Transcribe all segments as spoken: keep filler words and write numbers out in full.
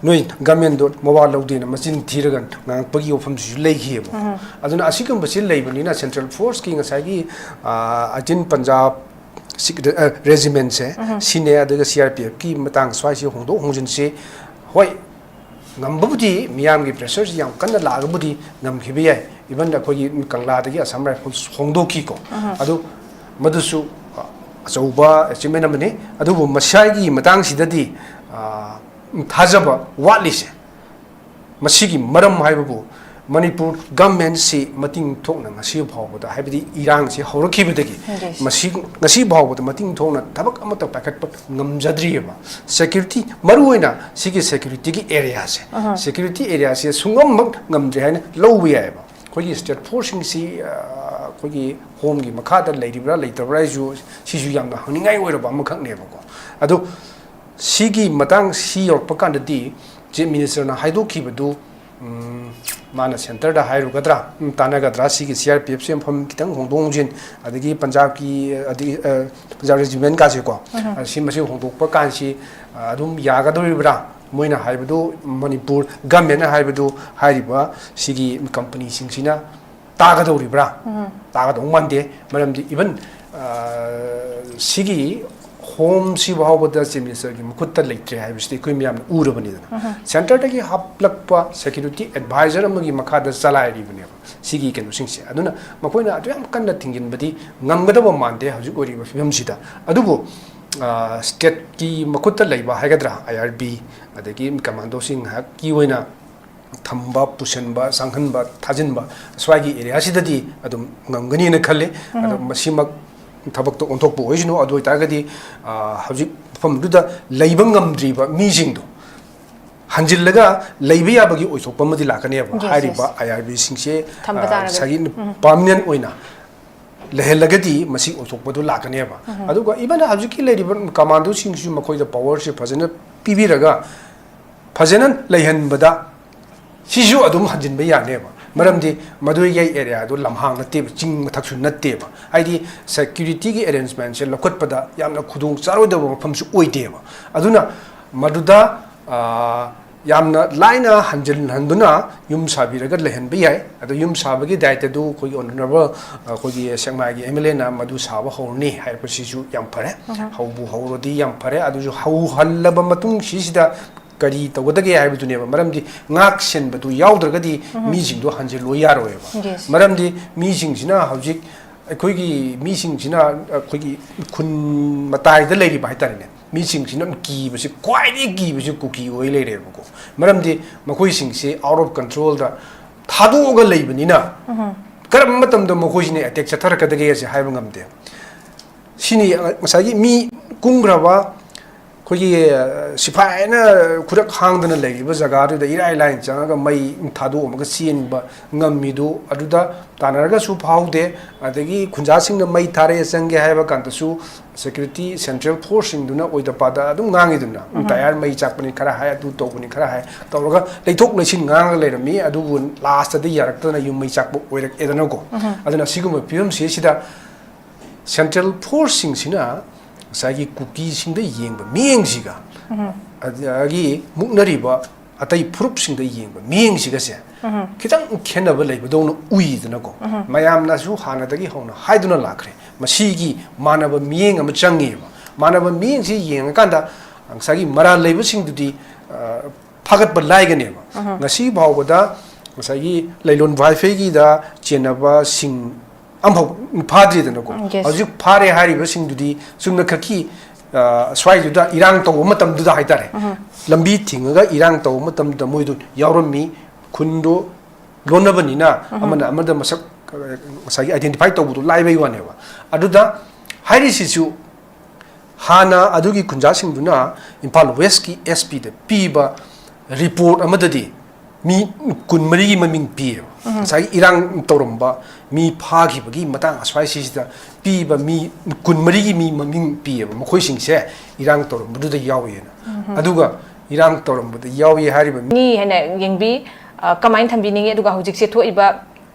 ꯅꯣꯏ ꯒꯃꯦꯟꯗꯣ ꯃꯋꯥ ꯂꯧꯗꯦꯅ ꯃꯆꯤꯟ ꯊꯤꯔꯒ ꯉꯥꯡꯉꯛꯄꯒꯤ ꯋꯥꯐꯝꯁꯤꯁꯨ ꯂꯩꯈꯤꯑꯕ꯫ ꯑꯗꯨꯅ ꯑꯁꯤꯒꯨꯝꯕꯁꯤ ꯂꯩꯕꯅꯤꯅ ꯁꯦꯟꯇ꯭ꯔꯦꯜ ꯐꯣꯔꯁꯀꯤ ꯉꯁꯥꯏꯒꯤ ꯑꯩꯠꯇꯤꯟ ꯄꯟꯖꯥꯕ ꯔꯦꯖꯤꯃꯦꯟꯁꯦ ꯁꯤꯅꯦ, ꯑꯗꯨꯒ ꯁꯤ ꯑꯥꯔ ꯄꯤ ꯑꯦꯐꯀꯤ ꯃꯇꯥꯡ ꯁ꯭ꯋꯥꯏꯁꯤ ꯍꯣꯡꯗꯣꯛ ꯍꯣꯡꯖꯤꯟꯁꯤ, ꯍꯣꯏ, ꯉꯝꯕꯕꯨꯗꯤ ꯃꯤꯌꯥꯝꯒꯤ ꯄ꯭ꯔꯦꯁꯔꯁꯤ ꯌꯥꯝ ꯀꯟꯅ ꯂꯥꯛꯑꯒꯕꯨꯗꯤ ꯉꯝꯈꯤꯕ ꯌꯥꯏ꯫ ꯏꯚꯟ ꯑꯩꯈꯣꯏꯒꯤ ꯀꯪꯂꯥꯗꯒꯤ ꯑꯁꯥꯝ ꯔꯥꯏꯐꯜꯁ ꯍꯣꯡꯗꯣꯛꯈꯤꯀꯣ꯫ ꯑꯗꯨ ꯃꯗꯨꯁꯨ ꯑ, ꯑꯆꯧꯕ ꯑꯦꯆꯤꯞꯃꯦꯟ ꯑꯃꯅꯤ꯫ ꯑꯗꯨꯕꯨ ꯃꯁꯥꯒꯤ ꯃꯇꯥꯡꯁꯤꯗꯗꯤ ꯑ, ꯊꯥꯖꯕ ꯋꯥꯠꯂꯤꯁꯦ꯫ ꯃꯁꯤꯒꯤ ꯃꯔꯝ ꯍꯥꯏꯕꯕꯨ ꯃꯅꯤꯄꯨꯔ ꯒꯃꯦꯟꯁꯤ ꯃꯇꯤꯡ ꯊꯣꯛꯅ ꯉꯁꯤ ꯐꯥꯎꯕꯗ, ꯍꯥꯏꯕꯗꯤ ꯏꯔꯥꯡꯁꯤ ꯍꯧꯔꯛꯈꯤꯕꯗꯒꯤ ꯃꯁꯤ, ꯉꯁꯤ ꯐꯥꯎꯕꯗ ꯃꯇꯤꯡ ꯊꯣꯛꯅ ꯊꯕꯛ ꯑꯃꯠꯇ ꯄꯥꯏꯈꯠꯄ ꯉꯝꯖꯗ꯭ꯔꯤꯑꯕ꯫ ꯁꯦꯀ꯭ꯌꯨꯔꯤꯇꯤ, ꯃꯔꯨꯑꯣꯏꯅ ꯁꯤꯒꯤ ꯁꯦꯀ꯭ꯌꯨꯔꯤꯇꯤꯒꯤ ꯑꯦꯔꯤꯌꯥꯁꯦ, ꯁꯦꯀ꯭ꯌꯨꯔꯤꯇꯤ ꯑꯦꯔꯤꯌꯥꯁꯦ ꯁꯨꯡꯉꯝꯃꯛ ꯉꯝꯗ꯭ꯔꯦ ꯍꯥꯏꯅ ꯂꯧꯕ ꯌꯥꯏꯑꯕ꯫ ꯑꯩꯈꯣꯏꯒꯤ ꯁ꯭ꯇꯦꯠ ꯐꯣꯔꯁꯁꯤꯡꯁꯤ, ꯑ, ꯑꯩꯈꯣꯏꯒꯤ ꯍꯣꯝꯒꯤ ꯃꯈꯥꯗ ꯂꯩꯔꯤꯕ꯭ꯔꯥ ꯂꯩꯇꯕ꯭ꯔꯥ ꯍꯥꯏꯁꯨ, ꯁꯤꯁꯨ ꯌꯥꯝꯅ ꯍꯪꯅꯤꯡꯉꯥꯏ ꯑꯣꯏꯔꯕ ꯑꯃꯈꯛꯅꯦꯕꯀꯣ꯫ ꯑꯗꯣ ꯁꯤꯒꯤ ꯃꯇꯥꯡ ꯁꯤ ꯌꯧꯔꯛꯄ ꯀꯥꯟꯗꯗꯤ ꯆꯤꯐ ꯃꯤꯅꯤꯁꯇꯔꯅ ꯍꯥꯏꯗꯣꯛꯈꯤꯕꯗꯨ, ꯎꯝ, ꯃꯥꯅ ꯁꯦꯟꯇꯔꯗ ꯍꯥꯏꯔꯨꯒꯗ꯭ꯔꯥ, ꯎꯝ, ꯇꯥꯟꯅꯒꯗ꯭ꯔꯥ, ꯁꯤꯒꯤ ꯁꯤ ꯑꯥꯔ ꯄꯤ ꯑꯦꯐꯁꯦ ꯃꯐꯝ ꯈꯤꯇꯪ ꯍꯣꯡꯗꯣꯛ ꯍꯣꯡꯖꯤꯟ, ꯑꯗꯒꯤ ꯄꯟꯖꯥꯕꯀꯤ, ꯑꯗꯒꯤ, ꯑ, ꯄꯟꯖꯥꯕ ꯔꯦꯖꯤꯃꯦꯟꯀꯥꯁꯦꯀꯣ, ꯑ, ꯁꯤ ꯃꯁꯤ ꯍꯣꯡꯗꯣꯛꯄ ꯀꯥꯟꯁꯤ, ꯑ, ꯑꯗꯨꯝ ꯌꯥꯒꯗꯧꯔꯤꯕ꯭ꯔꯥ? ꯃꯣꯏꯅ ꯍꯥꯏꯕꯗꯨ, ꯃꯅꯤꯄꯨꯔ ꯒꯃꯦꯟꯅ ꯍꯥꯏꯕꯗꯨ, ꯍꯥꯏꯔꯤꯕ ꯁꯤꯒꯤ ꯀꯝꯄꯅꯤꯁꯤꯡꯁꯤꯅ ꯇꯥꯒꯗꯧꯔꯤꯕ꯭ꯔꯥ? ꯇꯥꯒꯗꯧ ꯃꯥꯟꯗꯦ꯫ ꯃꯔꯝꯗꯤ ꯏꯚꯟ, ꯑ, ꯁꯤꯒꯤ ꯍꯣꯝꯁꯤ ꯐꯥꯎꯕꯗ ꯆꯤꯐ ꯃꯤꯅꯤꯁꯇꯔꯒꯤ ꯃꯈꯨꯠꯇ ꯂꯩꯇ꯭ꯔꯦ ꯍꯥꯏꯕꯁꯤꯗꯤ ꯑꯩꯈꯣꯏ ꯃꯌꯥꯝꯅ ꯎꯔꯕꯅꯤꯗꯅ꯫ ꯁꯦꯟꯇꯔꯗꯒꯤ ꯍꯥꯞꯂꯛꯄ ꯁꯦꯀ꯭ꯌꯨꯔꯤꯇꯤ ꯑꯦꯗꯚꯥꯏꯖꯔ ꯑꯃꯒꯤ ꯃꯈꯥꯗ ꯆꯂꯥꯏꯔꯤꯕꯅꯦꯕ ꯁꯤꯒꯤ ꯀꯩꯅꯣꯁꯤꯡꯁꯦ꯫ ꯑꯗꯨꯅ ꯃꯈꯣꯏꯅ ꯑꯗꯨ ꯌꯥꯝ ꯀꯟꯅ ꯊꯤꯡꯖꯤꯟꯕꯗꯤ ꯉꯝꯒꯗꯕ ꯃꯥꯟꯗꯦ ꯍꯧꯖꯤꯛ ꯑꯣꯏꯔꯤꯕ ꯐꯤꯕꯝꯁꯤꯗ꯫ ꯑꯗꯨꯕꯨ, ꯑ, ꯁ꯭ꯇꯦꯠꯀꯤ ꯃꯈꯨꯠꯇ ꯂꯩꯕ ꯍꯥꯏꯒꯗ꯭ꯔꯥ, ꯑꯥꯏ ꯑꯥꯔ ꯕꯤ, ꯑꯗꯒꯤ ꯀꯃꯥꯟꯗꯣꯁꯤꯡ ꯉꯥꯏꯍꯥꯛꯀꯤ ꯑꯣꯏꯅ ꯊꯝꯕ, ꯄꯨꯁꯤꯟꯕ, ꯆꯪꯍꯟꯕ, ꯊꯥꯖꯤꯟꯕ, ꯁ꯭ꯋꯥꯏꯒꯤ ꯑꯦꯔꯤꯌꯥꯁꯤꯗꯗꯤ ꯑꯗꯨꯝ ꯉꯝꯒꯅꯤꯅ ꯈꯜꯂꯤ꯫ ꯑꯗꯣ ꯃꯁꯤꯃꯛ ꯊꯕꯛꯇ ꯑꯣꯟꯊꯣꯛꯄ ꯑꯣꯏꯁꯅꯨ꯫ ꯑꯗꯨ ꯑꯣꯏꯇꯥꯔꯒꯗꯤ, ꯑ, ꯍꯧꯖꯤꯛ ꯃꯐꯝꯗꯨꯗ ꯂꯩꯕ ꯉꯝꯗ꯭ꯔꯤꯕ ꯃꯤꯁꯤꯡꯗꯣ ꯍꯟꯖꯤꯜꯂꯒ ꯂꯩꯕ ꯌꯥꯕꯒꯤ ꯑꯣꯏꯊꯣꯛꯄ ꯑꯃꯗꯤ ꯂꯥꯛꯀꯅꯦꯕ꯫ Yes, ꯍꯥꯏꯔꯤꯕ yes꯫ ꯑꯥꯏ ꯑꯥꯔ ꯕꯤꯁꯤꯡꯁꯦ, ꯊꯝꯕ ꯑ, ꯇꯥꯔꯒꯗꯤ꯫ ꯉꯁꯥꯏꯒꯤ ꯄꯥꯔꯃꯅꯦꯟ ꯑꯣꯏꯅ ꯂꯩꯍꯜꯂꯒꯗꯤ ꯃꯁꯤ ꯑꯣꯏꯊꯣꯛꯄꯗꯨ ꯂꯥꯛꯀꯅꯦꯕ꯫ ꯑꯗꯨꯒ ꯏꯚꯟ ꯍꯧꯖꯤꯛꯀꯤ ꯂꯩꯔꯤꯕ ꯀꯃꯥꯟꯗꯣꯁꯤꯡꯁꯤꯁꯨ ꯃꯈꯣꯏꯗ ꯄꯋꯔꯁꯦ ꯐꯖꯅ ꯄꯤꯕꯤꯔꯒ ꯐꯖꯅ ꯂꯩꯍꯟꯕꯗ ꯁꯤꯁꯨ ꯑꯗꯨꯝ ꯍꯟꯖꯤꯟꯕ ꯌꯥꯅꯦꯕ꯫ ꯃꯔꯝꯗꯤ ꯃꯗꯨꯒꯤ ꯑꯦꯔꯤꯌꯥꯗꯣ ꯂꯝꯍꯥꯡ ꯅꯠꯇꯦꯕ, ꯆꯤꯡ ꯃꯊꯛꯁꯨ ꯅꯠꯇꯦꯕ꯫ ꯍꯥꯏꯗꯤ ꯁꯦꯀ꯭ꯌꯨꯔꯤꯇꯤꯒꯤ ꯑꯦꯔꯦꯟꯖꯃꯦꯟꯁꯦ ꯂꯧꯈꯠꯄꯗ ꯌꯥꯝꯅ ꯈꯨꯗꯣꯡ ꯆꯥꯔꯣꯏꯗꯕ ꯃꯐꯝꯁꯨ ꯑꯣꯏꯗꯦꯕ꯫ ꯑꯗꯨꯅ ꯃꯗꯨꯗ, ꯑ, ꯌꯥꯝꯅ ꯂꯥꯏꯅ ꯍꯟꯖꯤꯟꯍꯟꯗꯨꯅ ꯌꯨꯝ ꯁꯥꯕꯤꯔꯒ ꯂꯩꯍꯟꯕ ꯌꯥꯏ꯫ ꯑꯗꯣ ꯌꯨꯝ ꯁꯥꯕꯒꯤ ꯗꯥꯏꯇꯗꯨ ꯑꯩꯈꯣꯏꯒꯤ ꯑꯣꯅꯔꯦꯕꯜ, ꯑꯩꯈꯣꯏꯒꯤ ꯁꯦꯛꯃꯥꯏꯒꯤ ꯑꯦꯝ ꯑꯦꯜ ꯑꯦꯅ ꯃꯗꯨ ꯁꯥꯕ ꯍꯧꯔꯅꯤ ꯍꯥꯏꯔꯛꯄꯁꯤꯁꯨ ꯌꯥꯝ ꯐꯔꯦ꯫ ꯎꯝ꯫ ꯍꯧꯕꯨ ꯍꯧꯔꯗꯤ ꯌꯥꯝ ꯐꯔꯦ꯫ ꯑꯗꯨꯁꯨ ꯍꯧꯍꯜꯂꯕ ꯃꯇꯨꯡ ꯁꯤꯁꯤꯗ ꯀꯔꯤ ꯇꯧꯒꯗꯒꯦ ꯍꯥꯏꯕꯗꯨꯅꯦꯕ꯫ ꯃꯔꯝꯗꯤ ꯉꯥꯛ ꯁꯦꯟꯕꯗꯨ ꯌꯥꯎꯗ꯭ꯔꯒꯗꯤ ꯎꯝ꯫ ꯃꯤꯁꯤꯡꯗꯣ ꯍꯟꯖꯤꯜꯂꯣ ꯌꯥꯔꯣꯏꯕ꯫ Yes꯫ ꯃꯔꯝꯗꯤ ꯃꯤꯁꯤꯡꯁꯤꯅ ꯍꯧꯖꯤꯛ ꯑꯩꯈꯣꯏꯒꯤ ꯃꯤꯁꯤꯡꯁꯤꯅ ꯑꯩꯈꯣꯏꯒꯤ ꯈꯨꯟ ꯃꯇꯥꯏꯗ ꯂꯩꯔꯤꯕ ꯍꯥꯏꯇꯥꯔꯦꯅꯦ, ꯃꯤꯁꯤꯡꯁꯤꯅ ꯀꯤꯕꯁꯤ, ꯈ꯭ꯋꯥꯏꯗꯒꯤ ꯀꯤꯕꯁꯤ ꯀꯨꯀꯤ ꯑꯣꯏ ꯂꯩꯔꯦꯕꯀꯣ꯫ ꯃꯔꯝꯗꯤ ꯃꯈꯣꯏꯁꯤꯡꯁꯤ out of controlꯗ ꯊꯥꯗꯣꯛꯑꯒ ꯂꯩꯕꯅꯤꯅ ꯎꯝ꯫ ꯀꯔꯝꯕ ꯃꯇꯝꯗ ꯃꯈꯣꯏꯁꯤꯅ ꯑꯦꯇꯦꯛ ꯆꯠꯊꯔꯛꯀꯗꯒꯦ ꯍꯥꯏꯁꯦ ꯍꯥꯏꯕ ꯉꯝꯗꯦ꯫ ꯁꯤꯅꯤ, ꯑ, ꯉꯁꯥꯏꯒꯤ ꯃꯤ ꯀꯨꯝꯈ꯭ꯔꯕ ꯑꯩꯈꯣꯏꯒꯤ, ꯑ, ꯁꯤꯐꯥꯏꯅ ꯈꯨꯔꯛ ꯍꯥꯡꯗꯅ ꯂꯩꯔꯤꯕ ꯖꯒꯥꯗꯨꯗ ꯏꯔꯥꯏ ꯂꯥꯏꯅ ꯆꯪꯉꯒ ꯃꯩ ꯊꯥꯗꯣꯛꯑꯝꯃꯒ ꯆꯦꯟꯕ ꯉꯝꯃꯤꯗꯨ, ꯑꯗꯨꯗ ꯇꯥꯟꯅꯔꯒꯁꯨ ꯐꯥꯎꯗꯦ꯫ ꯑꯗꯒꯤ ꯈꯨꯟꯖꯥꯁꯤꯡꯅ ꯃꯩ ꯊꯥꯔꯛꯑꯦ ꯆꯪꯒꯦ ꯍꯥꯏꯕ ꯀꯥꯟꯗꯁꯨ ꯁꯦꯀ꯭ꯌꯨꯔꯤꯇꯤ ꯁꯦꯟꯇ꯭ꯔꯦꯜ ꯐꯣꯔꯁꯁꯤꯡꯗꯨꯅ ꯑꯣꯏꯗ ꯄꯥꯗ ꯑꯗꯨꯝ ꯉꯥꯡꯉꯤꯗꯅ, ꯎꯝ꯫ ꯇꯌꯥꯔ ꯃꯩ ꯆꯥꯛꯄꯅꯤ ꯈꯔ ꯍꯥꯏ, ꯑꯗꯨ ꯇꯧꯕꯅꯤ ꯈꯔ ꯍꯥꯏ, ꯇꯧꯔꯒ ꯂꯩꯊꯣꯛ ꯂꯩꯁꯤꯟ ꯉꯥꯡꯉꯒ ꯂꯩꯔꯝꯃꯤ꯫ ꯑꯗꯨꯕꯨ ꯂꯥꯁꯇꯗꯤ ꯌꯥꯔꯛꯇꯗꯅ ꯌꯨꯝ ꯃꯩ ꯆꯥꯛꯄ ꯑꯣꯏꯔꯛꯑꯦꯗꯅꯀꯣ꯫ ꯎꯝ꯫ ꯑꯗꯨꯅ ꯁꯤꯒꯨꯝꯕ ꯐꯤꯕꯝꯁꯤꯗꯩꯁꯤꯗ ꯁꯦꯟꯇ꯭ꯔꯦꯜ ꯐꯣꯔꯁꯁꯤꯡꯁꯤꯅ ꯉꯁꯥꯏꯒꯤ ꯀꯨꯀꯤꯁꯤꯡꯗ ꯌꯦꯡꯕ ꯃꯤꯠꯌꯦꯡꯁꯤꯒ ꯎꯝ꯫ ꯑꯗꯒꯤ ꯃꯨꯛꯅꯔꯤꯕ ꯑꯇꯩ ꯐꯨꯔꯨꯞꯁꯤꯡꯗ ꯌꯦꯡꯕ ꯃꯤꯠꯌꯦꯡꯁꯤꯒꯁꯦ ꯎꯝ꯫ ꯈꯤꯇꯪ ꯈꯦꯠꯅꯕ ꯂꯩꯕꯗꯧꯅ ꯎꯏꯗꯅꯀꯣ꯫ ꯎꯝ꯫ ꯃꯌꯥꯝꯅꯁꯨ ꯍꯥꯟꯅꯗꯒꯤ ꯍꯧꯅ ꯍꯥꯏꯗꯨꯅ ꯂꯥꯛꯈ꯭ꯔꯦ, ꯃꯁꯤꯒꯤ ꯃꯥꯟꯅꯕ ꯃꯤꯠꯌꯦꯡ ꯑꯃ ꯆꯪꯉꯦꯕ꯫ ꯃꯥꯟꯅꯕ ꯃꯤꯠꯌꯦꯡꯁꯤ ꯌꯦꯡꯉꯀꯥꯟꯗ ꯉꯁꯥꯏꯒꯤ ꯃꯔꯥꯜ ꯂꯩꯕꯁꯤꯡꯗꯨꯗꯤ, ꯑ, ꯐꯥꯒꯠꯄ ꯂꯥꯏꯒꯅꯦꯕ꯫ ꯎꯝ꯫ ꯉꯁꯤ ꯐꯥꯎꯕꯗ ꯉꯁꯥꯏꯒꯤ ꯂꯩꯂꯣꯟ ꯋꯥꯏꯐꯩꯒꯤꯗ ꯆꯦꯟꯅꯕꯁꯤꯡ ꯑꯃꯐꯥꯎ ꯐꯥꯗ꯭ꯔꯤꯗꯅꯀꯣ꯫ ꯎꯝ, yes꯫ ꯍꯧꯖꯤꯛ ꯐꯥꯔꯦ ꯍꯥꯏꯔꯤꯕꯁꯤꯡꯗꯨꯗꯤ ꯆꯨꯝꯅꯈꯛꯀꯤ, ꯑ, ꯁ꯭ꯋꯥꯏꯗꯨꯗ ꯏꯔꯥꯡ ꯇꯧꯕ ꯃꯇꯝꯗꯨꯗ ꯍꯥꯏꯇꯥꯔꯦ, ꯎꯝ꯫ ꯂꯝꯕꯤ ꯊꯤꯡꯉꯒ ꯏꯔꯥꯡ ꯇꯧꯕ ꯃꯇꯝꯗ ꯃꯣꯏꯗꯨ ꯌꯥꯎꯔꯝꯃꯤ꯫ ꯈꯨꯟꯗꯣ ꯂꯣꯟꯅꯕꯅꯤꯅ ꯎꯝ꯫ ꯑꯃꯅ ꯑꯃꯗ ꯃꯁꯛ, ꯑ, ꯉꯁꯥꯏꯒꯤ identify ꯇꯧꯕꯗꯣ ꯂꯥꯏꯕꯩ ꯋꯥꯅꯦꯕ꯫ ꯑꯗꯨꯗ ꯍꯥꯏꯔꯤꯁꯤꯁꯨ ꯍꯥꯟꯅ ꯑꯗꯨꯒꯤ ꯈꯨꯟꯖꯥꯁꯤꯡꯗꯨꯅ ꯏꯝꯐꯥꯜ ꯋꯦꯁꯀꯤ ꯑꯦꯁ ꯄꯤꯗ ꯄꯤꯕ ꯔꯤꯄꯣꯔꯠ ꯑꯃꯗꯗꯤ ꯃꯤ ꯀꯨꯟꯃꯔꯤꯒꯤ ꯃꯃꯤꯡ ꯄꯤꯌꯦꯕ꯫ ꯎꯝ꯫ ꯉꯁꯥꯏꯒꯤ ꯏꯔꯥꯡ ꯇꯧꯔꯝꯕ ꯃꯤ ꯐꯥꯈꯤꯕꯒꯤ ꯃꯇꯥꯡ ꯑꯁ꯭ꯋꯥꯏꯁꯤꯗ ꯄꯤꯕ ꯃꯤ ꯀꯨꯟꯃꯔꯤꯒꯤ ꯃꯤ ꯃꯃꯤꯡ ꯄꯤꯌꯦꯕ, ꯃꯈꯣꯏꯁꯤꯡꯁꯦ ꯏꯔꯥꯡ ꯇꯧꯔꯝꯕꯗꯨꯗ ꯌꯥꯎꯋꯦꯅ꯫ ꯎꯝ꯫ ꯑꯗꯨꯒ ꯏꯔꯥꯡ ꯇꯧꯔꯝꯕꯗ ꯌꯥꯎꯏ ꯍꯥꯏꯔꯤꯕ ꯃꯤ ꯃꯤ ꯍꯥꯏꯅ ꯌꯦꯡꯕꯤ, ꯑ, ꯀꯃꯥꯏꯅ ꯊꯝꯕꯤꯅꯤꯡꯉꯤ? ꯑꯗꯨꯒ ꯍꯧꯖꯤꯛꯁꯦ ꯊꯣꯛꯏꯕ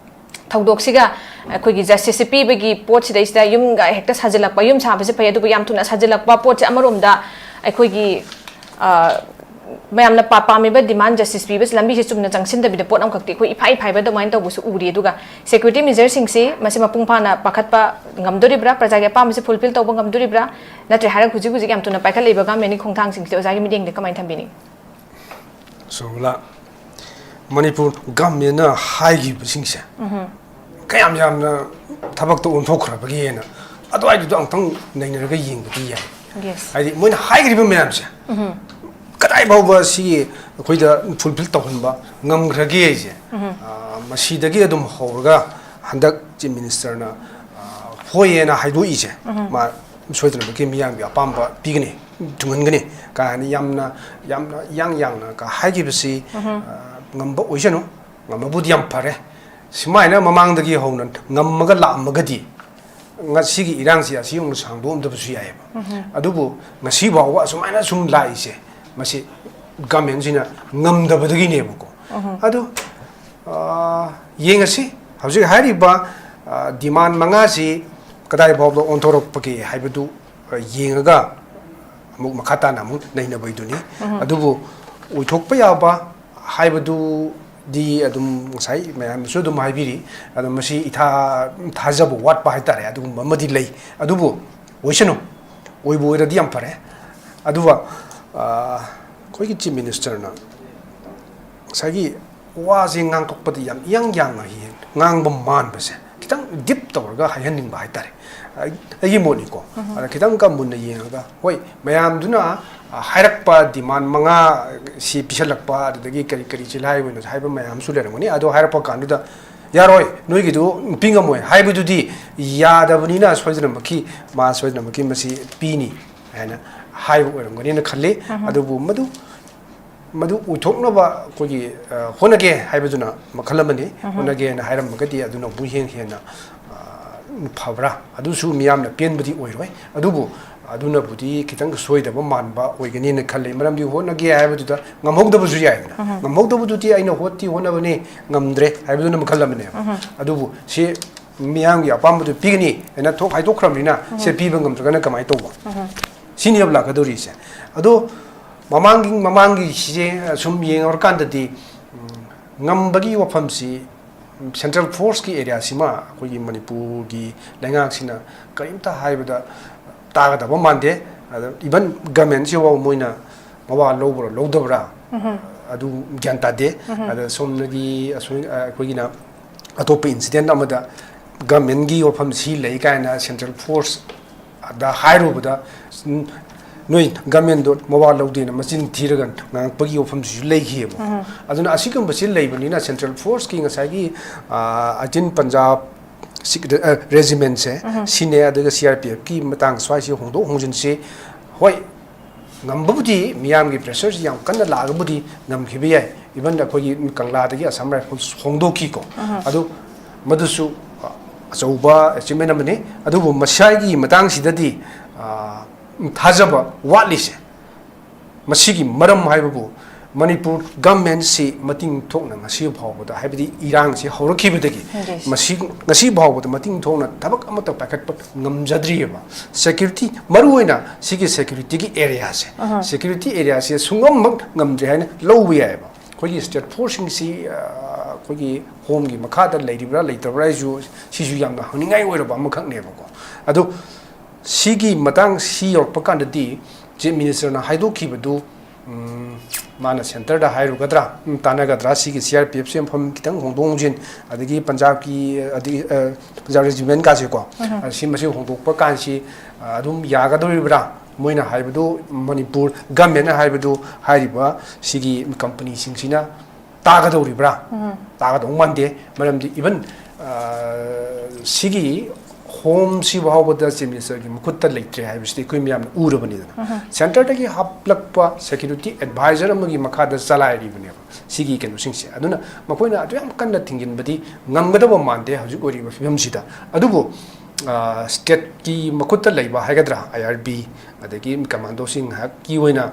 ꯊꯧꯗꯣꯛꯁꯤꯒ ꯑꯩꯈꯣꯏꯒꯤ ꯖꯁꯇꯤꯁꯁꯦ ꯄꯤꯕꯒꯤ ꯄꯣꯠꯁꯤꯗꯩꯁꯤꯗ ꯌꯨꯝꯒ ꯍꯦꯛꯇ ꯁꯥꯖꯤꯜꯂꯛꯄ, ꯌꯨꯝ ꯁꯥꯕꯁꯦ ꯐꯩ, ꯑꯗꯨꯕꯨ ꯌꯥꯝ ꯊꯨꯅ ꯁꯥꯖꯤꯜꯂꯛꯄ ꯄꯣꯠꯁꯦ ꯑꯃꯔꯣꯝꯗ ꯑꯩꯈꯣꯏꯒꯤ, ꯑ, ꯃꯌꯥꯝꯅ ꯄꯥ-, ꯄꯥꯝꯃꯤꯕ demand, justice ꯄꯤꯕꯁꯤ ꯂꯝꯕꯤꯁꯤ ꯆꯨꯝꯅ ꯆꯪꯁꯤꯟꯗꯕꯤꯗ ꯄꯣꯠ ꯑꯃꯈꯛꯇꯤ ꯑꯩꯈꯣꯏ ꯏꯐꯥꯏ ꯐꯥꯏꯕ ꯑꯗꯨꯃꯥꯏꯅ ꯇꯧꯕꯁꯨ ꯎꯔꯤ꯫ ꯑꯗꯨꯒ security measureꯁꯤꯡꯁꯤ ꯃꯁꯤ ꯃꯄꯨꯡ ꯐꯥꯅ ꯄꯥꯈꯠꯄ ꯉꯝꯗꯣꯔꯤꯕ꯭ꯔꯥ? ꯄ꯭ꯔꯖꯥꯒꯤ ꯑꯄꯥꯝꯕꯁꯤ fulfil ꯇꯧꯕ ꯉꯝꯗꯣꯔꯤꯕ꯭ꯔꯥ? ꯅꯠꯇ꯭ꯔꯦ ꯍꯥꯏꯔꯒ ꯍꯧꯖꯤꯛ ꯍꯧꯖꯤꯛ ꯌꯥꯝ ꯊꯨꯅ ꯄꯥꯏꯈꯠꯂꯛꯏꯕ governmentꯀꯤ ꯈꯣꯡꯊꯥꯡꯁꯤꯡꯁꯤ ꯑꯣꯖꯥꯒꯤ ꯃꯤꯠꯌꯦꯡꯗ ꯀꯃꯥꯏꯅ ꯊꯝꯕꯤꯅꯤꯡꯉꯤ? ꯁꯣꯃꯣꯂꯥ, ꯃꯅꯤꯄꯨꯔ governmentꯅ ꯍꯥꯏꯈꯤꯕꯁꯤꯡꯁꯦ ꯀꯌꯥꯝ ꯌꯥꯝꯅ ꯊꯕꯛꯇ ꯑꯣꯟꯊꯣꯛꯈ꯭ꯔꯕꯒꯦꯅ ꯑꯗꯨꯋꯥꯏꯗꯨꯗ ꯑꯃꯨꯛꯇꯪ ꯅꯩꯅꯔꯒ ꯌꯦꯡꯕꯗꯤ ꯌꯥꯏ꯫ Yes. ꯍꯥꯏꯗꯤ ꯃꯣꯏꯅ ꯍꯥꯏꯈ꯭ꯔꯤꯕ ꯃꯌꯥꯝꯁꯦ ꯀꯗꯥꯏ ꯐꯥꯎꯕ ꯁꯤ ꯑꯩꯈꯣꯏꯗ fulfil ꯇꯧꯍꯟꯕ ꯉꯝꯈ꯭ꯔꯒꯦ ꯍꯥꯏꯁꯦ, ꯑꯥ, ꯃꯁꯤꯗꯒꯤ ꯑꯗꯨꯝ ꯍꯧꯔꯒ ꯍꯟꯗꯛ Chief Ministerꯅ, ꯑꯥ, ꯍꯣꯏꯌꯦꯅ ꯍꯥꯏꯗꯣꯛꯏꯁꯦ, ꯃꯥ ꯁꯣꯏꯗꯅꯃꯛꯀꯤ ꯃꯤꯌꯥꯝꯒꯤ ꯑꯄꯥꯝꯕ ꯄꯤꯒꯅꯤ, ꯊꯨꯡꯍꯟꯒꯅꯤ ꯀꯥꯏꯅ ꯌꯥꯝꯅ, ꯌꯥꯝꯅ ꯏꯌꯥꯡ ꯌꯥꯡꯅ ꯀ ꯍꯥꯏꯈꯤꯕꯁꯤ, ꯑꯥ, ꯉꯝꯕ ꯑꯣꯏꯁꯅꯨ, ꯉꯝꯃꯕꯨꯗꯤ ꯌꯥꯝ ꯐꯔꯦ꯫ ꯁꯨꯃꯥꯏꯅ ꯃꯃꯥꯡꯗꯒꯤ ꯍꯧꯅ ꯉꯝꯃꯒ ꯂꯥꯛꯑꯝꯃꯒꯗꯤ ꯉꯁꯤꯒꯤ ꯏꯔꯥꯡꯁꯤ ꯑꯁꯤ ꯑꯃꯨꯛ ꯁꯥꯡꯗꯣꯛꯑꯝꯗꯕꯁꯨ ꯌꯥꯏꯑꯕ꯫ ꯑꯗꯨꯕꯨ ꯉꯁꯤ ꯐꯥꯎꯕ ꯑꯁꯨꯃꯥꯏꯅ ꯁꯨꯝ ꯂꯥꯛꯏꯁꯦ, ꯃꯁꯤ governmentꯁꯤꯅ ꯉꯝꯗꯕꯗꯒꯤꯅꯦꯕꯀꯣ꯫ ꯑꯗꯨ, ꯑꯥ, ꯌꯦꯡꯉꯁꯤ ꯍꯧꯖꯤꯛ ꯍꯥꯏꯔꯤꯕ, ꯑꯥ, demand ꯃꯉꯥꯁꯤ ꯀꯗꯥꯏ ꯐꯥꯎꯕ ꯑꯣꯟꯊꯣꯔꯛꯄꯒꯦ ꯍꯥꯏꯕꯗꯨ, ꯑꯥ, ꯌꯦꯡꯉꯒ ꯑꯃꯨꯛ ꯃꯈꯥ ꯇꯥꯅ ꯑꯃꯨꯛ ꯅꯩꯅꯕꯩꯗꯨꯅꯤ꯫ ꯑꯗꯨꯕꯨ ꯑꯣꯏꯊꯣꯛꯄ ꯌꯥꯕ ꯍꯥꯏꯕꯗꯨꯗꯤ ꯑꯗꯨꯝ ꯉꯁꯥꯏ ꯃꯌꯥꯝꯅꯁꯨ ꯑꯗꯨꯝ ꯍꯥꯏꯕꯤꯔꯤ꯫ ꯑꯗꯣ ꯃꯁꯤ ꯏꯊꯥ ꯊꯥꯖꯕ ꯋꯥꯠꯄ ꯍꯥꯏꯇꯥꯔꯦ, ꯑꯗꯨꯒꯨꯝꯕ ꯑꯃꯗꯤ ꯂꯩ꯫ ꯑꯗꯨꯕꯨ ꯑꯣꯏꯁꯅꯨ, ꯑꯣꯏꯕꯨ ꯑꯣꯏꯔꯗꯤ ꯌꯥꯝ ꯐꯔꯦ꯫ ꯑꯗꯨꯒ, ꯑꯥ, ꯑꯩꯈꯣꯏꯒꯤ Chief Ministerꯅ ꯉꯁꯥꯏꯒꯤ ꯋꯥꯁꯦ ꯉꯥꯡꯊꯣꯛꯄꯗ ꯌꯥꯝ ꯏꯌꯥꯡ ꯌꯥꯡꯅ ꯍꯦꯛ ꯉꯥꯡꯕ ꯃꯥꯟꯕꯁꯦ ꯈꯤꯇꯪ deep ꯇꯧꯔꯒ ꯍꯥꯏꯍꯟꯅꯤꯡꯕ ꯍꯥꯏꯇꯥꯔꯦ꯫ ꯑꯩ-, ꯑꯩꯒꯤ ꯃꯣꯠꯅꯤꯀꯣ꯫ ꯑꯗ ꯈꯤꯇꯪ ꯀ ꯃꯨꯟꯅ ꯌꯦꯡꯉꯒ, ꯍꯣꯏ, ꯃꯌꯥꯝꯗꯨꯅ, ꯑ, ꯍꯥꯏꯔꯛꯄ demand ꯃꯉꯥ ꯁꯤ ꯄꯤꯁꯜꯂꯛꯄ, ꯑꯗꯨꯗꯒꯤ ꯀꯔꯤ ꯀꯔꯤ ꯆꯤꯜꯍꯥꯏ ꯑꯣꯏꯅ ꯍꯥꯏꯕ ꯃꯌꯥꯝꯁꯨ ꯂꯩꯔꯝꯒꯅꯤ꯫ ꯑꯗꯣ ꯍꯥꯏꯔꯛꯄ ꯀꯥꯟꯗꯨꯗ, "ꯌꯥꯔꯣꯏ, ꯅꯣꯏꯒꯤꯗꯨ ꯄꯤ ꯉꯝꯃꯣꯏ" ꯍꯥꯏꯕꯗꯨꯗꯤ ꯌꯥꯗꯕꯅꯤꯅ, ꯁꯣꯏꯗꯅꯃꯛꯀꯤ, ꯃꯥ ꯁꯣꯏꯗꯅꯃꯛꯀꯤ ꯃꯁꯤ ꯄꯤꯅꯤ ꯍꯥꯏꯅ ꯍꯥꯏꯕ ꯑꯣꯏꯔꯝꯒꯅꯤꯅ ꯈꯜꯂꯤ꯫ ꯑꯗꯨꯕꯨ ꯃꯗꯨ ꯃꯗꯨ ꯑꯣꯏꯊꯣꯛꯅꯕ ꯑꯩꯈꯣꯏꯒꯤ, ꯑ, ꯍꯣꯠꯅꯒꯦ ꯍꯥꯏꯕꯗꯨꯅ ꯃꯈꯜ ꯑꯃꯅꯤ꯫ ꯍꯣꯠꯅꯒꯦꯅ ꯍꯥꯏꯔꯝꯃꯒꯗꯤ ꯑꯗꯨꯅ ꯑꯃꯨꯛ ꯍꯦꯟꯅ ꯍꯦꯟꯅ, ꯑ, ꯐꯕ꯭ꯔꯥ? ꯑꯗꯨꯁꯨ ꯃꯤꯌꯥꯝꯅ ꯄꯦꯟꯕꯗꯤ ꯑꯣꯏꯔꯣꯏ꯫ ꯑꯗꯨꯕꯨ ꯑꯗꯨꯅꯕꯨꯗꯤ ꯈꯤꯇꯪ ꯁꯣꯏꯗꯕ ꯃꯥꯟꯕ ꯑꯣꯏꯒꯅꯤꯅ ꯈꯜꯂꯤ꯫ ꯃꯔꯝꯗꯤ ꯍꯣꯠꯅꯒꯦ ꯍꯥꯏꯕꯗꯨꯗ ꯉꯝꯍꯧꯗꯕꯁꯨ ꯌꯥꯏꯗꯅ꯫ ꯉꯝꯍꯧꯗꯕꯗꯨꯗꯤ ꯑꯩꯅ ꯍꯣꯠꯇꯤ ꯍꯣꯠꯅꯕꯅꯤ, ꯉꯝꯗ꯭ꯔꯦ ꯍꯥꯏꯕꯗꯨꯅ ꯃꯈꯜ ꯑꯃꯅꯦꯕ꯫ ꯑꯗꯨꯕꯨ ꯁꯤ ꯃꯤꯌꯥꯝꯒꯤ ꯑꯄꯥꯝꯕꯗꯨ ꯄꯤꯒꯅꯤ ꯍꯥꯏꯅ ꯊꯣꯛ ꯍꯥꯏꯗꯣꯛꯈ꯭ꯔꯕꯅꯤꯅ, ꯁꯦ ꯄꯤꯕ ꯉꯝꯗ꯭ꯔꯒꯅ ꯀꯃꯥꯏꯅ ꯇꯧꯕ? ꯁꯤꯅꯦꯕ ꯂꯥꯛꯀꯗꯧꯔꯤꯁꯦ꯫ ꯑꯗꯣ ꯃꯃꯥꯡꯒꯤ, ꯃꯃꯥꯡꯒꯤ ꯁꯤꯁꯦ ꯁꯨꯝ ꯌꯦꯡꯉꯨꯔꯀꯥꯟꯗꯗꯤ, ꯎꯝ, ꯉꯝꯕꯒꯤ ꯋꯥꯐꯝꯁꯤ ꯁꯦꯟꯇ꯭ꯔꯦꯜ ꯐꯣꯔꯁꯀꯤ ꯑꯦꯔꯤꯌꯥꯁꯤꯃ ꯑꯩꯈꯣꯏꯒꯤ ꯃꯅꯤꯄꯨꯔꯒꯤ ꯂꯩꯉꯥꯛꯁꯤꯅ ꯀꯔꯤꯝꯇ ꯍꯥꯏꯕꯗ ꯇꯥꯒꯗꯕ ꯃꯥꯟꯗꯦ꯫ ꯑꯗ ꯏꯚꯟ ꯒꯃꯦꯟꯁꯤꯐꯥꯎ ꯃꯣꯏꯅ ꯃꯋꯥ ꯂꯧꯕ꯭ꯔꯥ ꯂꯧꯗꯕ꯭ꯔꯥ, ꯎꯝꯍꯨꯝ꯫ ꯑꯗꯨ ꯒ꯭ꯌꯥꯟ ꯇꯥꯗꯦ꯫ ꯎꯝꯍꯨꯝ꯫ ꯑꯗ ꯁꯣꯝꯗꯒꯤ ꯑꯁꯣꯏ-, ꯑꯩꯈꯣꯏꯒꯤꯅ ꯑꯇꯣꯞꯄ ꯏꯟꯁꯤꯗꯦꯟ ꯑꯃꯗ ꯒꯃꯦꯟꯒꯤ ꯋꯥꯐꯝ ꯁꯤ ꯂꯩ ꯀꯥꯏꯅ ꯁꯦꯟꯇ꯭ꯔꯦꯜ ꯐꯣꯔꯁ ꯑꯗ ꯍꯥꯏꯔꯨꯕꯗ, ꯎꯝ, ꯅꯣꯏ ꯒꯃꯦꯟꯗꯣ ꯃꯋꯥ ꯂꯧꯗꯦꯅ ꯃꯆꯤꯟ ꯊꯤꯔꯒ ꯉꯥꯡꯉꯛꯄꯒꯤ ꯋꯥꯐꯝꯁꯤꯁꯨ ꯂꯩꯈꯤꯑꯕ꯫ ꯎꯝ꯫ ꯑꯗꯨꯅ ꯑꯁꯤꯒꯨꯝꯕꯁꯤ ꯂꯩꯕꯅꯤꯅ ꯁꯦꯟꯇ꯭ꯔꯦꯜ ꯐꯣꯔꯁꯀꯤ ꯉꯁꯥꯏꯒꯤ, ꯑ, ꯑꯩꯠꯇꯤꯟ ꯄꯟꯖꯥꯕ ꯁꯤꯛ-, ꯑ, ꯔꯦꯖꯤꯃꯦꯟꯁꯦ, ꯎꯝ꯫ ꯁꯤꯅꯦ, ꯑꯗꯨꯒ ꯁꯤ ꯑꯥꯔ ꯄꯤ ꯑꯦꯐꯀꯤ ꯃꯇꯥꯡ ꯁ꯭ꯋꯥꯏꯁꯤ ꯍꯣꯡꯗꯣꯛ ꯍꯣꯡꯖꯤꯟꯁꯤ, ꯍꯣꯏ, ꯉꯝꯕꯕꯨꯗꯤ ꯃꯤꯌꯥꯝꯒꯤ ꯄ꯭ꯔꯦꯁꯔꯁꯤ ꯌꯥꯝ ꯀꯟꯅ ꯂꯥꯛꯑꯒꯕꯨꯗꯤ ꯉꯝꯈꯤꯕ ꯌꯥꯏ꯫ ꯏꯚꯟ ꯑꯩꯈꯣꯏꯒꯤ ꯀꯪꯂꯥꯗꯒꯤ ꯑꯁꯥꯝ ꯔꯥꯏꯐꯜꯁ ꯍꯣꯡꯗꯣꯛꯈꯤꯀꯣ꯫ ꯎꯝ꯫ ꯑꯗꯨ ꯃꯗꯨꯁꯨ, ꯑ, ꯑꯆꯧꯕ ꯑꯦꯆꯤꯞꯃꯦꯟ ꯑꯃꯅꯤ꯫ ꯑꯗꯨꯕꯨ ꯃꯁꯥꯒꯤ ꯃꯇꯥꯡꯁꯤꯗꯗꯤ, ꯑ, ꯊꯥꯖꯕ ꯋꯥꯠꯂꯤꯁꯦ ꯃꯁꯤꯒꯤ ꯃꯔꯝ ꯍꯥꯏꯕꯕꯨ ꯃꯅꯤꯄꯨꯔ ꯒꯃꯦꯟꯁꯤ ꯃꯇꯤꯡ ꯊꯣꯛꯅ ꯉꯁꯤ ꯐꯥꯎꯕꯗ, ꯍꯥꯏꯕꯗꯤ ꯏꯔꯥꯡꯁꯤ ꯍꯧꯔꯛꯈꯤꯕꯗꯒꯤ ꯌꯦꯁ꯫ ꯃꯁꯤ, ꯉꯁꯤ ꯐꯥꯎꯕꯗ ꯃꯇꯤꯡ ꯊꯣꯛꯅ ꯊꯕꯛ ꯑꯃꯠꯇ ꯄꯥꯏꯈꯠꯄ ꯉꯝꯖꯗ꯭ꯔꯤꯑꯕ꯫ ꯁꯦꯀ꯭ꯌꯨꯔꯤꯇꯤ, ꯃꯔꯨꯑꯣꯏꯅ ꯁꯤꯒꯤ ꯁꯦꯀ꯭ꯌꯨꯔꯤꯇꯤꯒꯤ ꯑꯦꯔꯤꯌꯥꯁꯦ, ꯑꯍ꯫ ꯁꯦꯀ꯭ꯌꯨꯔꯤꯇꯤ ꯑꯦꯔꯤꯌꯥꯁꯦ ꯁꯨꯡꯉꯝꯃꯛ ꯉꯝꯗ꯭ꯔꯦ ꯍꯥꯏꯅ ꯂꯧꯕ ꯌꯥꯏꯑꯕ꯫ ꯑꯩꯈꯣꯏꯒꯤ ꯁ꯭ꯇꯦꯠ ꯐꯣꯔꯁꯁꯤꯡꯁꯤ, ꯑ, ꯑꯩꯈꯣꯏꯒꯤ ꯍꯣꯝꯒꯤ ꯃꯈꯥꯗ ꯂꯩꯔꯤꯕ꯭ꯔꯥ ꯂꯩꯇꯕ꯭ꯔꯥ ꯍꯥꯏꯁꯨ, ꯁꯤꯁꯨ ꯌꯥꯝꯅ ꯍꯪꯅꯤꯡꯉꯥꯏ ꯑꯣꯏꯔꯕ ꯑꯃꯈꯛꯅꯦꯕꯀꯣ꯫ ꯑꯗꯣ ꯁꯤꯒꯤ ꯃꯇꯥꯡ ꯁꯤ ꯌꯧꯔꯛꯄ ꯀꯥꯟꯗꯗꯤ ꯆꯤꯐ ꯃꯤꯅꯤꯁꯇꯔꯅ ꯍꯥꯏꯗꯣꯛꯈꯤꯕꯗꯨ, ꯎꯝ, ꯃꯥꯅ ꯁꯦꯟꯇꯔꯗ ꯍꯥꯏꯔꯨꯒꯗ꯭ꯔꯥ, ꯎꯝ, ꯇꯥꯟꯅꯒꯗ꯭ꯔꯥ, ꯁꯤꯒꯤ ꯁꯤ ꯑꯥꯔ ꯄꯤ ꯑꯦꯐ ꯁꯦꯟꯐꯝ ꯈꯤꯇꯪ ꯍꯣꯡꯗꯣꯛ ꯍꯣꯡꯖꯤꯟ, ꯑꯗꯒꯤ ꯄꯟꯖꯥꯕꯀꯤ, ꯑꯗꯒꯤ, ꯑ, ꯄꯟꯖꯥꯕ ꯔꯦꯖꯤꯃꯦꯟꯀꯥꯁꯦꯀꯣ, ꯎꯝ꯫ ꯑ, ꯁꯤ ꯃꯁꯤ ꯍꯣꯡꯗꯣꯛꯄ ꯀꯥꯟꯁꯤ, ꯑ, ꯑꯗꯨꯝ ꯌꯥꯒꯗꯧꯔꯤꯕ꯭ꯔꯥ? ꯃꯣꯏꯅ ꯍꯥꯏꯕꯗꯨ, ꯃꯅꯤꯄꯨꯔ ꯒꯃꯦꯟꯅ ꯍꯥꯏꯕꯗꯨ, ꯍꯥꯏꯔꯤꯕ ꯁꯤꯒꯤ ꯀꯝꯄꯅꯤꯁꯤꯡꯁꯤꯅ ꯇꯥꯒꯗꯧꯔꯤꯕ꯭ꯔꯥ? ꯎꯝ꯫ ꯇꯥꯒꯗꯧ ꯃꯥꯟꯗꯦ꯫ ꯃꯔꯝꯗꯤ ꯏꯚꯟ, ꯑ, ꯁꯤꯒꯤ ꯍꯣꯝꯁꯤ ꯐꯥꯎꯕꯗ ꯆꯤꯐ ꯃꯤꯅꯤꯁꯇꯔꯒꯤ ꯃꯈꯨꯠꯇ ꯂꯩꯇ꯭ꯔꯦ ꯍꯥꯏꯕꯁꯤꯗꯤ ꯑꯩꯈꯣꯏ ꯃꯌꯥꯝꯅ ꯎꯔꯕꯅꯤꯗꯅ꯫ ꯎꯝ꯫ ꯁꯦꯟꯇꯔꯗꯒꯤ ꯍꯥꯞꯂꯛꯄ ꯁꯦꯀ꯭ꯌꯨꯔꯤꯇꯤ ꯑꯦꯗꯚꯥꯏꯖꯔ ꯑꯃꯒꯤ ꯃꯈꯥꯗ ꯆꯂꯥꯏꯔꯤꯕꯅꯦꯕ ꯁꯤꯒꯤ ꯀꯩꯅꯣꯁꯤꯡꯁꯦ꯫ ꯑꯗꯨꯅ ꯃꯈꯣꯏꯅ ꯑꯗꯨ ꯌꯥꯝ ꯀꯟꯅ ꯊꯤꯡꯖꯤꯟꯕꯗꯤ ꯉꯝꯒꯗꯕ ꯃꯥꯟꯗꯦ ꯍꯧꯖꯤꯛ ꯑꯣꯏꯔꯤꯕ ꯐꯤꯕꯝꯁꯤꯗ꯫ ꯑꯗꯨꯕꯨ, ꯑ, ꯁ꯭ꯇꯦꯠꯀꯤ ꯃꯈꯨꯠꯇ ꯂꯩꯕ ꯍꯥꯏꯒꯗ꯭ꯔꯥ, ꯑꯥꯏ ꯑꯥꯔ ꯕꯤ, ꯑꯗꯒꯤ ꯀꯃꯥꯟꯗꯣꯁꯤꯡ ꯉꯥꯏꯍꯥꯛꯀꯤ ꯑꯣꯏꯅ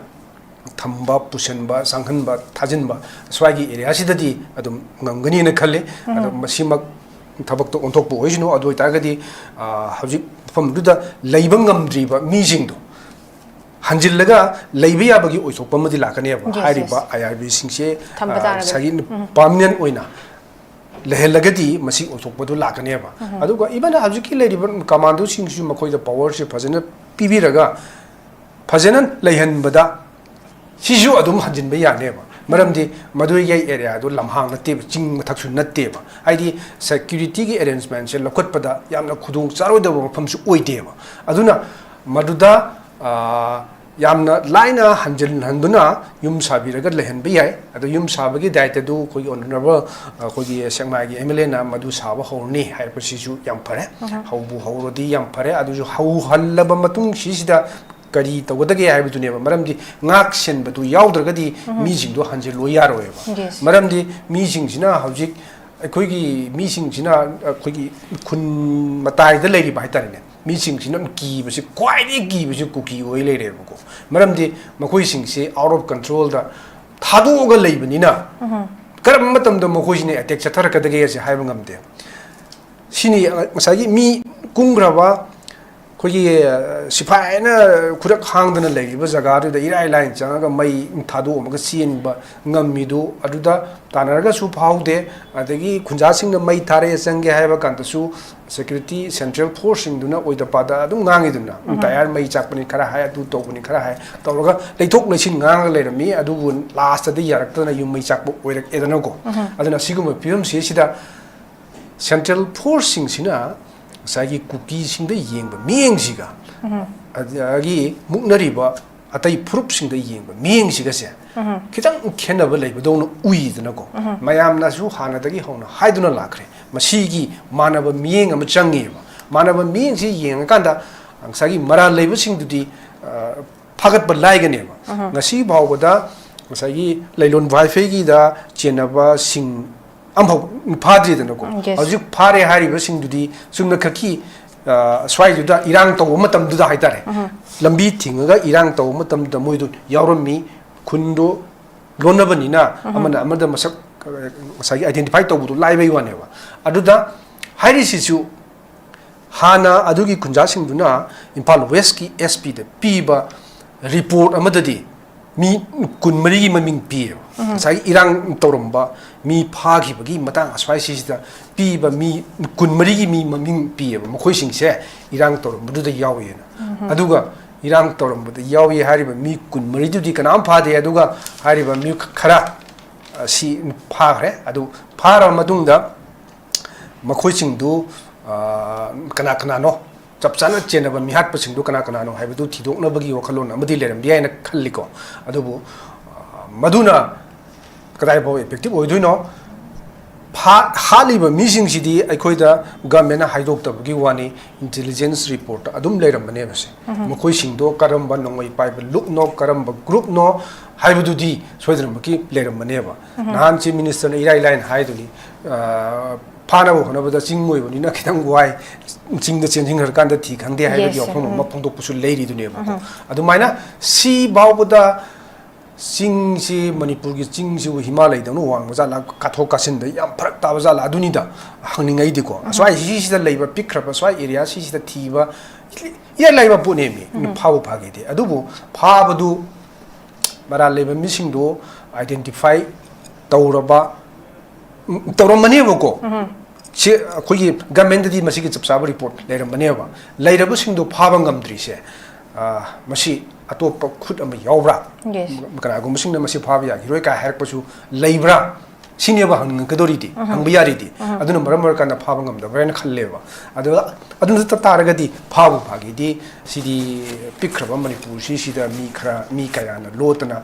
ꯊꯝꯕ, ꯄꯨꯁꯤꯟꯕ, ꯆꯪꯍꯟꯕ, ꯊꯥꯖꯤꯟꯕ, ꯁ꯭ꯋꯥꯏꯒꯤ ꯑꯦꯔꯤꯌꯥꯁꯤꯗꯗꯤ ꯑꯗꯨꯝ ꯉꯝꯒꯅꯤꯅ ꯈꯜꯂꯤ꯫ ꯎꯝ꯫ ꯑꯗꯣ ꯃꯁꯤꯃꯛ ꯊꯕꯛꯇ ꯑꯣꯟꯊꯣꯛꯄ ꯑꯣꯏꯁꯅꯨ꯫ ꯑꯗꯨ ꯑꯣꯏꯇꯥꯔꯒꯗꯤ, ꯑ, ꯍꯧꯖꯤꯛ ꯃꯐꯝꯗꯨꯗ ꯂꯩꯕ ꯉꯝꯗ꯭ꯔꯤꯕ ꯃꯤꯁꯤꯡꯗꯣ, ꯍꯟꯖꯤꯜꯂꯒ ꯂꯩꯕ ꯌꯥꯕꯒꯤ ꯑꯣꯏꯊꯣꯛꯄ ꯑꯃꯗꯤ ꯂꯥꯛꯀꯅꯦꯕ꯫ Yes, ꯍꯥꯏꯔꯤꯕ yes. ꯑꯥꯏ ꯑꯥꯔ ꯕꯤꯁꯤꯡꯁꯦ, ꯊꯝꯕ ꯑ, ꯇꯥꯔꯒꯗꯤ꯫ ꯉꯁꯥꯏꯒꯤ ꯎꯝ. ꯄꯥꯔꯃꯤꯅꯦꯟ ꯑꯣꯏꯅ ꯂꯩꯍꯜꯂꯒꯗꯤ ꯃꯁꯤ ꯑꯣꯏꯊꯣꯛꯄꯗꯨ ꯂꯥꯛꯀꯅꯦꯕ꯫ ꯎꯝ. ꯑꯗꯨꯒ ꯏꯚꯟ ꯍꯧꯖꯤꯛꯀꯤ ꯂꯩꯔꯤꯕ ꯀꯃꯥꯟꯗꯣꯁꯤꯡꯁꯤꯁꯨ ꯃꯈꯣꯏꯗ ꯄꯋꯔꯁꯦ ꯐꯖꯅ ꯄꯤꯕꯤꯔꯒ ꯐꯖꯅ ꯂꯩꯍꯟꯕꯗ ꯁꯤꯁꯨ ꯑꯗꯨꯝ ꯍꯟꯖꯤꯟꯕ ꯌꯥꯅꯦꯕ꯫ ꯃꯔꯝꯗꯤ ꯃꯗꯨꯒꯤ ꯑꯦꯔꯤꯌꯥꯗꯣ ꯂꯝꯍꯥꯡ ꯅꯠꯇꯦꯕ, ꯆꯤꯡ ꯃꯊꯛꯁꯨ ꯅꯠꯇꯦꯕ꯫ ꯍꯥꯏꯗꯤ ꯁꯦꯀ꯭ꯌꯨꯔꯤꯇꯤꯒꯤ ꯑꯦꯔꯦꯟꯖꯃꯦꯟꯁꯦ ꯂꯧꯈꯠꯄꯗ ꯌꯥꯝꯅ ꯈꯨꯗꯣꯡ ꯆꯥꯔꯣꯏꯗꯕ ꯃꯐꯝꯁꯨ ꯑꯣꯏꯗꯦꯕ꯫ ꯑꯗꯨꯅ ꯃꯗꯨꯗ, ꯑ, ꯌꯥꯝꯅ ꯂꯥꯏꯅ ꯍꯟꯖꯤꯟꯍꯟꯗꯨꯅ ꯌꯨꯝ ꯁꯥꯕꯤꯔꯒ ꯂꯩꯍꯟꯕ ꯌꯥꯏ꯫ ꯑꯗꯣ ꯌꯨꯝ ꯁꯥꯕꯒꯤ ꯗꯥꯏꯇꯗꯨ ꯑꯩꯈꯣꯏꯒꯤ ꯑꯣꯅꯔꯦꯕꯜ, ꯑꯩꯈꯣꯏꯒꯤ ꯁꯦꯛꯃꯥꯏꯒꯤ ꯑꯦꯝ ꯑꯦꯜ ꯑꯦꯅ ꯃꯗꯨ ꯁꯥꯕ ꯍꯧꯔꯅꯤ ꯍꯥꯏꯔꯛꯄꯁꯤꯁꯨ ꯌꯥꯝ ꯐꯔꯦ꯫ ꯎꯝ. ꯍꯧꯕꯨ ꯍꯧꯔꯗꯤ ꯌꯥꯝ ꯐꯔꯦ꯫ ꯑꯗꯨꯁꯨ ꯍꯧꯍꯜꯂꯕ ꯃꯇꯨꯡ ꯁꯤꯁꯤꯗ ꯀꯔꯤ ꯇꯧꯒꯗꯒꯦ ꯍꯥꯏꯕꯗꯨꯅꯦꯕ꯫ ꯃꯔꯝꯗꯤ ꯉꯥꯛ ꯁꯦꯟꯕꯗꯨ ꯌꯥꯎꯗ꯭ꯔꯒꯗꯤ ꯃꯤꯁꯤꯡꯗꯣ ꯍꯟꯖꯤꯜꯂꯣ ꯌꯥꯔꯣꯏꯕ꯫ Yes. ꯃꯔꯝꯗꯤ ꯃꯤꯁꯤꯡꯁꯤꯅ ꯍꯧꯖꯤꯛ ꯑꯩꯈꯣꯏꯒꯤ ꯃꯤꯁꯤꯡꯁꯤꯅ ꯑꯩꯈꯣꯏꯒꯤ ꯈꯨꯟ ꯃꯇꯥꯏꯗ ꯂꯩꯔꯤꯕ ꯍꯥꯏꯇꯥꯔꯦꯅꯦ, ꯃꯤꯁꯤꯡꯁꯤꯅ ꯀꯤꯕꯁꯤ, ꯈ꯭ꯋꯥꯏꯗꯒꯤ ꯀꯤꯕꯁꯤ ꯀꯨꯀꯤ ꯑꯣꯏ ꯂꯩꯔꯦꯕꯀꯣ꯫ ꯃꯔꯝꯗꯤ ꯃꯈꯣꯏꯁꯤꯡꯁꯤ ꯑꯥꯎꯠ ꯑꯣꯐ ꯀꯟꯇ꯭ꯔꯣꯜꯗ ꯊꯥꯗꯣꯛꯑꯒ ꯂꯩꯕꯅꯤꯅ ꯀꯔꯝꯕ ꯃꯇꯝꯗ ꯃꯈꯣꯏꯁꯤꯅ ꯑꯦꯇꯦꯛ ꯆꯠꯊꯔꯛꯀꯗꯒꯦ ꯍꯥꯏꯁꯦ ꯍꯥꯏꯕ ꯉꯝꯗꯦ꯫ ꯁꯤꯅꯤ ꯉꯁꯥꯏꯒꯤ ꯃꯤ ꯀꯨꯝꯈ꯭ꯔꯕ ꯑꯩꯈꯣꯏꯒꯤ, ꯑ, ꯁꯤꯐꯥꯏꯅ ꯈꯨꯔꯛ ꯍꯥꯡꯗꯅ ꯂꯩꯔꯤꯕ ꯖꯒꯥꯗꯨꯗ ꯏꯔꯥꯏ ꯂꯥꯏꯅ ꯆꯪꯉꯒ ꯃꯩ ꯊꯥꯗꯣꯛꯑꯝꯃꯒ ꯆꯦꯟꯕ ꯉꯝꯃꯤꯗꯨ꯫ ꯑꯗꯨꯗ ꯇꯥꯟꯅꯔꯒꯁꯨ ꯐꯥꯎꯗꯦ꯫ ꯑꯗꯒꯤ ꯈꯨꯟꯖꯥꯁꯤꯡꯅ ꯃꯩ ꯊꯥꯔꯛꯑꯦ ꯆꯪꯒꯦ ꯍꯥꯏꯕ ꯀꯥꯟꯗꯁꯨ ꯁꯦꯀ꯭ꯌꯨꯔꯤꯇꯤ ꯁꯦꯟꯇ꯭ꯔꯦꯜ ꯐꯣꯔꯁꯁꯤꯡꯗꯨꯅ ꯑꯣꯏꯗ ꯄꯥꯗ ꯑꯗꯨꯝ ꯉꯥꯡꯉꯤꯗꯅ, "ꯇꯌꯥꯔ ꯃꯩ ꯆꯥꯛꯄꯅꯤ ꯈꯔ ꯍꯥꯏ, ꯑꯗꯨ ꯇꯧꯕꯅꯤ ꯈꯔ ꯍꯥꯏ", ꯇꯧꯔꯒ ꯂꯩꯊꯣꯛ ꯂꯩꯁꯤꯟ ꯉꯥꯡꯉꯒ ꯂꯩꯔꯝꯃꯤ꯫ ꯑꯗꯨꯕꯨ ꯂꯥꯁꯇꯗꯤ ꯌꯥꯔꯛꯇꯗꯅ ꯌꯨꯝ ꯃꯩ ꯆꯥꯛꯄ ꯑꯣꯏꯔꯛꯑꯦꯗꯅꯀꯣ꯫ ꯑꯗꯨꯅ ꯁꯤꯒꯨꯝꯕ ꯐꯤꯕꯝꯁꯤꯁꯤꯗ ꯁꯦꯟꯇ꯭ꯔꯦꯜ ꯐꯣꯔꯁꯁꯤꯡꯁꯤꯅ ꯉꯁꯥꯏꯒꯤ ꯀꯨꯀꯤꯁꯤꯡꯗ ꯌꯦꯡꯕ ꯃꯤꯠꯌꯦꯡꯁꯤꯒ ꯑꯗꯒꯤ ꯃꯨꯛꯅꯔꯤꯕ ꯑꯇꯩ ꯐꯨꯔꯨꯞꯁꯤꯡꯗ ꯌꯦꯡꯕ ꯃꯤꯠꯌꯦꯡꯁꯤꯒꯁꯦ ꯈꯤꯇꯪ ꯈꯦꯠꯅꯕ ꯂꯩꯕꯗꯧꯅ ꯎꯏꯗꯅꯀꯣ꯫ ꯃꯌꯥꯝꯅꯁꯨ ꯍꯥꯟꯅꯗꯒꯤ ꯍꯧꯅ ꯍꯥꯏꯗꯨꯅ ꯂꯥꯛꯈ꯭ꯔꯦ, ꯃꯁꯤꯒꯤ ꯃꯥꯟꯅꯕ ꯃꯤꯠꯌꯦꯡ ꯑꯃ ꯆꯪꯉꯦꯕ꯫ ꯃꯥꯟꯅꯕ ꯃꯤꯠꯌꯦꯡꯁꯤ ꯌꯦꯡꯉꯀꯥꯟꯗ ꯉꯁꯥꯏꯒꯤ ꯃꯔꯥꯜ ꯂꯩꯕꯁꯤꯡꯗꯨꯗꯤ, ꯑ, ꯐꯥꯒꯠꯄ ꯂꯥꯏꯒꯅꯦꯕ꯫ ꯉꯁꯤ ꯐꯥꯎꯕꯗ ꯉꯁꯥꯏꯒꯤ ꯂꯩꯂꯣꯟ ꯋꯥꯏꯐꯩꯒꯤꯗ ꯆꯦꯟꯅꯕꯁꯤꯡ ꯑꯃꯐꯥꯎ ꯐꯥꯗ꯭ꯔꯤꯗꯅꯀꯣ꯫ ꯎꯝ, yes. ꯍꯧꯖꯤꯛ ꯐꯥꯔꯦ ꯍꯥꯏꯔꯤꯕꯁꯤꯡꯗꯨꯗꯤ ꯆꯨꯝꯅ ꯈꯛꯀꯤ, ꯑ, ꯁ꯭ꯋꯥꯏꯗꯨꯗ ꯏꯔꯥꯡ ꯇꯧꯕ ꯃꯇꯝꯗꯨꯗ ꯍꯥꯏꯇꯥꯔꯦ, ꯂꯝꯕꯤ ꯊꯤꯡꯉꯒ ꯏꯔꯥꯡ ꯇꯧꯕ ꯃꯇꯝꯗ ꯃꯣꯏꯗꯨ ꯌꯥꯎꯔꯝꯃꯤ꯫ ꯈꯨꯟꯗꯣ ꯂꯣꯟꯅꯕꯅꯤꯅ ꯑꯃꯅ ꯑꯃꯗ ꯃꯁꯛ, ꯑ, ꯉꯁꯥꯏꯒꯤ ꯑꯥꯏꯗꯦꯟꯇꯤꯐꯥꯏ ꯇꯧꯕꯗꯣ ꯂꯥꯏꯕꯩ ꯋꯥꯅꯦꯕ꯫ ꯑꯗꯨꯗ ꯍꯥꯏꯔꯤꯁꯤꯁꯨ ꯍꯥꯟꯅ ꯑꯗꯨꯒꯤ ꯈꯨꯟꯖꯥꯁꯤꯡꯗꯨꯅ ꯏꯝꯐꯥꯜ ꯋꯦꯁꯀꯤ ꯑꯦꯁ ꯄꯤꯗ ꯄꯤꯕ ꯔꯤꯄꯣꯔꯠ ꯑꯃꯗꯗꯤ ꯃꯤ ꯀꯨꯟꯃꯔꯤꯒꯤ ꯃꯃꯤꯡ ꯄꯤꯌꯦꯕ꯫ ꯉꯁꯥꯏꯒꯤ ꯏꯔꯥꯡ ꯇꯧꯔꯝꯕ ꯃꯤ ꯐꯥꯈꯤꯕꯒꯤ ꯃꯇꯥꯡ ꯑꯁ꯭ꯋꯥꯏꯁꯤꯗ ꯄꯤꯕ ꯃꯤ ꯀꯨꯟꯃꯔꯤꯒꯤ ꯃꯤ ꯃꯃꯤꯡ ꯄꯤꯌꯦꯕ, ꯃꯈꯣꯏꯁꯤꯡꯁꯦ ꯏꯔꯥꯡ ꯇꯧꯔꯝꯕꯗꯨꯗ ꯌꯥꯎꯋꯦꯅ꯫ ꯑꯗꯨꯒ ꯏꯔꯥꯡ ꯇꯧꯔꯝꯕꯗ ꯌꯥꯎꯏ ꯍꯥꯏꯔꯤꯕ ꯃꯤ ꯀꯨꯟꯃꯔꯤꯗꯨꯗꯤ ꯀꯅꯥꯝ ꯐꯥꯗꯦ, ꯑꯗꯨꯒ ꯍꯥꯏꯔꯤꯕ ꯃꯤ ꯈꯔ, ꯑ, ꯁꯤ ꯐꯥꯈ꯭ꯔꯦ꯫ ꯑꯗꯨ ꯐꯥꯔꯕ ꯃꯇꯨꯡꯗ ꯃꯈꯣꯏꯁꯤꯡꯗꯨ, ꯑ, ꯀꯅꯥ ꯀꯅꯥꯅꯣ, ꯆꯞ ꯆꯥꯅ ꯆꯦꯟꯅꯕ ꯃꯤꯍꯥꯠꯄꯁꯤꯡꯗꯨ ꯀꯅꯥ ꯀꯅꯥꯅꯣ ꯍꯥꯏꯕꯗꯨ ꯊꯤꯗꯣꯛꯅꯕꯒꯤ ꯋꯥꯈꯜꯂꯣꯟ ꯑꯃꯗꯤ ꯂꯩꯔꯝꯕ ꯌꯥꯏꯅ ꯈꯜꯂꯤꯀꯣ꯫ ꯑꯗꯨꯕꯨ, ꯑ, ꯃꯗꯨꯅ ꯀꯗꯥꯏ ꯐꯥꯎ effective ꯑꯣꯏꯗꯣꯏꯅꯣ? ꯐꯥ-, ꯍꯥꯠꯂꯤꯕ ꯃꯤꯁꯤꯡꯁꯤꯗꯤ ꯑꯩꯈꯣꯏꯗ ꯒꯚꯔꯟꯃꯦꯟꯅ ꯍꯥꯏꯗꯣꯛꯇꯕꯒꯤ ꯋꯥꯅꯤ, intelligence report ꯑꯗꯨꯝ ꯂꯩꯔꯝꯕꯅꯦꯕ ꯁꯦ꯫ ꯃꯈꯣꯏꯁꯤꯡꯗꯣ ꯀꯔꯝꯕ ꯅꯣꯡꯃꯩ ꯄꯥꯏꯕ ꯂꯨꯞꯅꯣ, ꯀꯔꯝꯕ group ꯅꯣ ꯍꯥꯏꯕꯗꯨꯗꯤ ꯁꯣꯏꯗꯅꯃꯛꯀꯤ ꯂꯩꯔꯝꯕꯅꯦꯕ꯫ ꯅꯍꯥꯟ Chief Minister ꯅ ꯏꯔꯥꯏ ꯂꯥꯏꯅ ꯍꯥꯏꯗꯨꯅꯤ, ꯑ, ꯐꯥꯅꯕ ꯍꯣꯠꯅꯕꯗ ꯆꯤꯡ ꯑꯣꯏꯕꯅꯤꯅ ꯈꯤꯇꯪ ꯋꯥꯏ, ꯆꯤꯡꯗ ꯆꯦꯟꯁꯤꯟꯈ꯭ꯔꯀꯥꯟꯗ ꯊꯤ ꯈꯪꯗꯦ ꯍꯥꯏꯕꯒꯤ ꯋꯥꯐꯝ ꯑꯃ ꯐꯣꯡꯗꯣꯛꯄꯁꯨ ꯂꯩꯔꯤꯗꯨꯅꯦꯕꯀꯣ꯫ ꯑꯗꯨꯃꯥꯏꯅ ꯁꯤ ꯐꯥꯎꯕꯗ ꯆꯤꯡꯁꯤ, ꯃꯅꯤꯄꯨꯔꯒꯤ ꯆꯤꯡꯁꯤꯕꯨ ꯍꯤꯃꯥꯂꯌꯗꯧꯅ ꯋꯥꯡꯕ ꯖꯥꯠꯂꯥ, ꯀꯥꯊꯣꯛ ꯀꯥꯁꯤꯟꯗ ꯌꯥꯝ ꯐꯔꯛ ꯇꯥꯕ ꯖꯥꯠꯂꯥ, ꯑꯗꯨꯅꯤꯗ ꯍꯪꯅꯤꯡꯉꯛꯏꯗꯤꯀꯣ꯫ ꯑꯁ꯭ꯋꯥꯏ ꯁꯤꯁꯤꯗ ꯂꯩꯕ ꯄꯤꯛꯈ꯭ꯔꯕ ꯁ꯭ꯋꯥꯏ area ꯁꯤꯁꯤꯗ ꯊꯤꯕ ꯏꯔꯥꯏ ꯂꯥꯏꯕ ꯄꯣꯠꯅꯦꯃꯤ, ꯐꯥꯕꯨ ꯐꯥꯒꯦꯗꯤ꯫ ꯑꯗꯨꯕꯨ ꯐꯥꯕꯗꯨ ꯃꯔꯥꯜ ꯂꯩꯕ ꯃꯤꯁꯤꯡꯗꯨ identify ꯇꯧꯔꯕ, ꯎꯝ, ꯇꯧꯔꯝꯃꯅꯦꯕꯀꯣ꯫ ꯁꯤ ꯑꯩꯈꯣꯏꯒꯤ ꯒꯚꯔꯟꯃꯦꯟꯗꯗꯤ ꯃꯁꯤꯒꯤ ꯆꯞ ꯆꯥꯕ ꯔꯤꯄꯣꯔꯠ ꯂꯩꯔꯝꯃꯅꯦꯕ꯫ ꯂꯩꯔꯕꯁꯤꯡꯗꯣ ꯐꯥꯕ ꯉꯝꯗ꯭ꯔꯤꯁꯦ, ꯑ, ꯃꯁꯤ ꯑꯇꯣꯞꯄ ꯈꯨꯠ ꯑꯃ ꯌꯥꯎꯕ꯭ꯔꯥ? ꯀꯅꯥꯒꯨꯝꯕꯁꯤꯡꯅ ꯃꯁꯤ ꯐꯥꯕ ꯌꯥꯈꯤꯔꯣꯏ ꯀꯥꯏ ꯍꯥꯏꯔꯛꯄꯁꯨ ꯂꯩꯕ꯭ꯔꯥ? ꯁꯤꯅꯦꯕ ꯍꯪꯅꯤꯡꯉꯛꯀꯗꯧꯔꯤꯗꯤ, ꯍꯪꯕ ꯌꯥꯔꯤꯗꯤ꯫ ꯑꯗꯨꯅ ꯃꯔꯝ ꯑꯣꯏꯔꯀꯥꯟꯗ ꯐꯥꯕ ꯉꯝꯗꯕ꯭ꯔꯥ ꯍꯥꯏꯅ ꯈꯜꯂꯦꯕ꯫ ꯑꯗꯨ, ꯑꯗꯨ ꯅꯠꯇ ꯇꯥꯔꯒꯗꯤ ꯐꯥꯕꯨ ꯐꯥꯒꯦꯗꯤ ꯁꯤꯗꯤ ꯄꯤꯛꯈ꯭ꯔꯕ ꯃꯅꯤꯄꯨꯔꯁꯤꯁꯤꯗ ꯃꯤ ꯈꯔ, ꯃꯤ ꯀꯌꯥꯅ ꯂꯣꯠꯇꯅ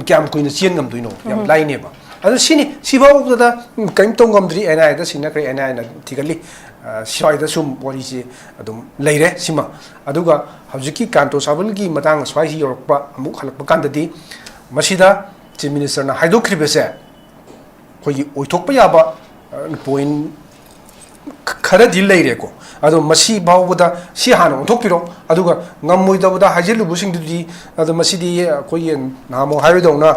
ꯀꯌꯥꯝ ꯀꯨꯏꯅ ꯆꯦꯟ ꯉꯝꯗꯣꯏꯅꯣ? ꯌꯥꯝ ꯂꯥꯏꯅꯦꯕ꯫ ꯑꯗꯨ ꯁꯤꯅꯤ, ꯁꯤꯐꯥꯎꯕꯗ ꯀꯔꯤꯝ ꯇꯧ ꯉꯝꯗ꯭ꯔꯤ, NIA ꯗ ꯁꯤꯟꯅꯈ꯭ꯔꯦ, NIA ꯅ ꯊꯤꯒꯠꯂꯤ꯫ ꯑ, ꯁ꯭ꯋꯥꯏꯗ ꯁꯨꯝ ꯋꯥꯔꯤꯁꯦ ꯑꯗꯨꯝ ꯂꯩꯔꯦ꯫ ꯁꯤꯃ, ꯑꯗꯨꯒ ꯍꯧꯖꯤꯛꯀꯤ ꯀꯥꯟꯇꯣ ꯁꯥꯕꯜꯒꯤ ꯃꯇꯥꯡ ꯁ꯭ꯋꯥꯏꯁꯤ ꯌꯧꯔꯛꯄ, ꯑꯃꯨꯛ ꯍꯜꯂꯛꯄ ꯀꯥꯟꯗꯗꯤ ꯃꯁꯤꯗ Chief Minister ꯅ ꯍꯥꯏꯗꯣꯛꯈ꯭ꯔꯤꯕꯁꯦ ꯑꯩꯈꯣꯏꯒꯤ ꯑꯣꯏꯊꯣꯛꯄ ꯌꯥꯕ, ꯑ, point ꯈ-, ꯈꯔꯗꯤ ꯂꯩꯔꯦꯀꯣ꯫ ꯑꯗꯣ ꯃꯁꯤ ꯐꯥꯎꯕꯗ ꯁꯤ ꯍꯥꯟꯅ ꯑꯣꯟꯊꯣꯛꯄꯤꯔꯣ, ꯑꯗꯨꯒ ꯉꯝꯃꯣꯏꯗꯕꯗ ꯍꯥꯏꯖꯤꯜꯂꯨꯕꯁꯤꯡꯗꯨꯗꯤ, ꯑꯗꯣ ꯃꯁꯤꯗꯤ ꯑꯩꯈꯣꯏꯒꯤ ꯅꯍꯥꯟꯃꯨꯛ ꯍꯥꯏꯕꯗꯧꯅ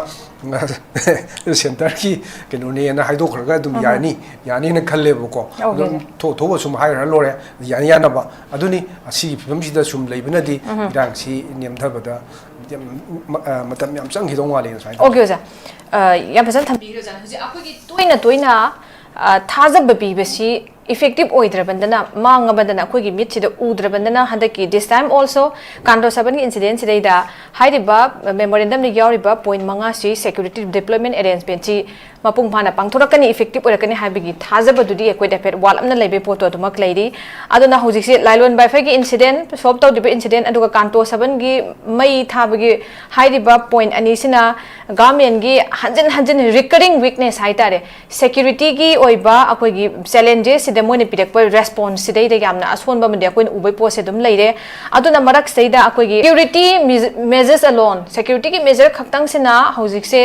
centre ꯒꯤ ꯀꯩꯅꯣꯅꯦꯅ ꯍꯥꯏꯗꯣꯛꯈ꯭ꯔꯒ ꯑꯗꯨꯝ ꯌꯥꯅꯤ, ꯌꯥꯅꯤꯅ ꯈꯜꯂꯦꯕꯀꯣ꯫ ꯑꯗꯨꯝ ꯊꯣꯛ ꯊꯣꯛꯑ ꯁꯨꯝ ꯍꯥꯏꯔ ꯂꯣꯏꯔꯦ, ꯌꯥꯅ ꯌꯥꯅꯕ꯫ ꯑꯗꯨꯅꯤ ꯑꯁꯤꯒꯤ ꯐꯤꯕꯝꯁꯤꯗ ꯁꯨꯝ ꯂꯩꯕꯅꯗꯤ ꯏꯔꯥꯡꯁꯤ ꯅꯦꯝꯊꯕꯗ ꯌꯥꯝ ꯃ- ꯑ, ꯃꯇꯝ ꯌꯥꯝ ꯆꯪꯈꯤꯗꯧ ꯃꯥꯜꯂꯦꯅ ꯁꯨꯃꯥꯏꯅ ꯑꯣꯀꯦ ꯑꯣꯖꯥ꯫ ꯑ, ꯌꯥꯝ ꯐꯖꯅ ꯊꯝꯕꯤꯈ꯭ꯔꯦ ꯑꯣꯖꯥ꯫ ꯍꯧꯖꯤꯛ ꯑꯩꯈꯣꯏꯒꯤ ꯇꯣꯏꯅ ꯇꯣꯏꯅ ꯑ, ꯊꯥꯖꯕ ꯄꯤꯕꯁꯤ ꯏꯐꯦꯛꯇꯤꯞ ꯑꯣꯏꯗ꯭ꯔꯕꯅꯤꯅ, ꯃꯥꯡꯉꯕꯅꯤꯅ, ꯑꯩꯈꯣꯏꯒꯤ ꯃꯤꯠꯁꯤꯗ ꯎꯗ꯭ꯔꯕꯅꯤꯅ, ꯍꯟꯗꯛꯀꯤ this time also ꯀꯥꯟꯗꯣ ꯁꯕꯟꯒꯤ ꯏꯟꯁꯤꯗꯦꯟꯁꯤꯗꯩꯗ ꯍꯥꯏꯔꯤꯕ ꯃꯦꯃꯣꯔꯦꯟꯗꯝꯗ ꯌꯥꯎꯔꯤꯕ ꯄꯣꯏꯟ ꯃꯉꯥꯁꯤ ꯁꯦꯀ꯭ꯌꯨꯔꯤꯇꯤ ꯗꯤꯄ꯭ꯂꯣꯏꯃꯦꯟ ꯑꯦꯔꯦꯟꯖꯃꯦꯟꯁꯤ ꯃꯄꯨꯡ ꯐꯥꯅ ꯄꯥꯡꯊꯣꯔꯛꯀꯅꯤ, ꯏꯐꯦꯛꯇꯤꯞ ꯑꯣꯏꯔꯛꯀꯅꯤ ꯍꯥꯏꯕꯒꯤ ꯊꯥꯖꯕꯗꯨꯗꯤ ꯑꯩꯈꯣꯏꯗ ꯍꯥꯏꯐꯦꯠ ꯋꯥꯠꯂꯞꯅ ꯂꯩꯕꯒꯤ ꯄꯣꯠꯇꯣ ꯑꯗꯨꯃꯛ ꯂꯩꯔꯤ꯫ ꯑꯗꯨꯅ ꯍꯧꯖꯤꯛꯁꯦ ꯂꯥꯏꯂꯣꯟ ꯕꯥꯏꯐꯩꯒꯤ ꯏꯟꯁꯤꯗꯦꯟ, ꯁꯣꯜꯕ ꯇꯧꯗ꯭ꯔꯤꯕ ꯏꯟꯁꯤꯗꯦꯟ, ꯑꯗꯨꯒ ꯀꯥꯟꯇꯣ ꯁꯕꯟꯒꯤ ꯃꯩ ꯊꯥꯕꯒꯤ ꯍꯥꯏꯔꯤꯕ ꯄꯣꯏꯟ ꯑꯅꯤꯁꯤꯅ ꯒꯚꯔꯟꯃꯦꯟꯒꯤ ꯍꯟꯖꯤꯟ ꯍꯟꯖꯤꯟ ꯔꯤꯀꯔꯤꯡ ꯋꯤꯛꯅꯦꯁ ꯍꯥꯏꯇꯥꯔꯦ, ꯁꯦꯀ꯭ꯌꯨꯔꯤꯇꯤꯒꯤ ꯑꯣꯏꯕ ꯑꯩꯈꯣꯏꯒꯤ ꯆꯦꯂꯦꯟꯖꯦꯁꯁꯤꯗ ꯃꯣꯏꯅ ꯄꯤꯔꯛꯄ ꯔꯦꯁꯄꯣꯟꯁꯁꯤꯗꯩꯗ ꯌꯥꯝꯅ ꯑꯁꯣꯟꯕ ꯑꯃꯗꯤ ꯑꯩꯈꯣꯏꯅ ꯎꯕꯩ ꯄꯣꯠꯁꯦ ꯑꯗꯨꯝ ꯂꯩꯔꯦ꯫ ꯑꯗꯨꯅ ꯃꯔꯛꯁꯤꯗꯩꯗ ꯑꯩꯈꯣꯏꯒꯤ ꯁꯦꯀ꯭ꯌꯨꯔꯤꯇꯤ ꯃꯦꯖꯔꯁ ꯑꯂꯣꯟ, ꯁꯦꯀ꯭ꯌꯨꯔꯤꯇꯤꯒꯤ ꯃꯦꯖꯔ ꯈꯛꯇꯪꯁꯤꯅ ꯍꯧꯖꯤꯛꯁꯦ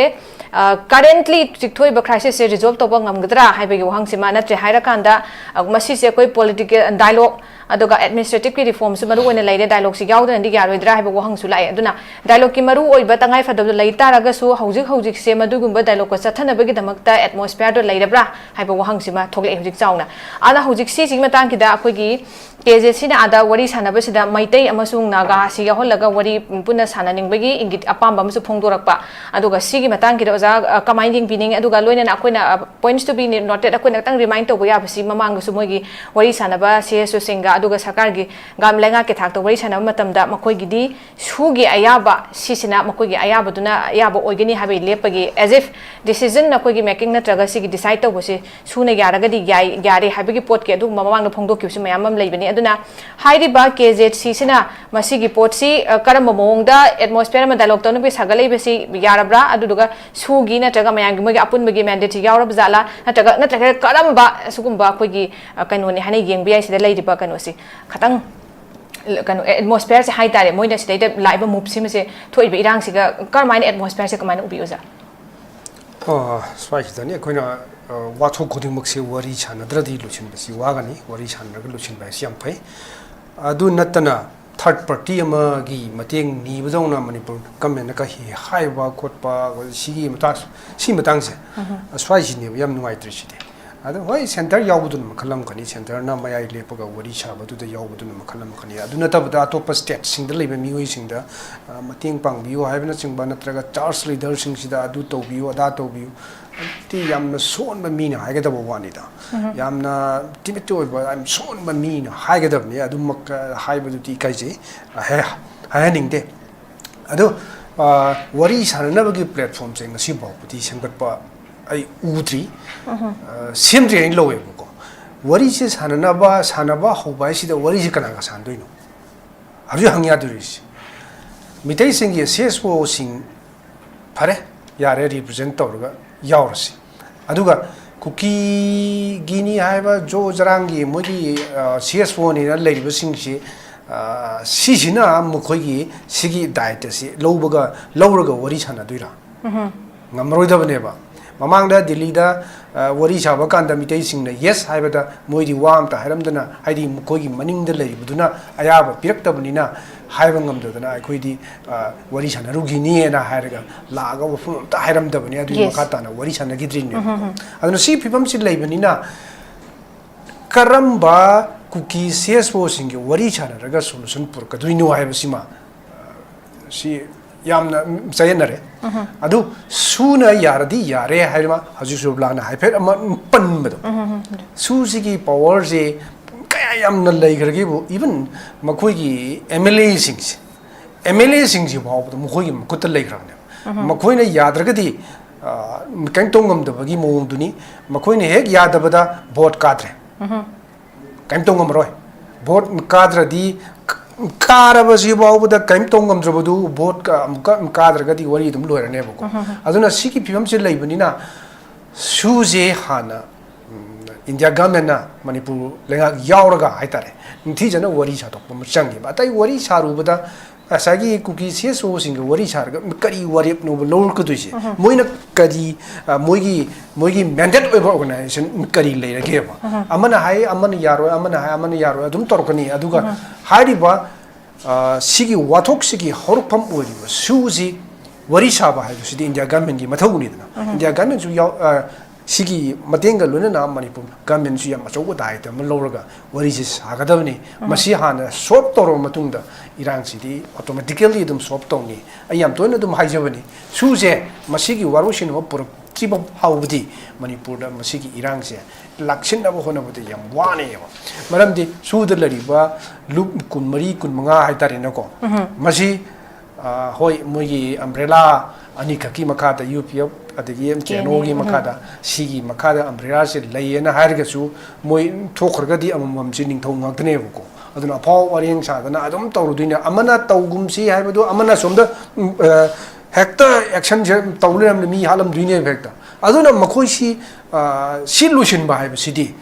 ꯀꯔꯦꯟꯠꯂꯤ ꯆꯤꯛꯊꯣꯛꯏꯕ ꯀ꯭ꯔꯥꯏꯁꯤꯁꯁꯦ ꯔꯤꯖꯣꯜꯕ ꯇꯧꯕ ꯉꯝꯒꯗ꯭ꯔꯥ ꯍꯥꯏꯕꯒꯤ ꯋꯥꯍꯪꯁꯤꯃ, ꯅꯠꯇ꯭ꯔꯦ ꯍꯥꯏꯔꯀꯥꯟꯗ ꯑ, ꯃꯁꯤꯁꯦ ꯑꯩꯈꯣꯏ ꯄꯣꯂꯤꯇꯤꯀꯦꯜ ꯗꯥꯏꯂꯣꯒ ꯑꯗꯨꯒ ꯑꯦꯗꯃꯤꯅꯤꯁꯇ꯭ꯔꯦꯇꯤꯚꯀꯤ ꯔꯤꯐꯣꯔꯝꯁꯨ ꯃꯔꯨ ꯑꯣꯏꯅ ꯂꯩꯔꯦ, ꯗꯥꯏꯂꯣꯒꯁꯤ ꯌꯥꯎꯗꯅꯗꯤ ꯌꯥꯔꯣꯏꯗ꯭ꯔꯥ ꯍꯥꯏꯕ ꯋꯥꯍꯪꯁꯨ ꯂꯥꯛꯑꯦ꯫ ꯑꯗꯨꯅ ꯗꯥꯏꯂꯣꯒꯀꯤ ꯃꯔꯨ ꯑꯣꯏꯕ ꯇꯉꯥꯏ ꯐꯗꯕꯗꯣ ꯂꯩ ꯇꯥꯔꯒꯁꯨ ꯍꯧꯖꯤꯛ ꯍꯧꯖꯤꯛꯁꯦ ꯃꯗꯨꯒꯨꯝꯕ ꯗꯥꯏꯂꯣꯒꯀ ꯆꯠꯊꯅꯕꯒꯤꯗꯃꯛꯇ ꯑꯦꯠꯃꯣꯁꯐꯤꯌꯔꯗꯣ ꯂꯩꯔꯕ꯭ꯔꯥ ꯍꯥꯏꯕ ꯋꯥꯍꯪꯁꯤꯃ ꯊꯣꯛꯂꯛꯑꯦ ꯍꯧꯖꯤꯛ ꯆꯥꯎꯅ꯫ ꯑꯗꯨꯅ ꯍꯧꯖꯤꯛ ꯁꯤꯁꯤꯒꯤ ꯃꯇꯥꯡꯁꯤꯗ ꯑꯩꯈꯣꯏꯒꯤ ꯀꯦ ꯖꯦ ꯁꯤꯅ ꯑꯥꯗ ꯋꯥꯔꯤ ꯁꯥꯟꯅꯕꯁꯤꯗ ꯃꯩꯇꯩ ꯑꯃꯁꯨꯡ ꯅꯥꯒꯥꯁꯤ ꯌꯥꯎꯍꯜꯂꯒ ꯋꯥꯔꯤ ꯄꯨꯟꯅ ꯁꯥꯟꯅꯅꯤꯡꯕꯒꯤ ꯏꯪꯒꯤꯠ ꯑꯄꯥꯝꯕ ꯑꯃꯁꯨ ꯐꯣꯡꯗꯣꯔꯛꯄ꯫ ꯑꯗꯨꯒ ꯁꯤꯒꯤ ꯃꯇꯥꯡꯁꯤꯗ ꯑꯣꯖꯥ, ꯑ, ꯀꯃꯥꯏꯅ ꯌꯦꯡꯕꯤꯅꯤꯡꯉꯤ? ꯑꯗꯨꯒ ꯂꯣꯏꯅꯅ ꯑꯩꯈꯣꯏꯅ, ꯑ, points to be noted, ꯑꯩꯈꯣꯏꯅ ꯈꯤꯇꯪ ꯔꯤꯃꯥꯏꯟ ꯇꯧꯕ ꯌꯥꯕꯁꯤ, ꯃꯃꯥꯡꯗꯁꯨ ꯃꯣꯏꯒꯤ ꯋꯥꯔꯤ ꯁꯥꯟꯅꯕ ꯁꯤ ꯑꯦꯁ ꯑꯣꯁꯤꯡꯒ ꯑꯗꯨꯒ ꯁꯔꯀꯥꯔꯒꯤ ꯒꯥꯝ ꯂꯩꯉꯥꯛꯀꯤ ꯊꯥꯛꯇ ꯋꯥꯔꯤ ꯁꯥꯟꯅꯕ ꯃꯇꯝꯗ ꯃꯈꯣꯏꯒꯤꯗꯤ ꯁꯨꯒꯤ ꯑꯌꯥꯕ, ꯁꯤꯁꯤꯅ ꯃꯈꯣꯏꯒꯤ ꯑꯌꯥꯕꯗꯨꯅ ꯑꯌꯥꯕ ꯑꯣꯏꯒꯅꯤ ꯍꯥꯏꯕꯒꯤ ꯂꯦꯞꯄꯒꯤ, as if decision ꯑꯩꯈꯣꯏꯒꯤ making ꯅꯠꯇ꯭ꯔꯒ ꯁꯤꯒꯤ decide ꯇꯧꯕꯁꯦ ꯁꯨꯅ ꯌꯥꯔꯒꯗꯤ ꯌꯥꯏ, ꯌꯥꯔꯦ ꯍꯥꯏꯕꯒꯤ ꯄꯣꯠꯀꯤ ꯑꯗꯨꯒꯨꯝꯕ ꯃꯃꯥꯡꯗ ꯐꯣꯡꯗꯣꯛꯈꯤꯕꯁꯨ ꯃꯌꯥꯝ ꯑꯃ ꯂꯩꯕꯅꯤ꯫ ꯑꯗꯨꯅ ꯍꯥꯏꯔꯤꯕ ꯀꯦ ꯖꯦ ꯁꯤꯁꯤꯅ ꯃꯁꯤꯒꯤ ꯄꯣꯠꯁꯤ, ꯑ, ꯀꯔꯝꯕ ꯃꯑꯣꯡꯗ ꯑꯦꯠꯃꯣꯁꯐꯤꯌꯔ ꯑꯃ ꯗꯥꯏꯂꯣꯒ ꯇꯧꯅꯕꯒꯤ ꯁꯥꯒꯠꯂꯛꯏꯕꯁꯤ ꯌꯥꯔꯕ꯭ꯔꯥ? ꯑꯗꯨꯗꯨꯒ ꯁꯨꯒꯤ ꯅꯠꯇ꯭ꯔꯒ ꯃꯌꯥꯝꯒꯤ ꯃꯣꯏꯒꯤ ꯑꯄꯨꯟꯕꯒꯤ ꯃꯦꯟꯗꯦꯠꯁꯤ ꯌꯥꯎꯔꯕ ꯖꯥꯠꯂꯥ? ꯅꯠꯇ꯭ꯔꯒ, ꯅꯠꯇ꯭ꯔꯒ ꯀꯔꯝꯕ ꯁꯤꯒꯨꯝꯕ ꯑꯩꯈꯣꯏꯒꯤ, ꯑ, ꯀꯩꯅꯣꯅꯤ ꯍꯥꯏꯅ ꯌꯦꯡꯕ ꯌꯥꯏ ꯁꯤꯗ ꯂꯩꯔꯤꯕ ꯀꯩꯅꯣꯁꯤ? ꯈꯇꯪ ꯀꯩꯅꯣ, ꯑꯦꯠꯃꯣꯁꯐꯤꯌꯔꯁꯦ ꯍꯥꯏ ꯇꯥꯔꯦ, ꯃꯣꯏꯅ ꯁꯤꯗꯩꯗ ꯂꯥꯛꯏꯕ ꯃꯨꯚꯁꯤꯃꯁꯦ, ꯊꯣꯛꯏꯕ ꯏꯔꯥꯡꯁꯤꯒ ꯀꯔꯝꯍꯥꯏꯅ ꯑꯦꯠꯃꯣꯁꯐꯤꯌꯔꯁꯦ ꯀꯃꯥꯏꯅ ꯎꯕꯤ, ꯑꯣꯖꯥ? ꯑ, ꯁ꯭ꯋꯥꯏꯁꯤꯗꯅꯤ ꯑꯩꯈꯣꯏꯅ, ꯑ, ꯋꯥꯊꯣꯛ ꯈꯨꯗꯤꯡꯃꯛꯁꯦ ꯋꯥꯔꯤ ꯁꯥꯟꯅꯗ꯭ꯔꯗꯤ ꯂꯣꯏꯁꯤꯟꯕꯁꯤ ꯋꯥꯒꯅꯤ꯫ ꯋꯥꯔꯤ ꯁꯥꯟꯅꯔꯒ ꯂꯣꯏꯁꯤꯟꯕ ꯍꯥꯏꯁꯤ ꯌꯥꯝ ꯐꯩ꯫ ꯑꯗꯨ ꯅꯠꯇꯅ ꯊꯥꯔꯠ ꯄꯥꯔꯇꯤ ꯑꯃꯒꯤ ꯃꯇꯦꯡ ꯅꯤꯕꯗꯧꯅ ꯃꯅꯤꯄꯨꯔ ꯒꯃꯦꯟꯅ ꯀꯩ ꯍꯥꯏꯕ ꯈꯣꯠꯄ, ꯁꯤꯒꯤ ꯃꯇꯥꯡ, ꯁꯤ ꯃꯇꯥꯡꯁꯦ, ꯑ, ꯁ꯭ꯋꯥꯏꯁꯤꯅꯦꯕ ꯌꯥꯝ ꯅꯨꯡꯉꯥꯏꯇ꯭ꯔꯤꯁꯤꯗꯤ꯫ ꯑꯗꯣ ꯍꯣꯏ, ꯁꯦꯟꯇꯔ ꯌꯥꯎꯕꯗꯨꯅ ꯃꯈꯜ ꯑꯃꯈꯛꯅꯤ, ꯁꯦꯟꯇꯔꯅ ꯃꯌꯥꯏ ꯂꯦꯞꯄꯒ ꯋꯥꯔꯤ ꯁꯥꯕꯗꯨꯗ ꯌꯥꯎꯕꯗꯨꯅ ꯃꯈꯜ ꯑꯃꯈꯛꯅꯤ꯫ ꯑꯗꯨ ꯅꯠꯇꯕꯗ ꯑꯇꯣꯞꯄ ꯁ꯭ꯇꯦꯠꯁꯤꯡꯗ ꯂꯩꯕ ꯃꯤꯑꯣꯏꯁꯤꯡꯗ, ꯑ, ꯃꯇꯦꯡ ꯄꯥꯡꯕꯤꯌꯨ ꯍꯥꯏꯕꯅꯆꯤꯡꯕ, ꯅꯠꯇ꯭ꯔꯒ ꯆꯔꯆ ꯂꯤꯗꯔꯁꯤꯡꯁꯤꯗ ꯑꯗꯨ ꯇꯧꯕꯤꯌꯨ, ꯑꯗꯥ ꯇꯧꯕꯤꯌꯨ, ꯑꯗꯨꯗꯤ ꯌꯥꯝꯅ ꯁꯣꯟꯕ ꯃꯤꯅ ꯍꯥꯏꯒꯗꯕ ꯋꯥꯅꯤꯗ꯫ ꯌꯥꯝꯅ ꯇꯤꯃꯤꯠ ꯑꯣꯏꯕ, ꯌꯥꯝ ꯁꯣꯟꯕ ꯃꯤꯅ ꯍꯥꯏꯒꯗꯕꯅꯤ꯫ ꯑꯗꯨꯃꯛ, ꯑ, ꯍꯥꯏꯕꯗꯨꯗꯤ ꯏꯀꯥꯏꯖꯩ, ꯑ, ꯍꯥꯏ-, ꯍꯥꯏꯍꯟꯅꯤꯡꯗꯦ꯫ ꯑꯗꯣ, ꯑ, ꯋꯥꯔꯤ ꯁꯥꯟꯅꯅꯕꯒꯤ ꯄ꯭ꯂꯦꯠꯐꯣꯝꯁꯦ ꯉꯁꯤ ꯐꯥꯎꯕꯗꯤ ꯁꯦꯝꯒꯠꯄ ꯑꯩ ꯎꯗ꯭ꯔꯤ꯫ ꯑ, ꯁꯦꯝꯗ꯭ꯔꯤ ꯍꯥꯏꯅ ꯂꯧꯋꯦꯕꯀꯣ꯫ ꯋꯥꯔꯤꯁꯦ ꯁꯥꯟꯅꯅꯕ, ꯁꯥꯟꯅꯕ ꯍꯧꯕ ꯍꯥꯏꯁꯤꯗ ꯋꯥꯔꯤꯁꯦ ꯀꯅꯥꯒ ꯁꯥꯟꯅꯗꯣꯏꯅꯣ? ꯍꯧꯖꯤꯛ ꯍꯪ ꯌꯥꯗꯣꯔꯤꯁꯤ꯫ ꯃꯤꯇꯩꯁꯤꯡꯒꯤ ꯁꯤ ꯑꯦꯁ ꯑꯣꯁꯤꯡ, ꯐꯔꯦ, ꯌꯥꯔꯦ, ꯔꯤꯄ꯭ꯔꯖꯦꯟ ꯇꯧꯔꯒ ꯌꯥꯎꯔꯁꯤ꯫ ꯑꯗꯨꯒ ꯀꯨꯀꯤꯒꯤꯅꯤ ꯍꯥꯏꯕ ꯖꯣ ꯖꯔꯥꯡꯒꯤ ꯃꯣꯏꯒꯤ, ꯑ, ꯁꯤ ꯑꯦꯁ ꯑꯣꯅꯤꯅ ꯂꯩꯔꯤꯕꯁꯤꯡꯁꯤ, ꯑ, ꯁꯤꯁꯤꯅ ꯃꯈꯣꯏꯒꯤ ꯁꯤꯒꯤ ꯗꯥꯏꯠ ꯑꯁꯤ ꯂꯧꯕꯒ, ꯂꯧꯔꯒ ꯋꯥꯔꯤ ꯁꯥꯟꯅꯗꯣꯏꯔꯥ? ꯉꯝꯃꯔꯣꯏꯗꯕꯅꯦꯕ꯫ ꯃꯃꯥꯡꯗ ꯗꯤꯜꯂꯤꯗ, ꯑ, ꯋꯥꯔꯤ ꯁꯥꯕ ꯀꯥꯟꯗ ꯃꯤꯇꯩꯁꯤꯡꯅ ꯌꯦꯁ ꯍꯥꯏꯕꯗ ꯃꯣꯏꯗꯤ ꯋꯥ ꯑꯝꯇ ꯍꯥꯏꯔꯝꯗꯅ, ꯍꯥꯏꯗꯤ ꯃꯈꯣꯏꯒꯤ ꯃꯅꯤꯡꯗ ꯂꯩꯔꯤꯕꯗꯨꯅ ꯑꯌꯥꯕ ꯄꯤꯔꯛꯇꯕꯅꯤꯅ ꯍꯥꯏꯕ ꯉꯝꯗꯗꯅ ꯑꯩꯈꯣꯏꯗꯤ, ꯑ, ꯋꯥꯔꯤ ꯁꯥꯟꯅꯔꯨꯈꯤꯅꯤꯅ ꯍꯥꯏꯔꯒ ꯂꯥꯛꯑꯒ ꯋꯥꯐꯝ ꯑꯝꯇ ꯍꯥꯏꯔꯝꯗꯕꯅꯤ꯫ ꯑꯗꯨꯒꯤ ꯌꯦꯁ꯫ ꯃꯈꯥ ꯇꯥꯅ ꯋꯥꯔꯤ ꯁꯥꯟꯅꯈꯤꯗ꯭ꯔꯤꯅꯦꯕꯀꯣ꯫ ꯑꯗꯨꯅ ꯁꯤ ꯐꯤꯕꯝꯁꯤ ꯂꯩꯕꯅꯤꯅ ꯀꯔꯝꯕ ꯀꯨꯀꯤ ꯁꯤ ꯑꯦꯁ ꯑꯣꯁꯤꯡꯒꯤ ꯋꯥꯔꯤ ꯁꯥꯟꯅꯔꯒ ꯁꯣꯂꯨꯁꯟ ꯄꯨꯔꯛꯀꯗꯣꯏꯅꯣ ꯍꯥꯏꯕꯁꯤꯃ, ꯑ, ꯁꯤ ꯌꯥꯝꯅ ꯆꯌꯦꯠꯅꯔꯦ꯫ ꯑꯗꯨ ꯁꯨꯅ ꯌꯥꯔꯗꯤ ꯌꯥꯔꯦ ꯍꯥꯏꯕ ꯍꯧꯖꯤꯛ ꯁꯨꯔꯕꯂꯥꯅ ꯍꯥꯏꯐꯦꯠ ꯑꯃ ꯄꯟꯕꯗꯣ, ꯁꯨꯁꯤꯒꯤ ꯄꯋꯥꯔꯁꯦ ꯀꯌꯥ ꯌꯥꯝꯅ ꯂꯩꯈ꯭ꯔꯒꯦꯕꯨ, ꯏꯚꯟ ꯃꯈꯣꯏꯒꯤ ꯑꯦꯝ ꯑꯦꯜ ꯑꯦꯁꯤꯡꯁꯦ, ꯑꯦꯝ ꯑꯦꯜ ꯑꯦꯁꯤꯡꯁꯤ ꯐꯥꯎꯕꯗ ꯃꯈꯣꯏꯒꯤ ꯃꯈꯨꯠꯇ ꯂꯩꯈ꯭ꯔꯕꯅꯦꯕ꯫ ꯃꯈꯣꯏꯅ ꯌꯥꯗ꯭ꯔꯒꯗꯤ, ꯑ, ꯀꯔꯤꯝ ꯇꯧ ꯉꯝꯗꯕꯒꯤ ꯃꯑꯣꯡꯗꯨꯅꯤ꯫ ꯃꯈꯣꯏꯅ ꯍꯦꯛ ꯌꯥꯗꯕꯗ ꯚꯣꯠ ꯀꯥꯗ꯭ꯔꯦ, ꯀꯔꯤꯝ ꯇꯧ ꯉꯝꯃꯔꯣꯏ꯫ ꯚꯣꯠ ꯀꯥꯗ꯭ꯔꯗꯤ, ꯀꯥꯔꯕꯁꯤ ꯐꯥꯎꯕꯗ ꯀꯔꯤꯝ ꯇꯧ ꯉꯝꯗ꯭ꯔꯕꯗꯨ, ꯚꯣꯠ ꯀ-, ꯑꯃꯨꯛꯀ ꯀꯥꯗ꯭ꯔꯒꯗꯤ ꯋꯥꯔꯤ ꯑꯗꯨꯝ ꯂꯣꯏꯔꯅꯦꯕꯀꯣ꯫ ꯑꯗꯨꯅ ꯁꯤꯒꯤ ꯐꯤꯕꯝꯁꯤ ꯂꯩꯕꯅꯤꯅ ꯁꯨꯁꯦ ꯍꯥꯟꯅ, ꯎꯝ, ꯏꯟꯗꯤꯌꯥ ꯒꯃꯦꯟꯅ ꯃꯅꯤꯄꯨꯔ ꯂꯩꯉꯥꯛ ꯌꯥꯎꯔꯒ ꯍꯥꯏꯇꯥꯔꯦ, ꯅꯤꯡꯊꯤꯖꯅ ꯋꯥꯔꯤ ꯁꯥꯗꯣꯛꯄ ꯑꯃ ꯆꯪꯉꯦꯕ꯫ ꯑꯇꯩ ꯋꯥꯔꯤ ꯁꯥꯔꯨꯕꯗ ꯉꯁꯥꯏꯒꯤ ꯀꯨꯀꯤ ꯁꯤ ꯑꯦꯁ ꯑꯣꯁꯤꯡꯒ ꯋꯥꯔꯤ ꯁꯥꯔꯒ ꯀꯔꯤ ꯋꯥꯔꯦꯞꯅꯣꯕ ꯂꯧꯔꯛꯀꯗꯣꯏꯁꯦ? ꯃꯣꯏꯅ ꯀꯔꯤ, ꯑ, ꯃꯣꯏꯒꯤ, ꯃꯣꯏꯒꯤ ꯃꯦꯟꯗꯦꯠ ꯑꯣꯏꯕ ꯑꯣꯔꯒꯅꯥꯏꯖꯦꯁꯟ ꯀꯔꯤ ꯂꯩꯔꯒꯦꯕ? ꯑꯃꯅ ꯍꯥꯏ, ꯑꯃꯅ ꯌꯥꯔꯣꯏ, ꯑꯃꯅ ꯍꯥꯏ, ꯑꯃꯅ ꯌꯥꯔꯣꯏ, ꯑꯗꯨꯝ ꯇꯧꯔꯛꯀꯅꯤ꯫ ꯑꯗꯨꯒ ꯍꯥꯏꯔꯤꯕ, ꯑ, ꯁꯤꯒꯤ ꯋꯥꯊꯣꯛꯁꯤꯒꯤ ꯍꯧꯔꯛꯐꯝ ꯑꯣꯏꯔꯤꯕ ꯁꯨꯁꯤ ꯋꯥꯔꯤ ꯁꯥꯕ ꯍꯥꯏꯕꯁꯤꯗꯤ ꯏꯟꯗꯤꯌꯥ ꯒꯃꯦꯟꯒꯤ ꯃꯊꯧꯅꯤꯗꯅ꯫ ꯏꯟꯗꯤꯌꯥ ꯒꯃꯦꯟꯁꯨ ꯌꯥꯎ-, ꯑ, ꯁꯤꯒꯤ ꯃꯇꯦꯡꯒ ꯂꯣꯏꯅꯅ ꯃꯅꯤꯄꯨꯔ ꯒꯃꯦꯟꯁꯨ ꯌꯥꯝ ꯑꯆꯧꯕ ꯗꯥꯏꯇ ꯑꯃ ꯂꯧꯔꯒ ꯋꯥꯔꯤꯁꯦ ꯁꯥꯒꯗꯕꯅꯤ꯫ ꯃꯁꯤ ꯍꯥꯟꯅ ꯁꯣꯜꯕ ꯇꯧꯔꯕ ꯃꯇꯨꯡꯗ ꯏꯔꯥꯡꯁꯤꯗꯤ ꯑꯣꯇꯣꯃꯦꯇꯤꯀꯦꯜꯂꯤ ꯑꯗꯨꯝ ꯁꯣꯜꯕ ꯇꯧꯅꯤ꯫ ꯑꯩ ꯌꯥꯝ ꯇꯣꯏꯅ ꯑꯗꯨꯝ ꯍꯥꯏꯖꯕꯅꯤ, ꯁꯨꯁꯦ ꯃꯁꯤꯒꯤ ꯋꯥꯔꯣꯏꯁꯤꯟ ꯑꯃ ꯄꯨꯔꯛꯇ꯭ꯔꯤꯕ ꯐꯥꯎꯕꯗꯤ ꯃꯅꯤꯄꯨꯔꯗ ꯃꯁꯤꯒꯤ ꯏꯔꯥꯡꯁꯦ ꯂꯥꯛꯁꯤꯟꯅꯕ ꯍꯣꯠꯅꯕꯗ ꯌꯥꯝ ꯋꯥꯅꯦꯕ꯫ ꯃꯔꯝꯗꯤ ꯁꯨꯗ ꯂꯩꯔꯤꯕ ꯂꯨꯞ ꯀꯨꯟꯃꯔꯤ, ꯀꯨꯟꯃꯉꯥ ꯍꯥꯏꯇꯥꯔꯦꯅꯦꯀꯣ, ꯃꯁꯤ, ꯑ, ꯍꯣꯏ, ꯃꯣꯏꯒꯤ ꯑꯝꯕ꯭ꯔꯦꯂꯥ ꯑꯅꯤꯈꯛꯀꯤ ꯃꯈꯥꯗ, ꯌꯨ ꯄꯤ ꯑꯦꯐ ꯑꯗꯒꯤ ꯑꯦꯝ ꯀꯦ ꯑꯦꯟ ꯑꯣꯒꯤ ꯀꯦ ꯑꯦꯟ ꯑꯣ, ꯃꯈꯥꯗ, ꯁꯤꯒꯤ ꯃꯈꯥꯗ ꯑꯝꯕ꯭ꯔꯦꯂꯥꯁꯦ ꯂꯩꯌꯦꯅ ꯍꯥꯏꯔꯒꯁꯨ, ꯃꯣꯏ ꯊꯣꯛꯈ꯭ꯔꯒꯗꯤ ꯑꯃꯃꯝꯁꯦ ꯅꯤꯡꯊꯧ ꯉꯥꯛꯇꯅꯦꯕꯀꯣ꯫ ꯑꯗꯨꯅ ꯑꯐꯥꯎ ꯑꯔꯦꯡ ꯁꯥꯗꯅ ꯑꯗꯨꯝ ꯇꯧꯔꯨꯗꯣꯏꯅꯦ꯫ ꯑꯃꯅ ꯇꯧꯒꯨꯝꯁꯤ ꯍꯥꯏꯕꯗꯨ ꯑꯃꯅ ꯁꯣꯝꯗ, ꯎꯝ, ꯑ, ꯍꯦꯛꯇ ꯑꯦꯛꯁꯟꯁꯦ ꯇꯧ ꯂꯩꯔꯝꯅꯤ, ꯃꯤ ꯍꯥꯠꯂꯝꯗꯣꯏꯅꯦꯕ ꯍꯦꯛꯇ꯫ ꯑꯗꯨꯅ ꯃꯈꯣꯏꯁꯤ, ꯑ, ꯁꯤ ꯂꯣꯏꯁꯤꯟꯕ ꯍꯥꯏꯕꯁꯤꯗꯤ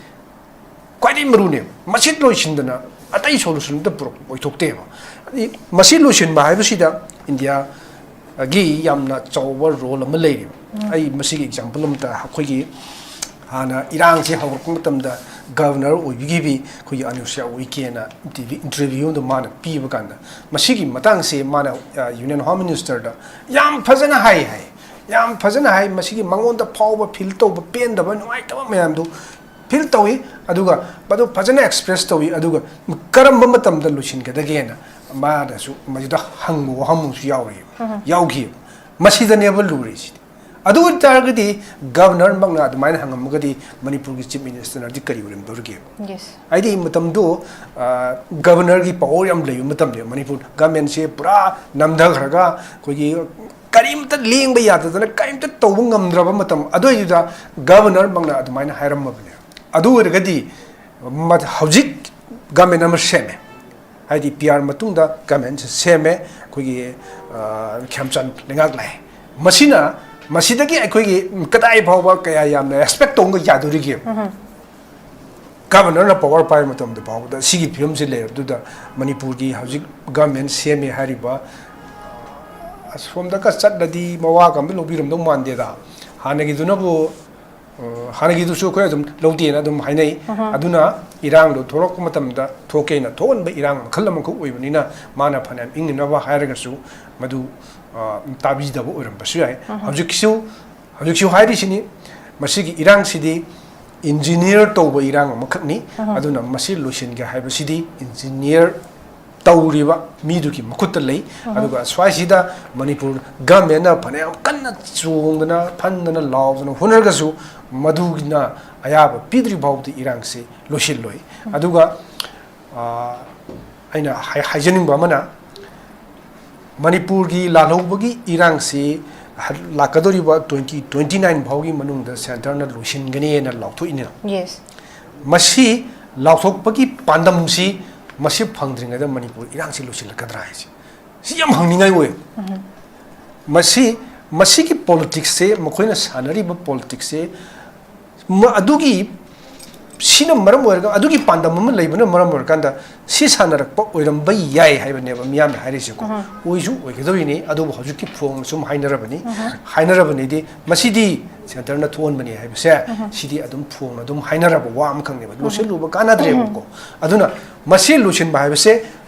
ꯈ꯭ꯋꯥꯏꯗꯒꯤ ꯃꯔꯨꯅꯦꯕ꯫ ꯃꯁꯤ ꯂꯣꯏꯁꯤꯟꯗꯅ ꯑꯇꯩ ꯁꯣꯂꯨꯁꯟ ꯑꯝꯇ ꯄꯨꯔꯛ-, ꯑꯣꯏꯊꯣꯛꯇꯦꯕ꯫ ꯑꯗꯩ ꯃꯁꯤ ꯂꯣꯏꯁꯤꯟꯕ ꯍꯥꯏꯕꯁꯤꯗ ꯏꯟꯗꯤꯌꯥꯒꯤ ꯌꯥꯝꯅ ꯆꯥꯎꯕ ꯔꯣꯜ ꯑꯃ ꯂꯩꯔꯤꯕ꯫ ꯑꯩ ꯃꯁꯤꯒꯤ ꯑꯦꯛꯖꯥꯝꯄꯜ ꯑꯃꯇ, ꯑꯩꯈꯣꯏꯒꯤ ꯍꯥꯟꯅ ꯏꯔꯥꯡꯁꯦ ꯍꯧꯔꯛꯄ ꯃꯇꯝꯗ ꯒꯕꯔꯅꯔ ꯑꯣꯏꯕꯤꯈꯤꯕꯤ ꯑꯩꯈꯣꯏꯒꯤ ꯑꯅꯨꯁ꯭ꯔꯤꯌꯥ ꯎꯏꯀꯦꯅ ꯇꯤ ꯚꯤ ꯏꯟꯇꯔꯚ꯭ꯌꯨ ꯑꯃꯗ ꯃꯥꯅ ꯄꯤꯕ ꯀꯥꯟꯗ, ꯃꯁꯤꯒꯤ ꯃꯇꯥꯡꯁꯦ ꯃꯥꯅ, ꯑ, ꯌꯨꯅꯤꯌꯟ ꯍꯣꯝ ꯃꯤꯅꯤꯁꯇꯔꯗ ꯌꯥꯝ ꯐꯖꯅ ꯍꯥꯏ ꯍꯥꯏ꯫ ꯌꯥꯝ ꯐꯖꯅ ꯍꯥꯏ꯫ ꯃꯁꯤꯒꯤ ꯃꯉꯣꯟꯗ ꯐꯥꯎꯕ ꯐꯤꯜ ꯇꯧꯕ, ꯄꯦꯟꯗꯕ, ꯅꯨꯡꯉꯥꯏꯇꯕ ꯃꯌꯥꯝꯗꯨ ꯐꯤꯜ ꯇꯧꯏ, ꯑꯗꯨꯒ ꯃꯗꯨ ꯐꯖꯅ ꯑꯦꯛꯁꯄ꯭ꯔꯦꯁ ꯇꯧꯏ꯫ ꯑꯗꯨꯒ ꯀꯔꯝꯕ ꯃꯇꯝꯗ ꯂꯣꯏꯁꯤꯟꯒꯗꯒꯦꯅ ꯃꯥꯅꯁꯨ ꯃꯁꯤꯗ ꯍꯪꯕ ꯋꯥꯍꯪ ꯑꯃꯁꯨ ꯌꯥꯎꯔꯤ, ꯌꯥꯎꯈꯤ꯫ ꯃꯁꯤꯗꯅꯦꯕ ꯂꯨꯔꯤꯁꯤꯗꯤ꯫ ꯑꯗꯨ ꯑꯣꯏꯇꯥꯔꯒꯗꯤ ꯒꯕꯔꯅꯔꯃꯛꯅ ꯑꯗꯨꯃꯥꯏꯅ ꯍꯪꯉꯝꯃꯒꯗꯤ ꯃꯅꯤꯄꯨꯔꯒꯤ ꯆꯤꯐ ꯃꯤꯅꯤꯁꯇꯔꯅꯗꯤ ꯀꯔꯤ ꯑꯣꯏꯔꯝꯗꯧꯔꯤꯒꯦ? ꯌꯦꯁ꯫ ꯍꯥꯏꯗꯤ ꯃꯇꯝꯗꯨ, ꯑ, ꯒꯕꯔꯅꯔꯒꯤ ꯄꯋꯔ ꯌꯥꯝ ꯂꯩꯕ ꯃꯇꯝꯅꯦꯕ꯫ ꯃꯅꯤꯄꯨꯔ ꯒꯃꯦꯟꯁꯦ ꯄꯨꯔꯥ ꯅꯝꯊꯈ꯭ꯔꯒ ꯑꯩꯈꯣꯏꯒꯤ ꯀꯔꯤꯝꯇ ꯂꯦꯡꯕ ꯌꯥꯗꯗꯅ ꯀꯔꯤꯝꯇ ꯇꯧꯕ ꯉꯝꯗ꯭ꯔꯕ ꯃꯇꯝ ꯑꯗꯨꯋꯥꯏꯗꯨꯗ ꯒꯕꯔꯅꯔꯃꯛꯅ ꯑꯗꯨꯃꯥꯏꯅ ꯍꯥꯏꯔꯝꯃꯕꯅꯦ꯫ ꯑꯗꯨ ꯑꯣꯏꯔꯒꯗꯤ ꯃ-, ꯍꯧꯖꯤꯛ ꯒꯃꯦꯟ ꯑꯃ ꯁꯦꯝꯃꯦ, ꯍꯥꯏꯗꯤ ꯄꯤ ꯑꯥꯔ ꯃꯇꯨꯡꯗ ꯒꯃꯦꯟꯁꯦ ꯁꯦꯝꯃꯦ, ꯑꯩꯈꯣꯏꯒꯤ, ꯑ, ꯈꯦꯝꯆꯥꯟ ꯂꯩꯉꯥꯛ ꯂꯥꯛꯑꯦ꯫ ꯃꯁꯤꯅ, ꯃꯁꯤꯗꯒꯤ ꯑꯩꯈꯣꯏꯒꯤ ꯀꯗꯥꯏ ꯐꯥꯎꯕ ꯀꯌꯥ ꯌꯥꯝꯅ ꯑꯦꯛꯁꯄꯦꯛ ꯇꯧꯕ ꯌꯥꯗꯣꯔꯤꯒꯦ? ꯒꯕꯔꯅꯔꯅ ꯄꯋꯥꯔ ꯄꯥꯏꯕ ꯃꯇꯝꯗ ꯐꯥꯎꯕꯗ ꯁꯤꯒꯤ ꯐꯤꯕꯝꯁꯤ ꯂꯩꯔꯕꯗꯨꯗ ꯃꯅꯤꯄꯨꯔꯒꯤ ꯍꯧꯖꯤꯛ ꯒꯃꯦꯟ ꯁꯦꯝꯃꯦ ꯍꯥꯏꯔꯤꯕ, ꯑꯁꯣꯝꯗꯒ ꯆꯠꯂꯗꯤ ꯃꯋꯥꯒ ꯑꯝꯇ ꯂꯧꯕꯤꯔꯝꯗꯧ ꯃꯥꯟꯗꯦꯗ꯫ ꯍꯥꯟꯅꯒꯤꯗꯨꯅꯕꯨ, ꯑ, ꯍꯥꯟꯅꯒꯤꯗꯨꯁꯨ ꯑꯩꯈꯣꯏ ꯑꯗꯨꯝ ꯂꯧꯗꯦꯅ ꯑꯗꯨꯝ ꯍꯥꯏꯅꯩ꯫ ꯑꯗꯨꯅ ꯏꯔꯥꯡꯗꯣ ꯊꯣꯛꯂꯛꯄ ꯃꯇꯝꯗ ꯊꯣꯛꯀꯦꯅ ꯊꯣꯛꯍꯟꯕ ꯏꯔꯥꯡ ꯃꯈꯜ ꯑꯃꯈꯛ ꯑꯣꯏꯕꯅꯤꯅ ꯃꯥꯅ ꯐꯅꯌꯥꯝ ꯏꯪꯅꯅꯕ ꯍꯥꯏꯔꯒꯁꯨ ꯃꯗꯨ, ꯑ, ꯇꯥꯕꯤꯗꯕ ꯑꯣꯏꯔꯝꯕꯁꯨ ꯌꯥꯏ꯫ ꯍꯧꯖꯤꯛꯁꯨ, ꯍꯧꯖꯤꯛꯁꯨ ꯍꯥꯏꯔꯤꯁꯤꯅꯤ, ꯃꯁꯤꯒꯤ ꯏꯔꯥꯡꯁꯤꯗꯤ ꯏꯟꯖꯤꯅꯤꯌꯔ ꯇꯧꯕ ꯏꯔꯥꯡ ꯑꯃꯈꯛꯅꯤ꯫ ꯑꯗꯨꯅ ꯃꯁꯤ ꯂꯣꯏꯁꯤꯟꯒꯦ ꯍꯥꯏꯕꯁꯤꯗꯤ ꯏꯟꯖꯤꯅꯤꯌꯔ ꯇꯧꯔꯤꯕ ꯃꯤꯗꯨꯒꯤ ꯃꯈꯨꯠꯇ ꯂꯩ꯫ ꯑꯗꯨꯒ ꯁ꯭ꯋꯥꯏꯁꯤꯗ ꯃꯅꯤꯄꯨꯔ ꯒꯃꯦꯟꯅ ꯐꯅꯌꯥꯝ ꯀꯟꯅ ꯆꯣꯡꯗꯅ, ꯐꯟꯗꯅ, ꯂꯥꯎꯗꯅ ꯍꯣꯠꯅꯔꯒꯁꯨ ꯃꯗꯨꯒꯤꯅ ꯑꯌꯥꯕ ꯄꯤꯗ꯭ꯔꯤ ꯐꯥꯎꯕꯗꯤ ꯏꯔꯥꯡꯁꯤ ꯂꯣꯏꯁꯤꯜꯂꯣꯏ꯫ ꯑꯗꯨꯒ, ꯑ, ꯑꯩꯅ ꯍꯥꯏ-, ꯍꯥꯏꯖꯅꯤꯡꯕ ꯑꯃꯅ, ꯃꯅꯤꯄꯨꯔꯒꯤ ꯂꯥꯜꯍꯧꯕꯒꯤ ꯏꯔꯥꯡꯁꯤ ꯍ-, ꯂꯥꯛꯀꯗꯧꯔꯤꯕ twenty twenty nine ꯐꯥꯎꯒꯤ ꯃꯅꯨꯡꯗ ꯁꯦꯟꯇꯔꯅ ꯂꯣꯏꯁꯤꯟꯒꯅꯤꯅ ꯂꯥꯎꯊꯣꯛꯏꯅꯤꯅ꯫ Yes. ꯃꯁꯤ ꯂꯥꯎꯊꯣꯛꯄꯒꯤ ꯄꯥꯟꯗꯝꯁꯤ, ꯃꯁꯤ ꯐꯪꯗ꯭ꯔꯤꯉꯩꯗ ꯃꯅꯤꯄꯨꯔ ꯏꯔꯥꯡꯁꯤ ꯂꯣꯏꯁꯤꯜꯂꯛꯀꯗ꯭ꯔꯥ ꯍꯥꯏꯁꯦ, ꯁꯤ ꯌꯥꯝ ꯍꯪꯅꯤꯡꯉꯥꯏ ꯑꯣꯏ꯫ ꯃꯁꯤ, ꯃꯁꯤꯒꯤ ꯄꯣꯂꯤꯇꯤꯛꯁꯁꯦ, ꯃꯈꯣꯏꯅ ꯁꯥꯟꯅꯔꯤꯕ ꯄꯣꯂꯤꯇꯤꯛꯁꯁꯦ, ꯃ-, ꯑꯗꯨꯒꯤ, ꯁꯤꯅ ꯃꯔꯝ ꯑꯣꯏꯔꯒ, ꯑꯗꯨꯒꯤ ꯄꯥꯟꯗꯝ ꯑꯃ ꯂꯩꯕꯅ ꯃꯔꯝ ꯑꯣꯏꯔꯀꯥꯟꯗ ꯁꯤ ꯁꯥꯟꯅꯔꯛꯄ ꯑꯣꯏꯔꯝꯕ ꯌꯥꯏ ꯍꯥꯏꯕꯅꯦꯕ ꯃꯤꯌꯥꯝꯅ ꯍꯥꯏꯔꯤꯁꯦꯀꯣ꯫ ꯑꯣꯏꯁꯨ ꯑꯣꯏꯒꯗꯧꯔꯤꯅꯤ, ꯑꯗꯨꯕꯨ ꯍꯧꯖꯤꯛꯀꯤ ꯐꯣꯡꯅ ꯁꯨꯝ ꯍꯥꯏꯅꯔꯕꯅꯤ꯫ ꯍꯥꯏꯅꯔꯕꯅꯤꯗꯤ ꯃꯁꯤꯗꯤ ꯁꯦꯟꯇꯔꯅ ꯊꯣꯛꯍꯟꯕꯅꯤ ꯍꯥꯏꯕꯁꯦ, ꯁꯤꯗꯤ ꯑꯗꯨꯝ ꯐꯣꯡꯅ ꯑꯗꯨꯝ ꯍꯥꯏꯅꯔꯕ ꯋꯥ ꯑꯃꯈꯛꯅꯦꯕ꯫ ꯂꯣꯏꯁꯤꯜꯂꯨꯕ ꯀꯥꯟꯅꯗ꯭ꯔꯦꯕꯀꯣ꯫ ꯑꯗꯨꯅ ꯃꯁꯤ ꯂꯣꯏꯁꯤꯟꯕ ꯍꯥꯏꯕꯁꯦ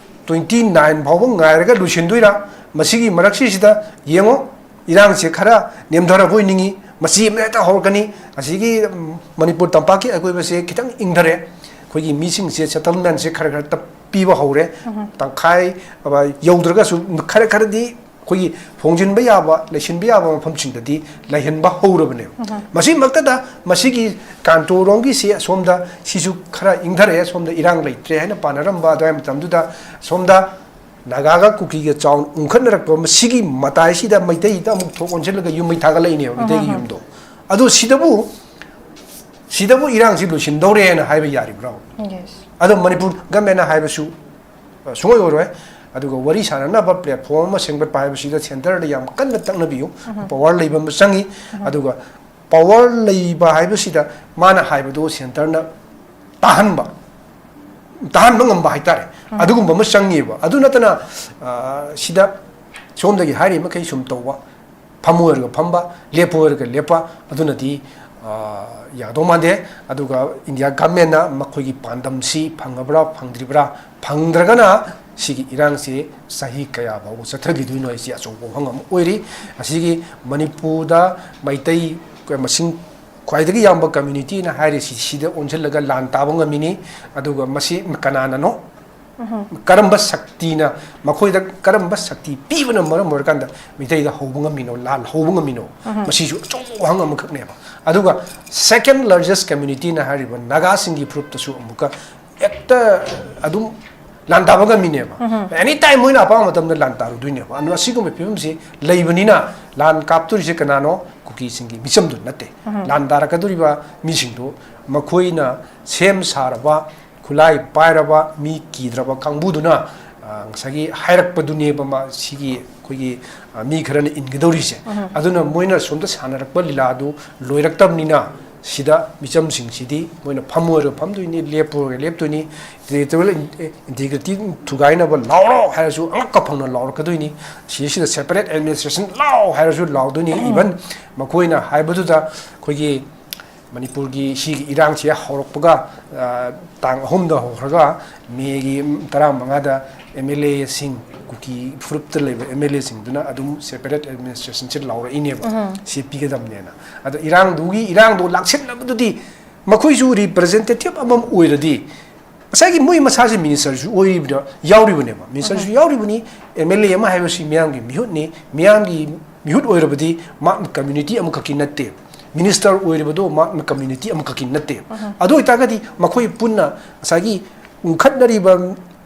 twenty nine ꯐꯥꯎꯕ ꯉꯥꯏꯔꯒ ꯂꯣꯏꯁꯤꯟꯗꯣꯏꯔꯥ? ꯃꯁꯤꯒꯤ ꯃꯔꯛꯁꯤꯁꯤꯗ ꯌꯦꯡꯉꯣ, ꯏꯔꯥꯡꯁꯦ ꯈꯔ ꯅꯦꯝꯊꯔꯕꯣꯏ ꯅꯤꯡꯉꯤ, ꯃꯆꯤ ꯑꯃ ꯍꯦꯛꯇ ꯍꯧꯔꯛꯀꯅꯤ꯫ ꯑꯁꯤꯒꯤ, ꯎꯝ, ꯃꯅꯤꯄꯨꯔ ꯇꯝꯄꯥꯛꯀꯤ ꯑꯀꯣꯏꯕꯁꯦ ꯈꯤꯇꯪ ꯏꯪꯊꯔꯦ, ꯑꯩꯈꯣꯏꯒꯤ ꯃꯤꯁꯤꯡꯁꯦ, ꯁꯦꯇꯜꯃꯦꯟꯁꯦ ꯈꯔ ꯈꯔ ꯇꯞ-, ꯄꯤꯕ ꯍꯧꯔꯦ꯫ ꯇꯪꯈꯥꯏ, ꯑ, ꯌꯧꯗ꯭ꯔꯒꯁꯨ ꯈꯔ ꯈꯔꯗꯤ ꯑꯩꯈꯣꯏꯒꯤ ꯍꯣꯡꯖꯤꯟꯕ ꯌꯥꯕ, ꯂꯩꯁꯤꯟꯕ ꯌꯥꯕ ꯃꯐꯝꯁꯤꯡꯗꯗꯤ ꯂꯩꯍꯟꯕ ꯍꯧꯔꯕꯅꯦꯕ꯫ ꯃꯁꯤꯃꯛꯇꯗ ꯃꯁꯤꯒꯤ ꯀꯥꯟꯇꯣꯔꯣꯝꯒꯤꯁꯤ ꯑꯁꯣꯝꯗ ꯁꯤꯁꯨ ꯈꯔ ꯏꯪꯊꯔꯛꯑꯦ, ꯁꯣꯝꯗ ꯏꯔꯥꯡ ꯂꯩꯇ꯭ꯔꯦ ꯍꯥꯏꯅ ꯄꯥꯅꯔꯝꯕ ꯑꯗꯨꯋꯥꯏ ꯃꯇꯝꯗꯨꯗ ꯁꯣꯝꯗ ꯅꯥꯒꯥꯒ ꯀꯨꯀꯤꯒ ꯆꯥꯎꯅ ꯎꯪꯈꯠꯅꯔꯛꯄ ꯃꯁꯤꯒꯤ ꯃꯇꯥꯏꯁꯤꯗ ꯃꯩꯇꯩꯗ ꯑꯃꯨꯛ ꯊꯣꯛ ꯑꯣꯟꯁꯤꯜꯂꯒ ꯌꯨꯝ ꯃꯩ ꯊꯥꯒꯠꯂꯛꯏꯅꯦꯕ, ꯃꯩꯇꯩꯒꯤ ꯌꯨꯝꯗꯣ꯫ ꯑꯗꯣ ꯁꯤꯗꯕꯨ, ꯁꯤꯗꯕꯨ ꯏꯔꯥꯡꯁꯤ ꯂꯣꯏꯁꯤꯟꯗꯧꯔꯦꯅ ꯍꯥꯏꯕ ꯌꯥꯔꯤꯕ꯭ꯔꯣ? Yes. ꯑꯗꯣ ꯃꯅꯤꯄꯨꯔ ꯒꯃꯦꯟꯅ ꯍꯥꯏꯕꯁꯨ, ꯑ, ꯁꯨꯡꯑꯣꯏ ꯑꯣꯏꯔꯣꯏ꯫ ꯑꯗꯨꯒ ꯋꯥꯔꯤ ꯁꯥꯟꯅꯅꯕ platform ꯑꯃ ꯁꯦꯝꯒꯠꯄ ꯍꯥꯏꯕꯁꯤꯗ ꯁꯦꯟꯇꯔꯗ ꯌꯥꯝ ꯀꯟꯅ ꯇꯛꯅꯕꯤꯌꯨ꯫ Power ꯂꯩꯕ ꯑꯃ ꯆꯪꯉꯤ꯫ ꯑꯗꯨꯒ power ꯂꯩꯕ ꯍꯥꯏꯕꯁꯤꯗ ꯃꯥꯅ ꯍꯥꯏꯕꯗꯨ ꯁꯦꯟꯇꯔꯅ ꯇꯥꯍꯟꯕ, ꯇꯥꯍꯟꯕ ꯉꯝꯕ ꯍꯥꯏꯇꯥꯔꯦ꯫ ꯑꯗꯨꯒꯨꯝꯕ ꯑꯃ ꯆꯪꯉꯦꯕ꯫ ꯑꯗꯨ ꯅꯠꯇꯅ, ꯑ, ꯁꯤꯗ ꯁꯣꯝꯗꯒꯤ ꯍꯥꯏꯔꯤ ꯃꯈꯩ ꯁꯨꯝ ꯇꯧꯕ, ꯐꯝꯃꯨ ꯍꯥꯏꯔꯒ ꯐꯝꯕ, ꯂꯦꯞꯄꯨ ꯍꯥꯏꯔꯒ ꯂꯦꯞꯄ, ꯑꯗꯨꯅꯗꯤ, ꯑ, ꯌꯥꯗꯧ ꯃꯥꯟꯗꯦ꯫ ꯑꯗꯨꯒ ꯏꯟꯗꯤꯌꯥ ꯒꯃꯦꯟꯅ ꯃꯈꯣꯏꯒꯤ ꯄꯥꯟꯗꯝꯁꯤ ꯐꯪꯉꯕ꯭ꯔꯥ, ꯐꯪꯗ꯭ꯔꯤꯕ꯭ꯔꯥ? ꯐꯪꯗ꯭ꯔꯒꯅ ꯁꯤꯒꯤ ꯏꯔꯥꯡꯁꯤ ꯆꯍꯤ ꯀꯌꯥ ꯐꯥꯎꯕ ꯆꯠꯊꯈꯤꯗꯣꯏꯅꯣ ꯍꯥꯏꯁꯤ ꯑꯆꯧꯕ ꯋꯥꯍꯪ ꯑꯃ ꯑꯣꯏꯔꯤ꯫ ꯑꯁꯤꯒꯤ ꯃꯅꯤꯄꯨꯔꯗ ꯃꯩꯇꯩ ꯃꯁꯤꯡ ꯈ꯭ꯋꯥꯏꯗꯒꯤ ꯌꯥꯝꯕ ꯀꯝꯃ꯭ꯌꯨꯅꯤꯇꯤꯅ ꯍꯥꯏꯔꯤꯁꯤ ꯁꯤꯗ ꯑꯣꯟꯁꯤꯜꯂꯒ ꯂꯥꯟ ꯇꯥꯕ ꯉꯝꯃꯤꯅꯤ꯫ ꯑꯗꯨꯒ ꯃꯁꯤ ꯀꯅꯥꯅꯅꯣ? ꯀꯔꯝꯕ ꯁꯛꯇꯤꯅ, ꯃꯈꯣꯏꯗ ꯀꯔꯝꯕ ꯁꯛꯇꯤ ꯄꯤꯕꯅ ꯃꯔꯝ ꯑꯣꯏꯔꯀꯥꯟꯗ ꯃꯤꯇꯩꯗ ꯍꯧꯕ ꯉꯝꯃꯤꯅꯣ, ꯂꯥꯟ ꯍꯧꯕ ꯉꯝꯃꯤꯅꯣ? ꯃꯁꯤꯁꯨ ꯑꯆꯧꯕ ꯋꯥꯍꯪ ꯑꯃꯈꯛꯅꯦꯕ꯫ ꯑꯗꯨꯒ second largest community ꯅ ꯍꯥꯏꯔꯤꯕ ꯅꯥꯒꯥꯁꯤꯡꯒꯤ ꯐꯨꯔꯨꯞꯇꯁꯨ ꯑꯃꯨꯛꯀ ꯍꯦꯛꯇ ꯑꯗꯨꯝ ꯂꯥꯟ ꯇꯥꯕ ꯉꯝꯃꯤꯅꯦꯕ꯫ Any time ꯃꯣꯏꯅ ꯑꯄꯥꯝꯕ ꯃꯇꯝꯗ ꯂꯥꯟ ꯇꯥꯔꯨꯗꯣꯏꯅꯦꯕ꯫ ꯑꯗꯨꯅ ꯑꯁꯤꯒꯨꯝꯕ ꯐꯤꯕꯝꯁꯤ ꯂꯩꯕꯅꯤꯅ ꯂꯥꯟ ꯀꯥꯞꯇꯣꯔꯤꯁꯦ ꯀꯅꯥꯅꯣ? ꯀꯨꯀꯤꯁꯤꯡꯒꯤ ꯃꯤꯆꯝꯗꯨ ꯅꯠꯇꯦ꯫ ꯂꯥꯟ ꯇꯥꯔꯛꯀꯗꯧꯔꯤꯕ ꯃꯤꯁꯤꯡꯗꯨ ꯃꯈꯣꯏꯅ ꯁꯦꯝ ꯁꯥꯔꯕ, ꯈꯨꯠꯂꯥꯏ ꯄꯥꯏꯔꯕ, ꯃꯤ ꯀꯤꯗ꯭ꯔꯕ ꯀꯥꯡꯕꯨꯗꯨꯅ, ꯑ, ꯉꯁꯥꯏꯒꯤ ꯍꯥꯏꯔꯛꯄꯗꯨꯅꯦꯕ ꯃꯥ-, ꯁꯤꯒꯤ ꯑꯩꯈꯣꯏꯒꯤ, ꯑ, ꯃꯤ ꯈꯔꯅ ꯏꯟꯒꯗꯧꯔꯤꯁꯦ꯫ ꯑꯗꯨꯅ ꯃꯣꯏꯅ ꯁꯣꯝꯗ ꯁꯥꯟꯅꯔꯛꯄ ꯂꯤꯂꯥꯗꯨ ꯂꯣꯏꯔꯛꯇꯕꯅꯤꯅ ꯁꯤꯗ ꯃꯤꯆꯝꯁꯤꯡꯁꯤꯗꯤ ꯃꯣꯏꯅ ꯐꯝꯃꯣꯏꯔꯒ ꯐꯝꯗꯣꯏꯅꯤ, ꯂꯦꯞꯄꯣꯏꯔꯒ ꯂꯦꯞꯇꯣꯏꯅꯤ, territorial integrity ꯊꯨꯒꯥꯏꯅꯕ ꯂꯥꯎꯔꯣ ꯍꯥꯏꯔꯁꯨ ꯑꯉꯛ ꯑꯐꯪꯅ ꯂꯥꯎꯔꯛꯀꯗꯣꯏꯅꯤ꯫ ꯁꯤꯁꯤꯗ separate administration ꯂꯥꯎ ꯍꯥꯏꯔꯁꯨ ꯂꯥꯎꯗꯣꯏꯅꯤ꯫ Even ꯃꯈꯣꯏꯅ ꯍꯥꯏꯕꯗꯨꯗ ꯑꯩꯈꯣꯏꯒꯤ ꯃꯅꯤꯄꯨꯔꯒꯤ ꯁꯤꯒꯤ ꯏꯔꯥꯡꯁꯤ ꯍꯧꯔꯛꯄꯒ, ꯑ, ꯇꯥꯡ ꯑꯍꯨꯝꯗ ꯍꯧꯈ꯭ꯔꯒ ꯃꯦꯒꯤ ꯇꯔꯥꯃꯉꯥꯗ MLA ꯁꯤꯡ, ꯀꯨꯀꯤ ꯐꯨꯔꯨꯞꯇ ꯂꯩꯕ MLA ꯁꯤꯡꯗꯨꯅ ꯑꯗꯨꯝ separate administration ꯁꯦ ꯂꯥꯎꯔꯛꯏꯅꯦꯕ꯫ ꯁꯤ ꯄꯤꯒꯗꯕꯅꯦꯅ꯫ ꯑꯗꯣ ꯏꯔꯥꯡꯗꯨꯒꯤ, ꯏꯔꯥꯡꯗꯣ ꯂꯥꯛꯁꯤꯟꯅꯕꯗꯨꯗꯤ ꯃꯈꯣꯏꯁꯨ representative ꯑꯃꯃꯝ ꯑꯣꯏꯔꯗꯤ ꯉꯁꯥꯏꯒꯤ ꯃꯣꯏ ꯃꯁꯥꯁꯦ minister ꯁꯨ ꯑꯣꯏꯔꯤꯕꯗ ꯌꯥꯎꯔꯤꯕꯅꯦꯕ, minister ꯁꯨ ꯌꯥꯎꯔꯤꯕꯅꯤ꯫ MLA ꯑꯃ ꯍꯥꯏꯕꯁꯤ ꯃꯤꯌꯥꯝꯒꯤ ꯃꯤꯍꯨꯠꯅꯤ, ꯃꯤꯌꯥꯝꯒꯤ ꯃꯤꯍꯨꯠ ꯑꯣꯏꯔꯕꯗꯤ ꯃꯥ community ꯑꯃꯈꯛꯀꯤ ꯅꯠꯇꯦ, minister ꯑꯣꯏꯔꯤꯕꯗꯣ ꯃꯥ community ꯑꯃꯈꯛꯀꯤ ꯅꯠꯇꯦ꯫ ꯑꯗꯨ ꯑꯣꯏꯇꯥꯔꯒꯗꯤ ꯃꯈꯣꯏ ꯄꯨꯟꯅ ꯉꯁꯥꯏꯒꯤ ꯎꯪꯈꯠꯅꯔꯤꯕ,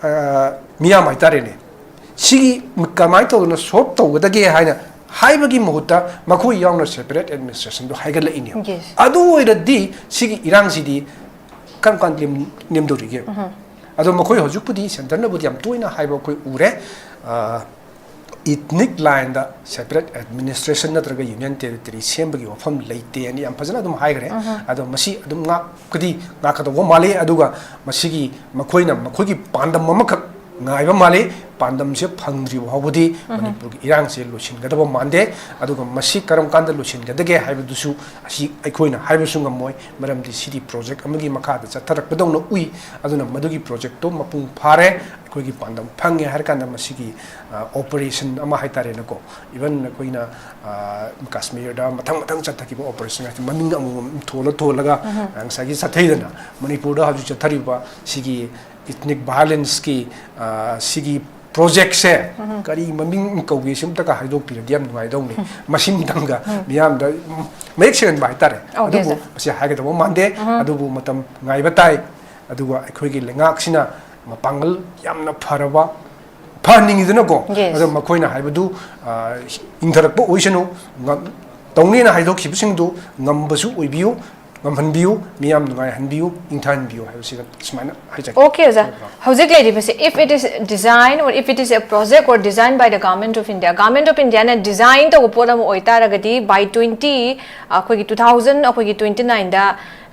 ꯑ, ꯃꯤꯌꯥꯝ ꯍꯥꯏꯇꯥꯔꯦꯅꯦ, ꯁꯤꯒꯤ ꯀꯃꯥꯏꯅ ꯇꯧꯗꯅ solve ꯇꯧꯒꯗꯒꯦ ꯍꯥꯏꯅ ꯍꯥꯏꯕꯒꯤ ꯃꯍꯨꯠꯇ ꯃꯈꯣꯏ ꯌꯥꯎꯅ separate administration ꯗꯣ ꯍꯥꯏꯒꯠꯂꯛꯏꯅꯦꯕ꯫ Yes. ꯑꯗꯨ ꯑꯣꯏꯔꯗꯤ ꯁꯤꯒꯤ ꯏꯔꯥꯡꯁꯤꯗꯤ ꯀꯔꯝ ꯀꯥꯟꯗ ꯂꯦꯝ-, ꯂꯦꯝꯗꯧꯔꯤꯒꯦ? ꯑꯗꯣ ꯃꯈꯣꯏ ꯍꯧꯖꯤꯛꯄꯨꯗꯤ centre ꯅꯕꯨꯗꯤ ꯌꯥꯝ ꯇꯣꯏꯅ ꯍꯥꯏꯕ ꯑꯩꯈꯣꯏ ꯎꯔꯦ, ꯑ, ethnic line ꯗ separate administration ꯅꯠꯇ꯭ꯔꯒ union territory ꯁꯦꯝꯕꯒꯤ ꯋꯥꯐꯝ ꯂꯩꯇꯦ ꯍꯥꯏꯅ ꯌꯥꯝ ꯐꯖꯅ ꯑꯗꯨꯝ ꯍꯥꯏꯈ꯭ꯔꯦ꯫ ꯑꯗꯣ ꯃꯁꯤ ꯑꯗꯨꯝ ꯉꯥꯛꯀꯗꯤ ꯉꯥꯛꯀꯗꯧꯕ ꯃꯥꯜꯂꯤ꯫ ꯑꯗꯨꯒ ꯃꯁꯤꯒꯤ ꯃꯈꯣꯏꯅ ꯃꯈꯣꯏꯒꯤ ꯄꯥꯟꯗꯝ ꯑꯃꯈꯛ ꯉꯥꯏꯕ ꯃꯥꯜꯂꯤ꯫ ꯄꯥꯟꯗꯝꯁꯦ ꯐꯪꯗ꯭ꯔꯤꯕ ꯐꯥꯎꯕꯗꯤ ꯃꯅꯤꯄꯨꯔꯒꯤ ꯏꯔꯥꯡꯁꯦ ꯂꯣꯏꯁꯤꯟꯒꯗꯕ ꯃꯥꯟꯗꯦ꯫ ꯑꯗꯨꯒ ꯃꯁꯤ ꯀꯔꯝ ꯀꯥꯟꯗ ꯂꯣꯏꯁꯤꯟꯒꯗꯒꯦ ꯍꯥꯏꯕꯗꯨꯁꯨ ꯑꯁꯤ ꯑꯩꯈꯣꯏꯅ ꯍꯥꯏꯕꯁꯨ ꯉꯝꯃꯣꯏ꯫ ꯃꯔꯝꯗꯤ ꯁꯤꯗꯤ ꯄ꯭ꯔꯣꯖꯦꯛ ꯑꯃꯒꯤ ꯃꯈꯥꯗ ꯆꯠꯊꯔꯛꯄꯗꯧꯅ ꯎꯏ꯫ ꯑꯗꯨꯅ ꯃꯗꯨꯒꯤ ꯄ꯭ꯔꯣꯖꯦꯛꯇꯣ ꯃꯄꯨꯡ ꯐꯥꯔꯦ, ꯑꯩꯈꯣꯏꯒꯤ ꯄꯥꯟꯗꯝ ꯐꯪꯉꯦ ꯍꯥꯏꯔ ꯀꯥꯟꯗ ꯃꯁꯤꯒꯤ ꯑꯣꯄꯔꯦꯁꯟ ꯑꯃ ꯍꯥꯏꯇꯥꯔꯦꯅꯦꯀꯣ, ꯏꯚꯟ ꯑꯩꯈꯣꯏꯅ ꯀꯥꯁꯃꯤꯔꯗ ꯃꯊꯪ ꯃꯊꯪ ꯆꯠꯊꯈꯤꯕ ꯑꯣꯄꯔꯦꯁꯟ ꯍꯥꯏꯁꯦ ꯃꯃꯤꯡ ꯑꯃꯃꯝ ꯊꯣꯜꯂ ꯊꯣꯜꯂꯒ ꯉꯁꯥꯏꯒꯤ ꯆꯠꯊꯩꯗꯅ, ꯃꯅꯤꯄꯨꯔꯗ ꯍꯧꯖꯤꯛ ꯆꯠꯊꯔꯤꯕ ꯁꯤꯒꯤ ethnic violence ꯀꯤ ꯁꯤꯒꯤ ꯄ꯭ꯔꯣꯖꯦꯛꯁꯦ ꯀꯔꯤ ꯃꯃꯤꯡ ꯀꯧꯒꯦ ꯁꯤ ꯑꯝꯇꯒ ꯍꯥꯏꯗꯣꯛꯄꯤꯔꯗꯤ ꯌꯥꯝ ꯅꯨꯡꯉꯥꯏꯗꯧꯅꯤ꯫ ꯃꯁꯤꯝꯇꯪꯒ ꯃꯤꯌꯥꯝꯗ ꯃꯌꯦꯛ ꯁꯦꯡꯍꯟꯕ ꯍꯥꯏꯇꯥꯔꯦ꯫ ꯑꯗꯨꯕꯨ ꯃꯁꯤ ꯍꯥꯏꯒꯗꯧꯕ ꯃꯥꯟꯗꯦ꯫ ꯑꯗꯨꯕꯨ ꯃꯇꯝ ꯉꯥꯏꯕ ꯇꯥꯏ꯫ ꯑꯗꯨꯒ ꯑꯩꯈꯣꯏꯒꯤ ꯂꯩꯉꯥꯛꯁꯤꯅ ꯃꯄꯥꯡꯒꯜ ꯌꯥꯝꯅ ꯐꯔꯕ, ꯐꯍꯟꯅꯤꯡꯉꯤꯗꯅꯀꯣ꯫ ꯑꯗꯣ ꯃꯈꯣꯏꯅ ꯍꯥꯏꯕꯗꯨ ꯏꯟꯊꯔꯛꯄ ꯑꯣꯏꯁꯅꯨ꯫ ꯇꯧꯅꯦꯅ ꯍꯥꯏꯗꯣꯛꯈꯤꯕꯁꯤꯡꯗꯨ ꯉꯝꯕꯁꯨ ꯑꯣꯏꯕꯤꯌꯨ, ꯉꯝꯍꯟꯕꯤꯌꯨ, ꯃꯤꯌꯥꯝ ꯅꯨꯡꯉꯥꯏꯍꯟꯕꯤꯌꯨ, ꯏꯪꯊꯍꯟꯕꯤꯌꯨ ꯍꯥꯏꯕꯁꯤꯒ ꯁꯨꯃꯥꯏꯅ ꯍꯥꯏꯖꯒꯦ꯫ Okay, ꯑꯣꯖꯥ꯫ ꯍꯧꯖꯤꯛ ꯂꯩꯔꯤꯕꯁꯦ, if it is design or if it is a project or design by the Government of India, Government of Indiaꯅ design ꯇꯧꯕ ꯄꯣꯠ ꯑꯃ ꯑꯣꯏꯇꯥꯔꯒꯗꯤ by twenty, ꯑꯩꯈꯣꯏꯒꯤ two thousand, ꯑꯩꯈꯣꯏꯒꯤ twenty nineꯗ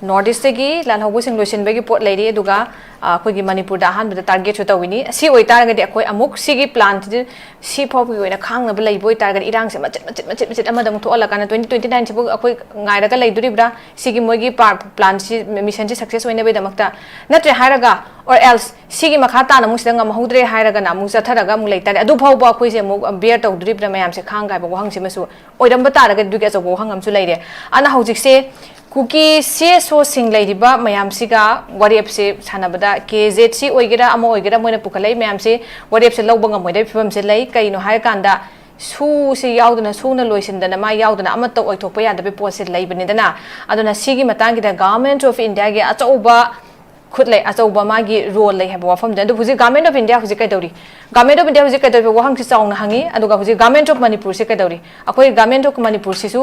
North Eastꯇꯒꯤ ꯂꯥꯜꯍꯧꯕꯁꯤꯡ ꯂꯣꯏꯁꯤꯟꯕꯒꯤ ꯄꯣꯠ ꯂꯩꯔꯤ꯫ ꯑꯗꯨꯒ ꯑꯩꯈꯣꯏꯒꯤ ꯃꯅꯤꯄꯨꯔꯗ ꯑꯍꯥꯟꯕꯗ targetꯁꯨ ꯇꯧꯒꯅꯤ꯫ ꯑꯁꯤ ꯑꯣꯏꯇꯥꯔꯒꯗꯤ ꯑꯩꯈꯣꯏ ꯑꯃꯨꯛ ꯁꯤꯒꯤ planꯁꯤꯗꯤ ꯁꯤ ꯐꯥꯎꯕꯒꯤ ꯑꯣꯏꯅ ꯈꯥꯡꯅꯕ ꯂꯩꯕ ꯑꯣꯏꯇꯥꯔꯒꯗꯤ, ꯏꯔꯥꯡꯁꯦ ꯃꯆꯤꯠ ꯃꯆꯤꯠ ꯃꯆꯤꯠ ꯃꯆꯤꯠ ꯑꯃꯗ ꯑꯃꯨꯛ ꯊꯣꯛꯍꯜꯂꯀꯥꯟꯗ twenty twenty nineꯁꯤꯕꯨ ꯑꯩꯈꯣꯏ ꯉꯥꯏꯔꯒ ꯂꯩꯗꯣꯔꯤꯕ꯭ꯔꯥ? ꯁꯤꯒꯤ ꯃꯣꯏꯒꯤ planꯁꯤ, missionꯁꯤ success ꯑꯣꯏꯅꯕꯒꯤꯗꯃꯛꯇ ꯅꯠꯇ꯭ꯔꯦ ꯍꯥꯏꯔꯒ, or else ꯁꯤꯒꯤ ꯃꯈꯥ ꯇꯥꯅ ꯑꯃꯨꯛ ꯁꯤꯗ ꯉꯝꯍꯧꯗ꯭ꯔꯦ ꯍꯥꯏꯔꯒꯅ ꯑꯃꯨꯛ ꯆꯠꯊꯔꯒ ꯑꯃꯨꯛ ꯂꯩꯇꯥꯔꯦ꯫ ꯑꯗꯨ ꯐꯥꯎꯕ ꯑꯩꯈꯣꯏꯁꯦ ꯑꯃꯨꯛ bear ꯇꯧꯗꯣꯔꯤꯕ꯭ꯔꯥ ꯃꯌꯥꯝꯁꯦ ꯈꯥꯡ ꯀꯥꯏꯕ ꯋꯥꯍꯪꯁꯤꯃꯁꯨ ꯑꯣꯏꯔꯝꯕ ꯇꯥꯔꯒꯗꯤ ꯑꯗꯨꯒꯤ ꯑꯆꯧꯕ ꯋꯥꯍꯪ ꯑꯃꯁꯨ ꯂꯩꯔꯦ꯫ ꯑꯗꯨꯅ ꯍꯧꯖꯤꯛꯁꯦ ꯀꯨꯀꯤ CSOꯁꯤꯡ ꯂꯩꯔꯤꯕ ꯃꯌꯥꯝꯁꯤꯒ ꯋꯥꯔꯦꯞꯁꯦ ꯁꯥꯟꯅꯕꯗ, KZC ꯑꯣꯏꯒꯦꯔꯥ ꯑꯃ ꯑꯣꯏꯒꯦꯔꯥ, ꯃꯣꯏꯅ ꯄꯨꯈꯠꯂꯛꯏ ꯃꯌꯥꯝꯁꯤ ꯋꯥꯔꯦꯞꯁꯦ ꯂꯧꯕ ꯉꯝꯃꯣꯏꯗꯕꯒꯤ ꯐꯤꯕꯝꯁꯦ ꯂꯩ꯫ ꯀꯩꯅꯣ ꯍꯥꯏꯔꯀꯥꯟꯗ, ꯁꯨꯁꯤ ꯌꯥꯎꯗꯅ, ꯁꯨꯅ ꯂꯣꯏꯁꯤꯟꯗꯅ, ꯃꯥ ꯌꯥꯎꯗꯅ ꯑꯃꯠꯇ ꯑꯣꯏꯊꯣꯛꯄ ꯌꯥꯗꯕꯒꯤ ꯄꯣꯠꯁꯦ ꯂꯩꯕꯅꯤꯗꯅ꯫ ꯑꯗꯨꯅ ꯁꯤꯒꯤ ꯃꯇꯥꯡꯒꯤꯗ Government of Indiaꯒꯤ ꯑꯆꯧꯕ ꯈꯨꯠ ꯂꯩ, ꯑꯆꯧꯕ ꯃꯥꯒꯤ role ꯂꯩ ꯍꯥꯏꯕ ꯋꯥꯐꯝꯗꯨꯅꯤ꯫ ꯑꯗꯨ ꯍꯧꯖꯤꯛ Government of India ꯍꯧꯖꯤꯛ ꯀꯩꯗꯧꯔꯤ? Government of India ꯍꯧꯖꯤꯛ ꯀꯩꯗꯧꯔꯤꯕ ꯋꯥꯍꯪꯁꯤ ꯆꯥꯎꯅ ꯍꯪꯉꯤ꯫ ꯑꯗꯨꯒ ꯍꯧꯖꯤꯛ Government of ꯃꯅꯤꯄꯨꯔꯁꯤ ꯀꯩꯗꯧꯔꯤ? ꯑꯩꯈꯣꯏ Government of ꯃꯅꯤꯄꯨꯔꯁꯤꯁꯨ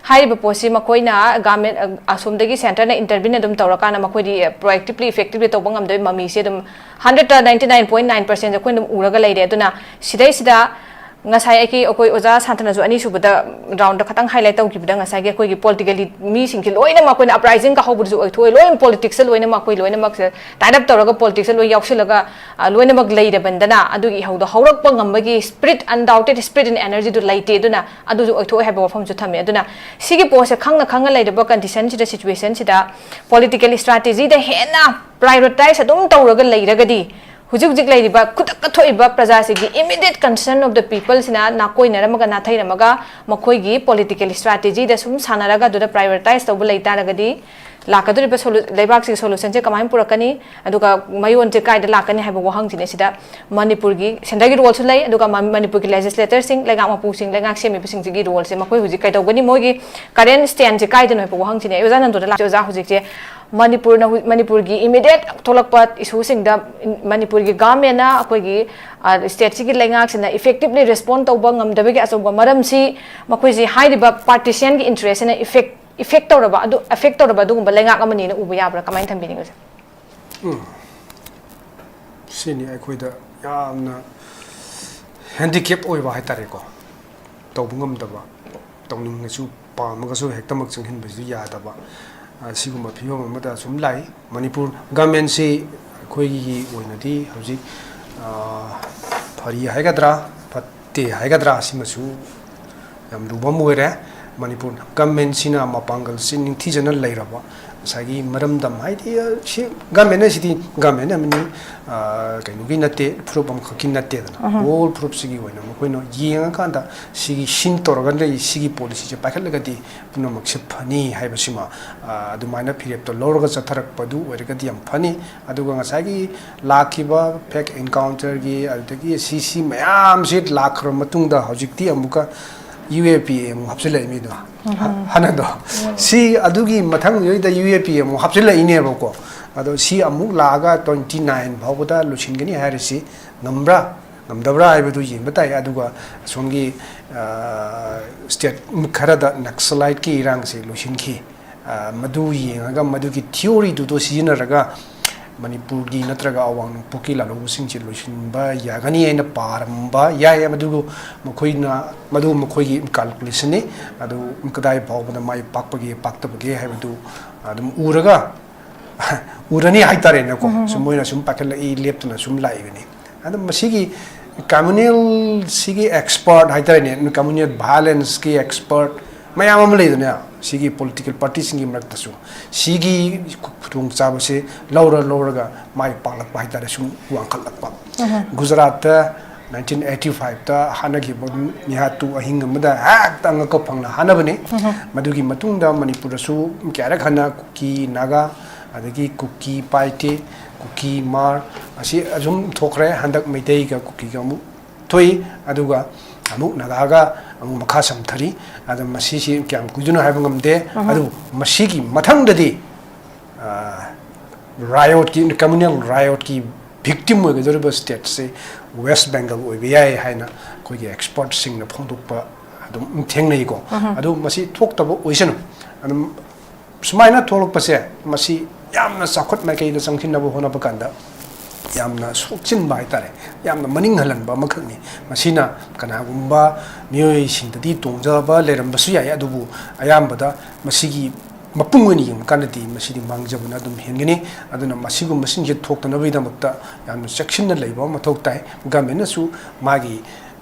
ꯍꯥꯏꯔꯤꯕ ꯄꯣꯠꯁꯤ ꯃꯈꯣꯏꯅ government, ꯑ, ꯑꯁꯣꯝꯗꯒꯤ centreꯅ intervene ꯑꯗꯨꯝ ꯇꯧꯔꯀꯥꯟꯗ ꯃꯈꯣꯏꯗꯤ, ꯑ, proactively, effectively ꯇꯧꯕ ꯉꯝꯗꯕꯒꯤ ꯃꯃꯤꯁꯦ ꯑꯗꯨꯝ hundredꯇ ninety nine point nine percent ꯑꯩꯈꯣꯏꯅ ꯑꯗꯨꯝ ꯎꯔꯒ ꯂꯩꯔꯦ꯫ ꯑꯗꯨꯅ ꯁꯤꯗꯩꯁꯤꯗ ꯉꯁꯥꯏ ꯑꯩꯒꯤ, ꯑꯩꯈꯣꯏ ꯑꯣꯖꯥ ꯁꯥꯟꯇꯅꯁꯨ ꯑꯅꯤꯁꯨꯕꯗ ꯔꯥꯎꯟꯗ ꯈꯇꯪ ꯍꯥꯏꯂꯥꯏꯠ ꯇꯧꯈꯤꯕꯗ, ꯉꯁꯥꯏꯒꯤ ꯑꯩꯈꯣꯏꯒꯤ ꯄꯣꯂꯤꯇꯤꯀꯦꯜꯂꯤ ꯃꯤꯁꯤꯡꯁꯦ ꯂꯣꯏꯅꯃꯛ ꯑꯩꯈꯣꯏꯅ ꯑꯞꯔꯥꯏꯖꯤꯡ ꯀꯥꯍꯧꯕꯗꯨꯁꯨ ꯑꯣꯏꯊꯣꯛꯑꯦ, ꯂꯣꯏꯅ ꯄꯣꯂꯤꯇꯤꯛꯁꯇ ꯂꯣꯏꯅꯃꯛ ꯑꯩꯈꯣꯏ ꯂꯣꯏꯅꯃꯛꯁꯦ ꯇꯥꯏꯠ ꯑꯞ ꯇꯧꯔꯒ ꯄꯣꯂꯤꯇꯤꯛꯁꯇ ꯂꯣꯏ ꯌꯥꯎꯁꯤꯜꯂꯒ, ꯑ, ꯂꯣꯏꯅꯃꯛ ꯂꯩꯔꯕꯅꯤꯅ, ꯑꯗꯨꯒꯤ ꯏꯍꯧꯗꯣ ꯍꯧꯔꯛꯄ ꯉꯝꯕꯒꯤ ꯁ꯭ꯄꯤꯔꯤꯠ, ꯑꯟꯗꯥꯎꯇꯦꯠ ꯁ꯭ꯄꯤꯔꯤꯠ ꯑꯦꯟ ꯑꯦꯅꯔꯖꯤꯗꯨ ꯂꯩꯇꯦ꯫ ꯑꯗꯨꯅ ꯑꯗꯨꯁꯨ ꯑꯣꯏꯊꯣꯛꯑꯦ ꯍꯥꯏꯕ ꯋꯥꯐꯝꯁꯨ ꯊꯝꯃꯦ꯫ ꯑꯗꯨꯅ ꯁꯤꯒꯤ ꯄꯣꯠꯁꯦ ꯈꯪꯅ ꯈꯪꯅ ꯂꯩꯔꯕ ꯀꯟꯗꯤꯁꯟꯁꯤꯗ, ꯁꯤꯆꯨꯋꯦꯁꯟꯁꯤꯗ ꯄꯣꯂꯤꯇꯤꯀꯦꯜ ꯁ꯭ꯇ꯭ꯔꯥꯇꯦꯖꯤꯗ ꯍꯦꯟꯅ ꯄ꯭ꯔꯥꯏꯑꯣꯔꯤꯇꯥꯏꯁ ꯑꯗꯨꯝ ꯇꯧꯔꯒ ꯂꯩꯔꯒꯗꯤ, ꯍꯧꯖꯤꯛ ꯍꯧꯖꯤꯛ ꯂꯩꯔꯤꯕ ꯈꯨꯗꯛꯇ ꯊꯣꯛꯏꯕ ꯄ꯭ꯔꯖꯥꯁꯤꯒꯤ immediate concern of the peopleꯁꯤꯅ ꯅꯥꯀꯣꯏꯅꯔꯝꯃꯒ, ꯅꯥꯊꯩꯔꯝꯃꯒ, ꯃꯈꯣꯏꯒꯤ ꯄꯣꯂꯤꯇꯤꯀꯦꯜ ꯁ꯭ꯇ꯭ꯔꯥꯇꯦꯖꯤꯗ ꯁꯨꯝ ꯁꯥꯟꯅꯔꯒ ꯑꯗꯨꯗ ꯄ꯭ꯔꯥꯏꯑꯣꯔꯤꯇꯥꯏꯁ ꯇꯧꯕ ꯂꯩ ꯇꯥꯔꯒꯗꯤ, ꯂꯥꯛꯀꯗꯧꯔꯤꯕ ꯁꯣꯂꯨ-, ꯂꯩꯕꯥꯛꯁꯤꯒꯤ ꯁꯣꯂꯨꯁꯟꯁꯦ ꯀꯃꯥꯏꯅ ꯄꯨꯔꯛꯀꯅꯤ? ꯑꯗꯨꯒ ꯃꯌꯣꯟꯁꯦ ꯀꯥꯏꯗ ꯂꯥꯛꯀꯅꯤ ꯍꯥꯏꯕ ꯋꯥꯍꯪꯁꯤꯅꯦ꯫ ꯁꯤꯗ ꯃꯅꯤꯄꯨꯔꯒꯤ ꯁꯦꯟꯇꯔꯒꯤ ꯔꯣꯜꯁꯨ ꯂꯩ, ꯑꯗꯨꯒ ꯃ-, ꯃꯅꯤꯄꯨꯔꯒꯤ ꯂꯦꯖꯤꯁꯂꯦꯇꯔꯁꯤꯡ, ꯂꯩꯉꯥꯛ ꯃꯄꯨꯁꯤꯡ, ꯂꯩꯉꯥꯛ ꯁꯦꯝꯃꯤꯕꯁꯤꯡꯁꯤꯒꯤ ꯔꯣꯜꯁꯦ, ꯃꯈꯣꯏ ꯍꯧꯖꯤꯛ ꯀꯩꯗꯧꯒꯅꯤ, ꯃꯣꯏꯒꯤ ꯀꯔꯦꯟ ꯁ꯭ꯇꯦꯟꯁꯦ ꯀꯥꯏꯗꯅꯣ ꯍꯥꯏꯕ ꯋꯥꯍꯪꯁꯤꯅꯦ꯫ ꯑꯣꯖꯥ ꯅꯟꯗꯣꯗ ꯂꯥꯛꯆ-, ꯑꯣꯖꯥ, ꯍꯧꯖꯤꯛꯁꯦ ꯃꯅꯤꯄꯨꯔꯅ ꯍꯧ-, ꯃꯅꯤꯄꯨꯔꯒꯤ ꯏꯃꯤꯗꯤꯌꯦꯠ ꯊꯣꯛꯂꯛꯄ ꯏꯁꯨꯁꯤꯡꯗ ꯃꯅꯤꯄꯨꯔꯒꯤ ꯒꯚꯔꯟꯃꯦꯟꯅ, ꯑꯩꯈꯣꯏꯒꯤ, ꯑ, ꯁ꯭ꯇꯦꯠꯁꯤꯒꯤ ꯂꯩꯉꯥꯛꯁꯤꯅ ꯏꯐꯦꯛꯇꯤꯕꯂꯤ ꯔꯦꯁꯄꯣꯟ ꯇꯧꯕ ꯉꯝꯗꯕꯒꯤ ꯑꯆꯧꯕ ꯃꯔꯝꯁꯤ ꯃꯈꯣꯏꯁꯤ ꯍꯥꯏꯔꯤꯕ ꯄꯥꯔꯇꯤꯁꯤꯌꯟꯒꯤ ꯏꯟꯇꯔꯦꯁꯁꯤꯅ ꯏꯐꯦꯛ-, ꯏꯐꯦꯛ ꯇꯧꯔꯕ ꯑꯗꯨ, ꯑꯦꯐꯦꯛ ꯇꯧꯔꯕ ꯑꯗꯨꯒꯨꯝꯕ ꯂꯩꯉꯥꯛ ꯑꯃꯅꯤꯅ ꯎꯕ ꯌꯥꯕ꯭ꯔꯥ? ꯀꯃꯥꯏꯅ ꯊꯝꯕꯤꯅꯤꯡꯉꯤ, ꯑꯣꯖꯥ? ꯎꯝ꯫ ꯁꯤꯅꯤ ꯑꯩꯈꯣꯏꯗ ꯌꯥꯝꯅ ꯍꯦꯟꯗꯤꯀꯦꯞ ꯑꯣꯏꯕ ꯍꯥꯏꯇꯥꯔꯦꯀꯣ꯫ ꯇꯧꯕ ꯉꯝꯗꯕ, ꯇꯧꯅꯤꯡꯉꯁꯨ, ꯄꯥꯝꯃꯒꯁꯨ ꯍꯦꯛꯇꯃꯛ ꯆꯪꯁꯤꯟꯕꯁꯨ ꯌꯥꯗꯕ, ꯑ, ꯁꯤꯒꯨꯝꯕ ꯐꯤꯕꯝ ꯑꯃꯗ ꯁꯨꯝ ꯂꯥꯛꯏ꯫ ꯃꯅꯤꯄꯨꯔ ꯒꯃꯦꯟꯁꯤ ꯑꯩꯈꯣꯏꯒꯤ ꯑꯣꯏꯅꯗꯤ ꯍꯧꯖꯤꯛ, ꯑ, ꯐꯔꯤ ꯍꯥꯏꯒꯗ꯭ꯔꯥ, ꯐꯠꯇꯦ ꯍꯥꯏꯒꯗ꯭ꯔꯥ, ꯁꯤꯃꯁꯨ ꯌꯥꯝ ꯂꯨꯕ ꯑꯃ ꯑꯣꯏꯔꯦ꯫ ꯃꯅꯤꯄꯨꯔ ꯒꯃꯦꯟꯁꯤꯅ ꯃꯄꯥꯡꯒꯜꯁꯤ ꯅꯤꯡꯊꯤꯖꯅ ꯂꯩꯔꯕ, ꯉꯁꯥꯏꯒꯤ ꯃꯔꯝꯗꯝ ꯍꯥꯏꯗꯤ, ꯑ, ꯁꯤ ꯒꯃꯦꯟ ꯍꯥꯏꯁꯤꯗꯤ ꯒꯃꯦꯟ ꯑꯃꯅꯤ, ꯑ, ꯀꯩꯅꯣꯒꯤ ꯅꯠꯇꯦ, ꯐꯨꯔꯨꯞ ꯑꯃꯈꯛꯀꯤ ꯅꯠꯇꯦꯗꯅ꯫ ꯍꯣꯜ ꯐꯨꯔꯨꯞꯁꯤꯒꯤ ꯑꯣꯏꯅ ꯃꯈꯣꯏꯅ ꯌꯦꯡꯉꯀꯥꯟꯗ ꯁꯤꯒꯤ ꯁꯤꯟ ꯇꯧꯔꯒ ꯂꯩ, ꯁꯤꯒꯤ ꯄꯣꯂꯤꯁꯤꯁꯦ ꯄꯥꯏꯈꯠꯂꯒꯗꯤ ꯄꯨꯝꯅꯃꯛꯁꯦ ꯐꯅꯤ ꯍꯥꯏꯕꯁꯤꯃ, ꯑ, ꯑꯗꯨꯃꯥꯏꯅ ꯐꯤꯔꯦꯞꯇꯣ ꯂꯧꯔꯒ ꯆꯠꯊꯔꯛꯄꯗꯨ ꯑꯣꯏꯔꯒꯗꯤ ꯌꯥꯝ ꯐꯅꯤ꯫ ꯑꯗꯨꯒ ꯉꯁꯥꯏꯒꯤ ꯂꯥꯛꯈꯤꯕ ꯐꯦꯛ ꯑꯦꯟꯀꯥꯎꯟꯇꯔꯒꯤ, ꯑꯗꯨꯗꯒꯤ ꯁꯤ, ꯁꯤ ꯃꯌꯥꯝꯁꯤ ꯂꯥꯛꯈ꯭ꯔꯕ ꯃꯇꯨꯡꯗ ꯍꯧꯖꯤꯛꯇꯤ ꯑꯃꯨꯛꯀ ꯌꯨ ꯑꯦ ꯄꯤ ꯑꯦ ꯑꯃꯨꯛ ꯍꯥꯞꯆꯤꯜꯂꯛꯏ ꯃꯤꯗꯣ꯫ ꯍ-, ꯍꯥꯟꯅꯗꯣ꯫ ꯁꯤ ꯑꯗꯨꯒꯤ ꯃꯊꯪꯗꯨꯗ ꯌꯨ ꯑꯦ ꯄꯤ ꯑꯦ ꯑꯃꯨꯛ ꯍꯥꯞꯆꯤꯜꯂꯛꯏꯅꯦꯕꯀꯣ꯫ ꯑꯗꯣ ꯁꯤ ꯑꯃꯨꯛ ꯂꯥꯛꯑꯒ ꯇ꯭ꯋꯦꯟꯇꯤ ꯅꯥꯏꯟ ꯐꯥꯎꯕꯗ ꯂꯣꯏꯁꯤꯟꯒꯅꯤ ꯍꯥꯏꯔꯤꯁꯤ ꯉꯝꯕ꯭ꯔꯥ, ꯉꯝꯗꯕ꯭ꯔꯥ ꯍꯥꯏꯕꯗꯨ ꯌꯦꯡꯕ ꯇꯥꯏ꯫ ꯑꯗꯨꯒ ꯑꯁꯣꯝꯒꯤ, ꯑ, ꯁ꯭ꯇꯦꯠ ꯈꯔꯗ ꯅꯛꯁꯂꯥꯏꯠꯀꯤ ꯏꯔꯥꯡꯁꯤ ꯂꯣꯏꯁꯤꯟꯈꯤ꯫ ꯑ, ꯃꯗꯨ ꯌꯦꯡꯉꯒ ꯃꯗꯨꯒꯤ ꯊꯤꯑꯣꯔꯤꯗꯨꯗꯣ ꯁꯤꯖꯤꯟꯅꯔꯒ ꯃꯅꯤꯄꯨꯔꯒꯤ ꯅꯠꯇ꯭ꯔꯒ ꯑꯋꯥꯡ ꯅꯣꯡꯄꯣꯛꯀꯤ ꯂꯥꯜꯍꯧꯕꯁꯤꯡꯁꯦ ꯂꯣꯏꯁꯤꯟꯕ ꯌꯥꯒꯅꯤ ꯍꯥꯏꯅ ꯄꯥꯔꯝꯕ ꯌꯥꯏ꯫ ꯃꯗꯨꯕꯨ ꯃꯈꯣꯏꯅ, ꯃꯗꯨ ꯃꯈꯣꯏꯒꯤ calculation ꯅꯤ꯫ ꯑꯗꯨ ꯀꯗꯥꯏ ꯐꯥꯎꯕꯗ ꯃꯥꯏ ꯄꯥꯛꯄꯒꯦ ꯄꯥꯛꯇꯕꯒꯦ ꯍꯥꯏꯕꯗꯨ ꯑꯗꯨꯝ ꯎꯔꯒ ꯎꯔꯅꯤ ꯍꯥꯏꯇꯥꯔꯦꯅꯦꯀꯣ꯫ ꯎꯝ, ꯎꯝ, ꯎꯝ꯫ ꯁꯨꯝ ꯃꯣꯏꯅ ꯁꯨꯝ ꯄꯥꯏꯈꯠꯂꯛꯏ, ꯂꯦꯞꯇꯅ ꯁꯨꯝ ꯂꯥꯛꯏꯕꯅꯤ꯫ ꯑꯗꯨ ꯃꯁꯤꯒꯤ communal ꯁꯤꯒꯤ expert ꯍꯥꯏꯇꯥꯔꯦꯅꯦ, communal violence ꯀꯤ expert ꯃꯌꯥꯝ ꯑꯃ ꯂꯩꯗꯅ ꯁꯤꯒꯤ political party ꯁꯤꯡꯒꯤ ꯃꯔꯛꯇꯁꯨ, ꯁꯤꯒꯤ ꯈꯨ-, ꯈꯨꯗꯣꯡꯆꯥꯕꯁꯦ ꯂꯧꯔ ꯂꯧꯔꯒ ꯃꯥꯏ ꯄꯥꯛꯂꯛꯄ ꯍꯥꯏꯇꯥꯔꯦ, ꯁꯨꯝ ꯋꯥꯡꯈꯠꯂꯛꯄ꯫ ꯎꯝ꯫ ꯒꯨꯖꯔꯥꯠꯇ nineteen eighty five ꯇ ꯍꯥꯠꯅꯈꯤꯕ ꯃꯤꯍꯥꯠꯇꯨ ꯑꯍꯤꯡ ꯑꯃꯗ ꯍꯦꯛꯇ ꯑꯉꯛꯄ ꯐꯪꯅ ꯍꯥꯠꯅꯕꯅꯤ꯫ ꯎꯝ꯫ ꯃꯗꯨꯒꯤ ꯃꯇꯨꯡꯗ ꯃꯅꯤꯄꯨꯔꯗꯁꯨ ꯀꯌꯥꯔꯛ ꯍꯟꯅ ꯀꯨꯀꯤ, ꯅꯥꯒꯥ, ꯑꯗꯒꯤ ꯀꯨꯀꯤ, ꯄꯥꯏꯇꯦ, ꯀꯨꯀꯤ, ꯃꯥꯔ ꯑꯁꯤ ꯑꯗꯨꯝ ꯊꯣꯛꯈ꯭ꯔꯦ꯫ ꯍꯟꯗꯛ ꯃꯩꯇꯩꯒ ꯀꯨꯀꯤꯒ ꯑꯃꯨꯛ ꯊꯣꯛꯏ, ꯑꯗꯨꯒ ꯑꯃꯨꯛ ꯅꯥꯒꯥꯒ ꯑꯃꯨꯛ ꯃꯈꯥ ꯁꯝꯊꯔꯤ꯫ ꯑꯗꯣ ꯃꯁꯤꯁꯤ ꯀꯌꯥꯝ ꯀꯨꯏꯗꯣꯏꯅꯣ ꯍꯥꯏꯕ ꯉꯝꯗꯦ꯫ ꯎꯝ꯫ ꯑꯗꯨꯕꯨ ꯃꯁꯤꯒꯤ ꯃꯊꯪꯗꯗꯤ, ꯑ, riot ꯀꯤ, communal riot ꯀꯤ victim ꯑꯣꯏꯒꯗꯧꯔꯤꯕ state ꯁꯦ West Bengal ꯑꯣꯏꯕ ꯌꯥꯏ ꯍꯥꯏꯅ ꯑꯩꯈꯣꯏꯒꯤ expert ꯁꯤꯡꯅ ꯐꯣꯡꯗꯣꯛꯄ ꯑꯗꯨꯝ ꯊꯦꯡꯅꯩꯀꯣ꯫ ꯎꯝ꯫ ꯑꯗꯨ ꯃꯁꯤ ꯊꯣꯛꯇꯕ ꯑꯣꯏꯁꯅꯨ꯫ ꯑꯗꯨꯝ ꯁꯨꯃꯥꯏꯅ ꯊꯣꯛꯂꯛꯄꯁꯦ, ꯃꯁꯤ ꯌꯥꯝꯅ ꯆꯥꯎꯈꯠ ꯃꯥꯏꯀꯩꯗ ꯆꯪꯁꯤꯟꯅꯕ ꯍꯣꯠꯅꯕ ꯀꯥꯟꯗ ꯌꯥꯝꯅ ꯁꯣꯛꯆꯤꯟꯕ ꯍꯥꯏꯇꯥꯔꯦ, ꯌꯥꯝꯅ ꯃꯅꯤꯡ ꯍꯜꯍꯟꯕ ꯑꯃꯈꯛꯅꯤ꯫ ꯃꯁꯤꯅ ꯀꯅꯥꯒꯨꯝꯕ ꯃꯤꯑꯣꯏꯁꯤꯡꯗꯗꯤ ꯇꯣꯡꯖꯕ ꯂꯩꯔꯝꯕꯁꯨ ꯌꯥꯏ, ꯑꯗꯨꯕꯨ ꯑꯌꯥꯝꯕꯗ ꯃꯁꯤꯒꯤ ꯃꯄꯨꯡ ꯑꯣꯏꯅ ꯌꯦꯡꯕ ꯀꯥꯟꯗꯗꯤ ꯃꯁꯤꯗꯤ ꯃꯥꯡꯖꯕꯅ ꯑꯗꯨꯝ ꯍꯦꯟꯒꯅꯤ꯫ ꯑꯗꯨꯅ ꯃꯁꯤꯒꯨꯝꯕꯁꯤꯡꯁꯦ ꯊꯣꯛꯇꯅꯕꯒꯤꯗꯃꯛꯇ ꯌꯥꯝꯅ ꯆꯦꯛꯁꯤꯟꯅ ꯂꯩꯕ ꯑꯃ ꯃꯊꯧ ꯇꯥꯏ꯫ Government ꯅꯁꯨ ꯃꯥꯒꯤ,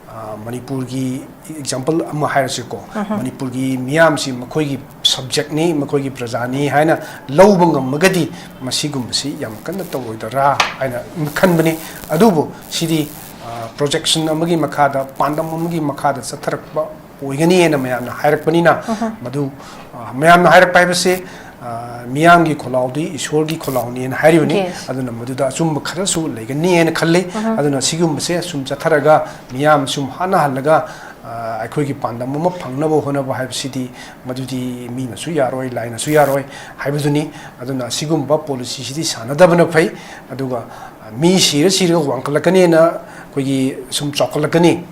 ꯑ, ꯃꯅꯤꯄꯨꯔꯒꯤ example ꯑꯃ ꯍꯥꯏꯔꯁꯤꯀꯣ, ꯎꯝ꯫ ꯃꯅꯤꯄꯨꯔꯒꯤ ꯃꯤꯌꯥꯝꯁꯤ ꯃꯈꯣꯏꯒꯤ subject ꯅꯤ, ꯃꯈꯣꯏꯒꯤ ꯄ꯭ꯔꯖꯥꯅꯤ ꯍꯥꯏꯅ ꯂꯧꯕ ꯉꯝꯃꯒꯗꯤ ꯃꯁꯤꯒꯨꯝꯕꯁꯤ ꯌꯥꯝ ꯀꯟꯅ ꯇꯧꯔꯣꯏꯗꯔꯥ ꯍꯥꯏꯅ ꯈꯟꯕꯅꯤ꯫ ꯑꯗꯨꯕꯨ ꯁꯤꯗꯤ, ꯑ, projection ꯑꯃꯒꯤ ꯃꯈꯥꯗ, ꯄꯥꯟꯗꯝ ꯑꯃꯒꯤ ꯃꯈꯥꯗ ꯆꯠꯊꯔꯛꯄ ꯑꯣꯏꯒꯅꯤ ꯍꯥꯏꯅ ꯃꯌꯥꯝꯅ ꯍꯥꯏꯔꯛꯄꯅꯤꯅ, ꯎꯝ꯫ ꯃꯗꯨ, ꯑ, ꯃꯌꯥꯝꯅ ꯍꯥꯏꯔꯛꯄ ꯍꯥꯏꯕꯁꯤ, ꯑ, ꯃꯤꯌꯥꯝꯒꯤ ꯈꯣꯜꯂꯥꯎꯗꯤ ꯏꯁꯣꯔꯒꯤ ꯈꯣꯜꯂꯥꯎꯅꯤꯅ ꯍꯥꯏꯔꯤꯕꯅꯤ꯫ Yes꯫ ꯑꯗꯨꯅ ꯃꯗꯨꯗ ꯑꯆꯨꯝꯕ ꯈꯔꯁꯨ ꯂꯩꯒꯅꯤ ꯍꯥꯏꯅ ꯈꯜꯂꯤ꯫ ꯎꯝ꯫ ꯑꯗꯨꯅ ꯁꯤꯒꯨꯝꯕꯁꯦ ꯁꯨꯝ ꯆꯠꯊꯔꯒ ꯃꯤꯌꯥꯝ ꯁꯨꯝ ꯍꯥꯠꯅꯍꯜꯂꯒ, ꯑ, ꯑꯩꯈꯣꯏꯒꯤ ꯄꯥꯟꯗꯝ ꯑꯃ ꯐꯪꯅꯕ ꯍꯣꯠꯅꯕ ꯍꯥꯏꯕꯁꯤꯗꯤ ꯃꯗꯨꯗꯤ ꯃꯤꯅꯁꯨ ꯌꯥꯔꯣꯏ, ꯂꯥꯏꯅꯁꯨ ꯌꯥꯔꯣꯏ ꯍꯥꯏꯕꯗꯨꯅꯤ꯫ ꯑꯗꯨꯅ ꯁꯤꯒꯨꯝꯕ policy ꯁꯤꯗꯤ ꯁꯥꯟꯅꯗꯕꯅ ꯐꯩ꯫ ꯑꯗꯨꯒ, ꯑ, ꯃꯤ ꯁꯤꯔ ꯁꯤꯔꯒ ꯋꯥꯡꯈꯠꯂꯛꯀꯅꯦꯅ ꯑꯩꯈꯣꯏꯒꯤ ꯁꯨꯝ ꯆꯥꯎꯈꯠꯂꯛꯀꯅꯤ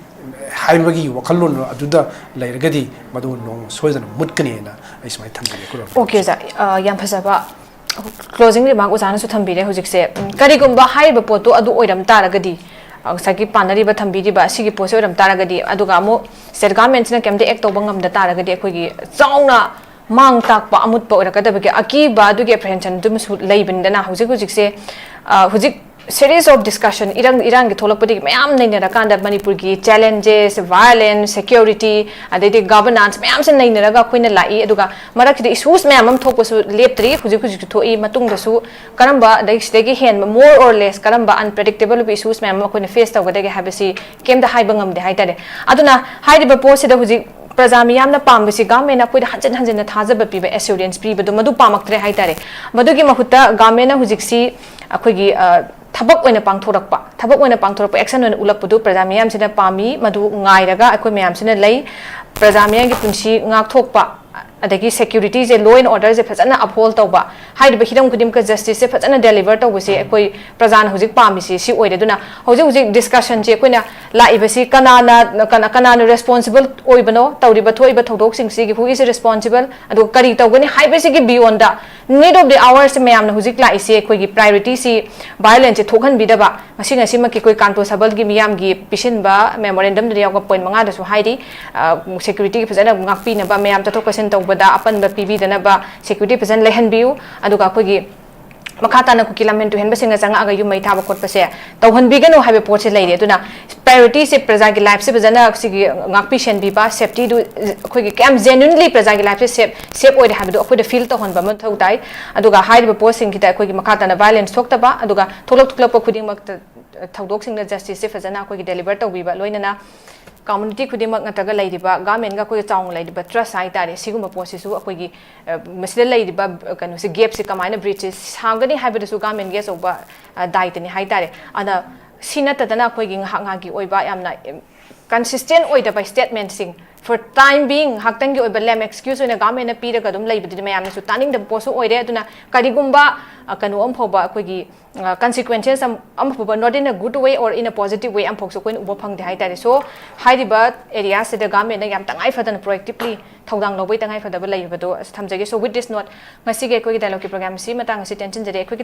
ꯍꯥꯏꯕꯒꯤ ꯋꯥꯈꯜꯂꯣꯟ ꯑꯗꯨꯗ ꯂꯩꯔꯒꯗꯤ ꯃꯗꯨ ꯅꯣꯡꯃ ꯁꯣꯏꯗꯅ ꯃꯨꯠꯀꯅꯤꯅ ꯑꯩ ꯁꯨꯃꯥꯏꯅ ꯊꯝꯖꯒꯦ, ꯈꯨꯔꯨꯝ꯫ Okay, ꯑꯣꯖꯥ꯫ ꯑ, ꯌꯥꯝ ꯐꯖꯕ Closing remark ꯑꯣꯖꯥꯅꯁꯨ ꯊꯝꯕꯤꯔꯦ ꯍꯧꯖꯤꯛꯁꯦ꯫ ꯎꯝ, ꯀꯔꯤꯒꯨꯝꯕ ꯍꯥꯏꯔꯤꯕ ꯄꯣꯠꯇꯨ ꯑꯗꯨ ꯑꯣꯏꯔꯝ ꯇꯥꯔꯒꯗꯤ, ꯑ, ꯉꯁꯥꯏꯒꯤ ꯄꯥꯟꯅꯔꯤꯕ, ꯊꯝꯕꯤꯔꯤꯕ ꯑꯁꯤꯒꯤ ꯄꯣꯠꯁꯦ ꯑꯣꯏꯔꯝ ꯇꯥꯔꯒꯗꯤ, ꯑꯗꯨꯒ ꯑꯃꯨꯛ state government ꯁꯤꯅ ꯀꯩꯝꯇ act ꯇꯧꯕ ꯉꯝꯗ ꯇꯥꯔꯒꯗꯤ ꯑꯩꯈꯣꯏꯒꯤ ꯆꯥꯎꯅ ꯃꯥꯡ ꯇꯥꯛꯄ, ꯑꯃꯨꯠꯄ ꯑꯣꯏꯔꯛꯀꯗꯕꯒꯤ ꯑꯀꯤꯕ, ꯑꯗꯨꯒꯤ apprehension ꯑꯗꯨꯃꯁꯨ ꯂꯩꯕꯅꯤꯗꯅ꯫ ꯍꯧꯖꯤꯛ ꯍꯧꯖꯤꯛꯁꯦ, ꯑ, ꯍꯧꯖꯤꯛ series of discussion, ꯏꯔꯥꯡ, ꯏꯔꯥꯡꯒꯤ ꯊꯣꯛꯂꯛꯄꯗꯒꯤ ꯃꯌꯥꯝ ꯅꯩꯅꯔꯀꯥꯟꯗ ꯃꯅꯤꯄꯨꯔꯒꯤ challenges, violence, security, ꯑꯗꯩꯗꯤ governance ꯃꯌꯥꯝꯁꯦ ꯅꯩꯅꯔꯒ ꯑꯩꯈꯣꯏꯅ ꯂꯥꯛꯏ꯫ ꯑꯗꯨꯒ ꯃꯔꯛꯁꯤꯗ issues ꯃꯌꯥꯝ ꯑꯃ ꯊꯣꯛꯄꯁꯨ ꯂꯦꯞꯇ꯭ꯔꯤ, ꯍꯧꯖꯤꯛ ꯍꯧꯖꯤꯛꯁꯨ ꯊꯣꯛꯏ, ꯃꯇꯨꯡꯗꯁꯨ ꯀꯔꯝꯕ, ꯑꯗꯩ ꯁꯤꯗꯒꯤ ꯍꯦꯟꯕ, more or less, ꯀꯔꯝꯕ unpredictable ꯑꯣꯏꯕ issues ꯃꯌꯥꯝ ꯑꯃ ꯑꯩꯈꯣꯏꯅ face ꯇꯧꯒꯗꯒꯦ ꯍꯥꯏꯕꯁꯤ ꯀꯩꯝꯇ ꯍꯥꯏꯕ ꯉꯝꯗꯦ ꯍꯥꯏꯇꯥꯔꯦ꯫ ꯑꯗꯨꯅ ꯍꯥꯏꯔꯤꯕ ꯄꯣꯠꯁꯤꯗ ꯍꯧꯖꯤꯛ ꯄ꯭ꯔꯖꯥ ꯃꯤꯌꯥꯝꯅ ꯄꯥꯝꯕꯁꯤ government ꯅ ꯑꯩꯈꯣꯏꯗ ꯍꯟꯖꯤꯟ ꯍꯟꯖꯤꯟꯅ ꯊꯥꯖꯕ ꯄꯤꯕ, assurance ꯄꯤꯕꯗꯣ, ꯃꯗꯨ ꯄꯥꯝꯃꯛꯇ꯭ꯔꯦ ꯍꯥꯏꯇꯥꯔꯦ꯫ ꯃꯗꯨꯒꯤ ꯃꯍꯨꯠꯇ government ꯅ ꯍꯧꯖꯤꯛꯁꯤ ꯑꯩꯈꯣꯏꯒꯤ, ꯑ, ꯊꯕꯛ ꯑꯣꯏꯅ ꯄꯥꯡꯊꯣꯔꯛꯄ, ꯊꯕꯛ ꯑꯣꯏꯅ ꯄꯥꯡꯊꯣꯔꯛꯄ, action ꯑꯣꯏꯅ ꯎꯠꯂꯛꯄꯗꯨ ꯄ꯭ꯔꯖꯥ ꯃꯤꯌꯥꯝꯁꯤꯅ ꯄꯥꯝꯃꯤ, ꯃꯗꯨ ꯉꯥꯏꯔꯒ ꯑꯩꯈꯣꯏ ꯃꯌꯥꯝꯁꯤꯅ ꯂꯩ꯫ ꯄ꯭ꯔꯖꯥ ꯃꯤꯌꯥꯝꯒꯤ ꯄꯨꯟꯁꯤ ꯉꯥꯛꯊꯣꯛꯄ, ꯑꯗꯒꯤ security say, law and order ꯁꯦ ꯐꯖꯅ uphold ꯇꯧꯕ, ꯍꯥꯏꯔꯤꯕ ꯍꯤꯔꯝ ꯈꯨꯗꯤꯡꯃꯛꯇ justice ꯁꯦ ꯐꯖꯅ deliver ꯇꯧꯕꯁꯤ ꯑꯩꯈꯣꯏ ꯄ꯭ꯔꯖꯥꯅ ꯍꯧꯖꯤꯛ ꯄꯥꯝꯃꯤꯁꯤ ꯁꯤ ꯑꯣꯏꯔꯦ꯫ ꯑꯗꯨꯅ ꯍꯧꯖꯤꯛ ꯍꯧꯖꯤꯛ discussion ꯁꯦ ꯑꯩꯈꯣꯏꯅ ꯂꯥꯛꯏꯕꯁꯤ ꯀꯅꯥꯅ, ꯀꯅꯥ, ꯀꯅꯥꯅ responsible ꯑꯣꯏꯕꯅꯣ, ꯇꯧꯔꯤꯕ ꯊꯣꯛꯏꯕ ꯊꯧꯗꯣꯛꯁꯤꯡꯁꯤꯒꯤ who is responsible, ꯑꯗꯨꯒ ꯀꯔꯤ ꯇꯧꯒꯅꯤ ꯍꯥꯏꯕꯁꯤꯒꯤ beyond the need of the hour ꯁꯦ ꯃꯌꯥꯝꯅ ꯍꯧꯖꯤꯛ ꯂꯥꯛꯏꯁꯦ ꯑꯩꯈꯣꯏꯒꯤ priority ꯁꯤ violence ꯁꯦ ꯊꯣꯛꯍꯟꯕꯤꯗꯕ, ꯉꯁꯤ ꯉꯁꯤꯃꯛꯀꯤ ꯑꯩꯈꯣꯏ ꯀꯥꯟꯇꯣ ꯁꯕꯜꯒꯤ ꯃꯤꯌꯥꯝꯒꯤ ꯄꯤꯁꯤꯟꯕ memorandum ꯗ ꯌꯥꯎꯕ point ꯃꯉꯥꯗꯁꯨ ꯍꯥꯏꯔꯤ, ꯑ, security ꯒꯤ ꯐꯖꯅ ꯉꯥꯛꯄꯤꯅꯕ, ꯃꯌꯥꯝ ꯆꯠꯊꯣꯛ ꯆꯠꯁꯤꯟ ꯇꯧꯕꯗ ꯑꯄꯟꯕ ꯄꯤꯕꯤꯗꯅꯕ security ꯐꯖꯅ ꯂꯩꯍꯟꯕꯤꯌꯨ꯫ ꯑꯗꯨꯒ ꯑꯩꯈꯣꯏꯒꯤ ꯃꯈꯥ ꯇꯥꯅ ꯀꯨꯀꯤ ꯂꯝꯍꯦꯟ ꯇꯨꯍꯦꯟꯕꯁꯤꯡꯅ ꯆꯪꯉꯛꯑꯒ ꯌꯨꯝ ꯃꯩ ꯊꯥꯕ ꯈꯣꯠꯄꯁꯦ ꯇꯧꯍꯟꯕꯤꯒꯅꯨ ꯍꯥꯏꯕ ꯄꯣꯠꯁꯦ ꯂꯩꯔꯦ꯫ ꯑꯗꯨꯅ priority ꯁꯦ ꯄ꯭ꯔꯖꯥꯒꯤ life ꯁꯦ ꯐꯖꯅ ꯁꯤꯒꯤ ꯉꯥꯛꯄꯤ ꯁꯦꯟꯕꯤꯕ, safety ꯗꯨ ꯑꯩꯈꯣꯏꯒꯤ ꯀꯌꯥꯝ genuinely ꯄ꯭ꯔꯖꯥꯒꯤ life ꯁꯦ safe, safe ꯑꯣꯏꯔꯦ ꯍꯥꯏꯕꯗꯣ ꯑꯩꯈꯣꯏꯗ feel ꯇꯧꯍꯟꯕ ꯑꯃ ꯃꯊꯧ ꯇꯥꯏ꯫ ꯑꯗꯨꯒ ꯍꯥꯏꯔꯤꯕ ꯄꯣꯠꯁꯤꯡꯁꯤꯗ ꯑꯩꯈꯣꯏꯒꯤ ꯃꯈꯥ ꯇꯥꯅ violence ꯊꯣꯛꯇꯕ, ꯑꯗꯨꯒ ꯊꯣꯛꯂꯛ ꯊꯣꯛꯂꯛꯄ ꯈꯨꯗꯤꯡꯃꯛꯇ ꯊꯧꯗꯣꯛꯁꯤꯡꯗ justice ꯁꯦ ꯐꯖꯅ ꯑꯩꯈꯣꯏꯒꯤ deliver ꯇꯧꯕꯤꯕ, ꯂꯣꯏꯅꯅ community ꯈꯨꯗꯤꯡꯃꯛ ꯅꯠꯇ꯭ꯔꯒ ꯂꯩꯔꯤꯕ government ꯒ ꯑꯩꯈꯣꯏꯒ ꯆꯥꯎꯅ ꯂꯩꯔꯤꯕ trust ꯍꯥꯏꯇꯥꯔꯦ, ꯁꯤꯒꯨꯝꯕ ꯄꯣꯠꯁꯤꯁꯨ ꯑꯩꯈꯣꯏꯒꯤ, ꯑ, ꯃꯁꯤꯗ ꯂꯩꯔꯤꯕ, ꯑ, ꯀꯩꯅꯣꯁꯦ, gap ꯁꯦ ꯀꯃꯥꯏꯅ bridge ꯁꯦ ꯁꯥꯒꯅꯤ ꯍꯥꯏꯕꯗꯨꯁꯨ government ꯒꯤ ꯑꯆꯧꯕ, ꯑ, ꯗꯥꯏꯇꯅꯤ ꯍꯥꯏꯇꯥꯔꯦ꯫ ꯑꯗ ꯁꯤ ꯅꯠꯇꯗꯅ ꯑꯩꯈꯣꯏꯒꯤ ꯉꯥꯏꯍꯥꯛ ꯉꯥꯏꯍꯥꯛꯀꯤ ꯑꯣꯏꯕ ꯌꯥꯝꯅ, ꯎꯝ, consistent ꯑꯣꯏꯗꯕ statement ꯁꯤꯡ, for time being ꯉꯥꯏꯍꯥꯛꯇꯪꯒꯤ ꯑꯣꯏꯕ lame excuse ꯑꯣꯏꯅ government ꯅ ꯄꯤꯔꯒ ꯑꯗꯨꯝ ꯂꯩꯕꯗꯨꯗꯤ ꯃꯌꯥꯝꯅꯁꯨ ꯇꯥꯅꯤꯡꯗꯕ ꯄꯣꯠꯁꯨ ꯑꯣꯏꯔꯦ꯫ ꯑꯗꯨꯅ ꯀꯔꯤꯒꯨꯝꯕ ꯀꯩꯅꯣ ꯑꯃ ꯐꯥꯎꯕ ꯑꯩꯈꯣꯏꯒꯤ consequences ꯑꯃ ꯐꯥꯎꯕ, not in a good way or in a positive way, ꯑꯃꯐꯥꯎꯁꯨ ꯑꯩꯈꯣꯏꯅ ꯎꯕ ꯐꯪꯗꯦ ꯍꯥꯏꯇꯥꯔꯦ꯫ So ꯍꯥꯏꯔꯤꯕ areaꯁꯤꯗ governmentꯅ ꯌꯥꯝ ꯇꯉꯥꯏ ꯐꯗꯅ proactively ꯊꯧꯗꯥꯡ ꯂꯧꯕꯩ ꯇꯉꯥꯏ ꯐꯗꯕ ꯂꯩꯕꯗꯣ ꯑꯁ ꯊꯝꯖꯒꯦ꯫ So with this note, ꯉꯁꯤꯒꯤ ꯑꯩꯈꯣꯏꯒꯤ dialogueꯀꯤ programꯁꯤ ꯃꯇꯥꯡ ꯑꯁꯤ ꯇꯦꯟꯁꯤꯟꯖꯔꯦ꯫ ꯑꯩꯈꯣꯏꯒꯤ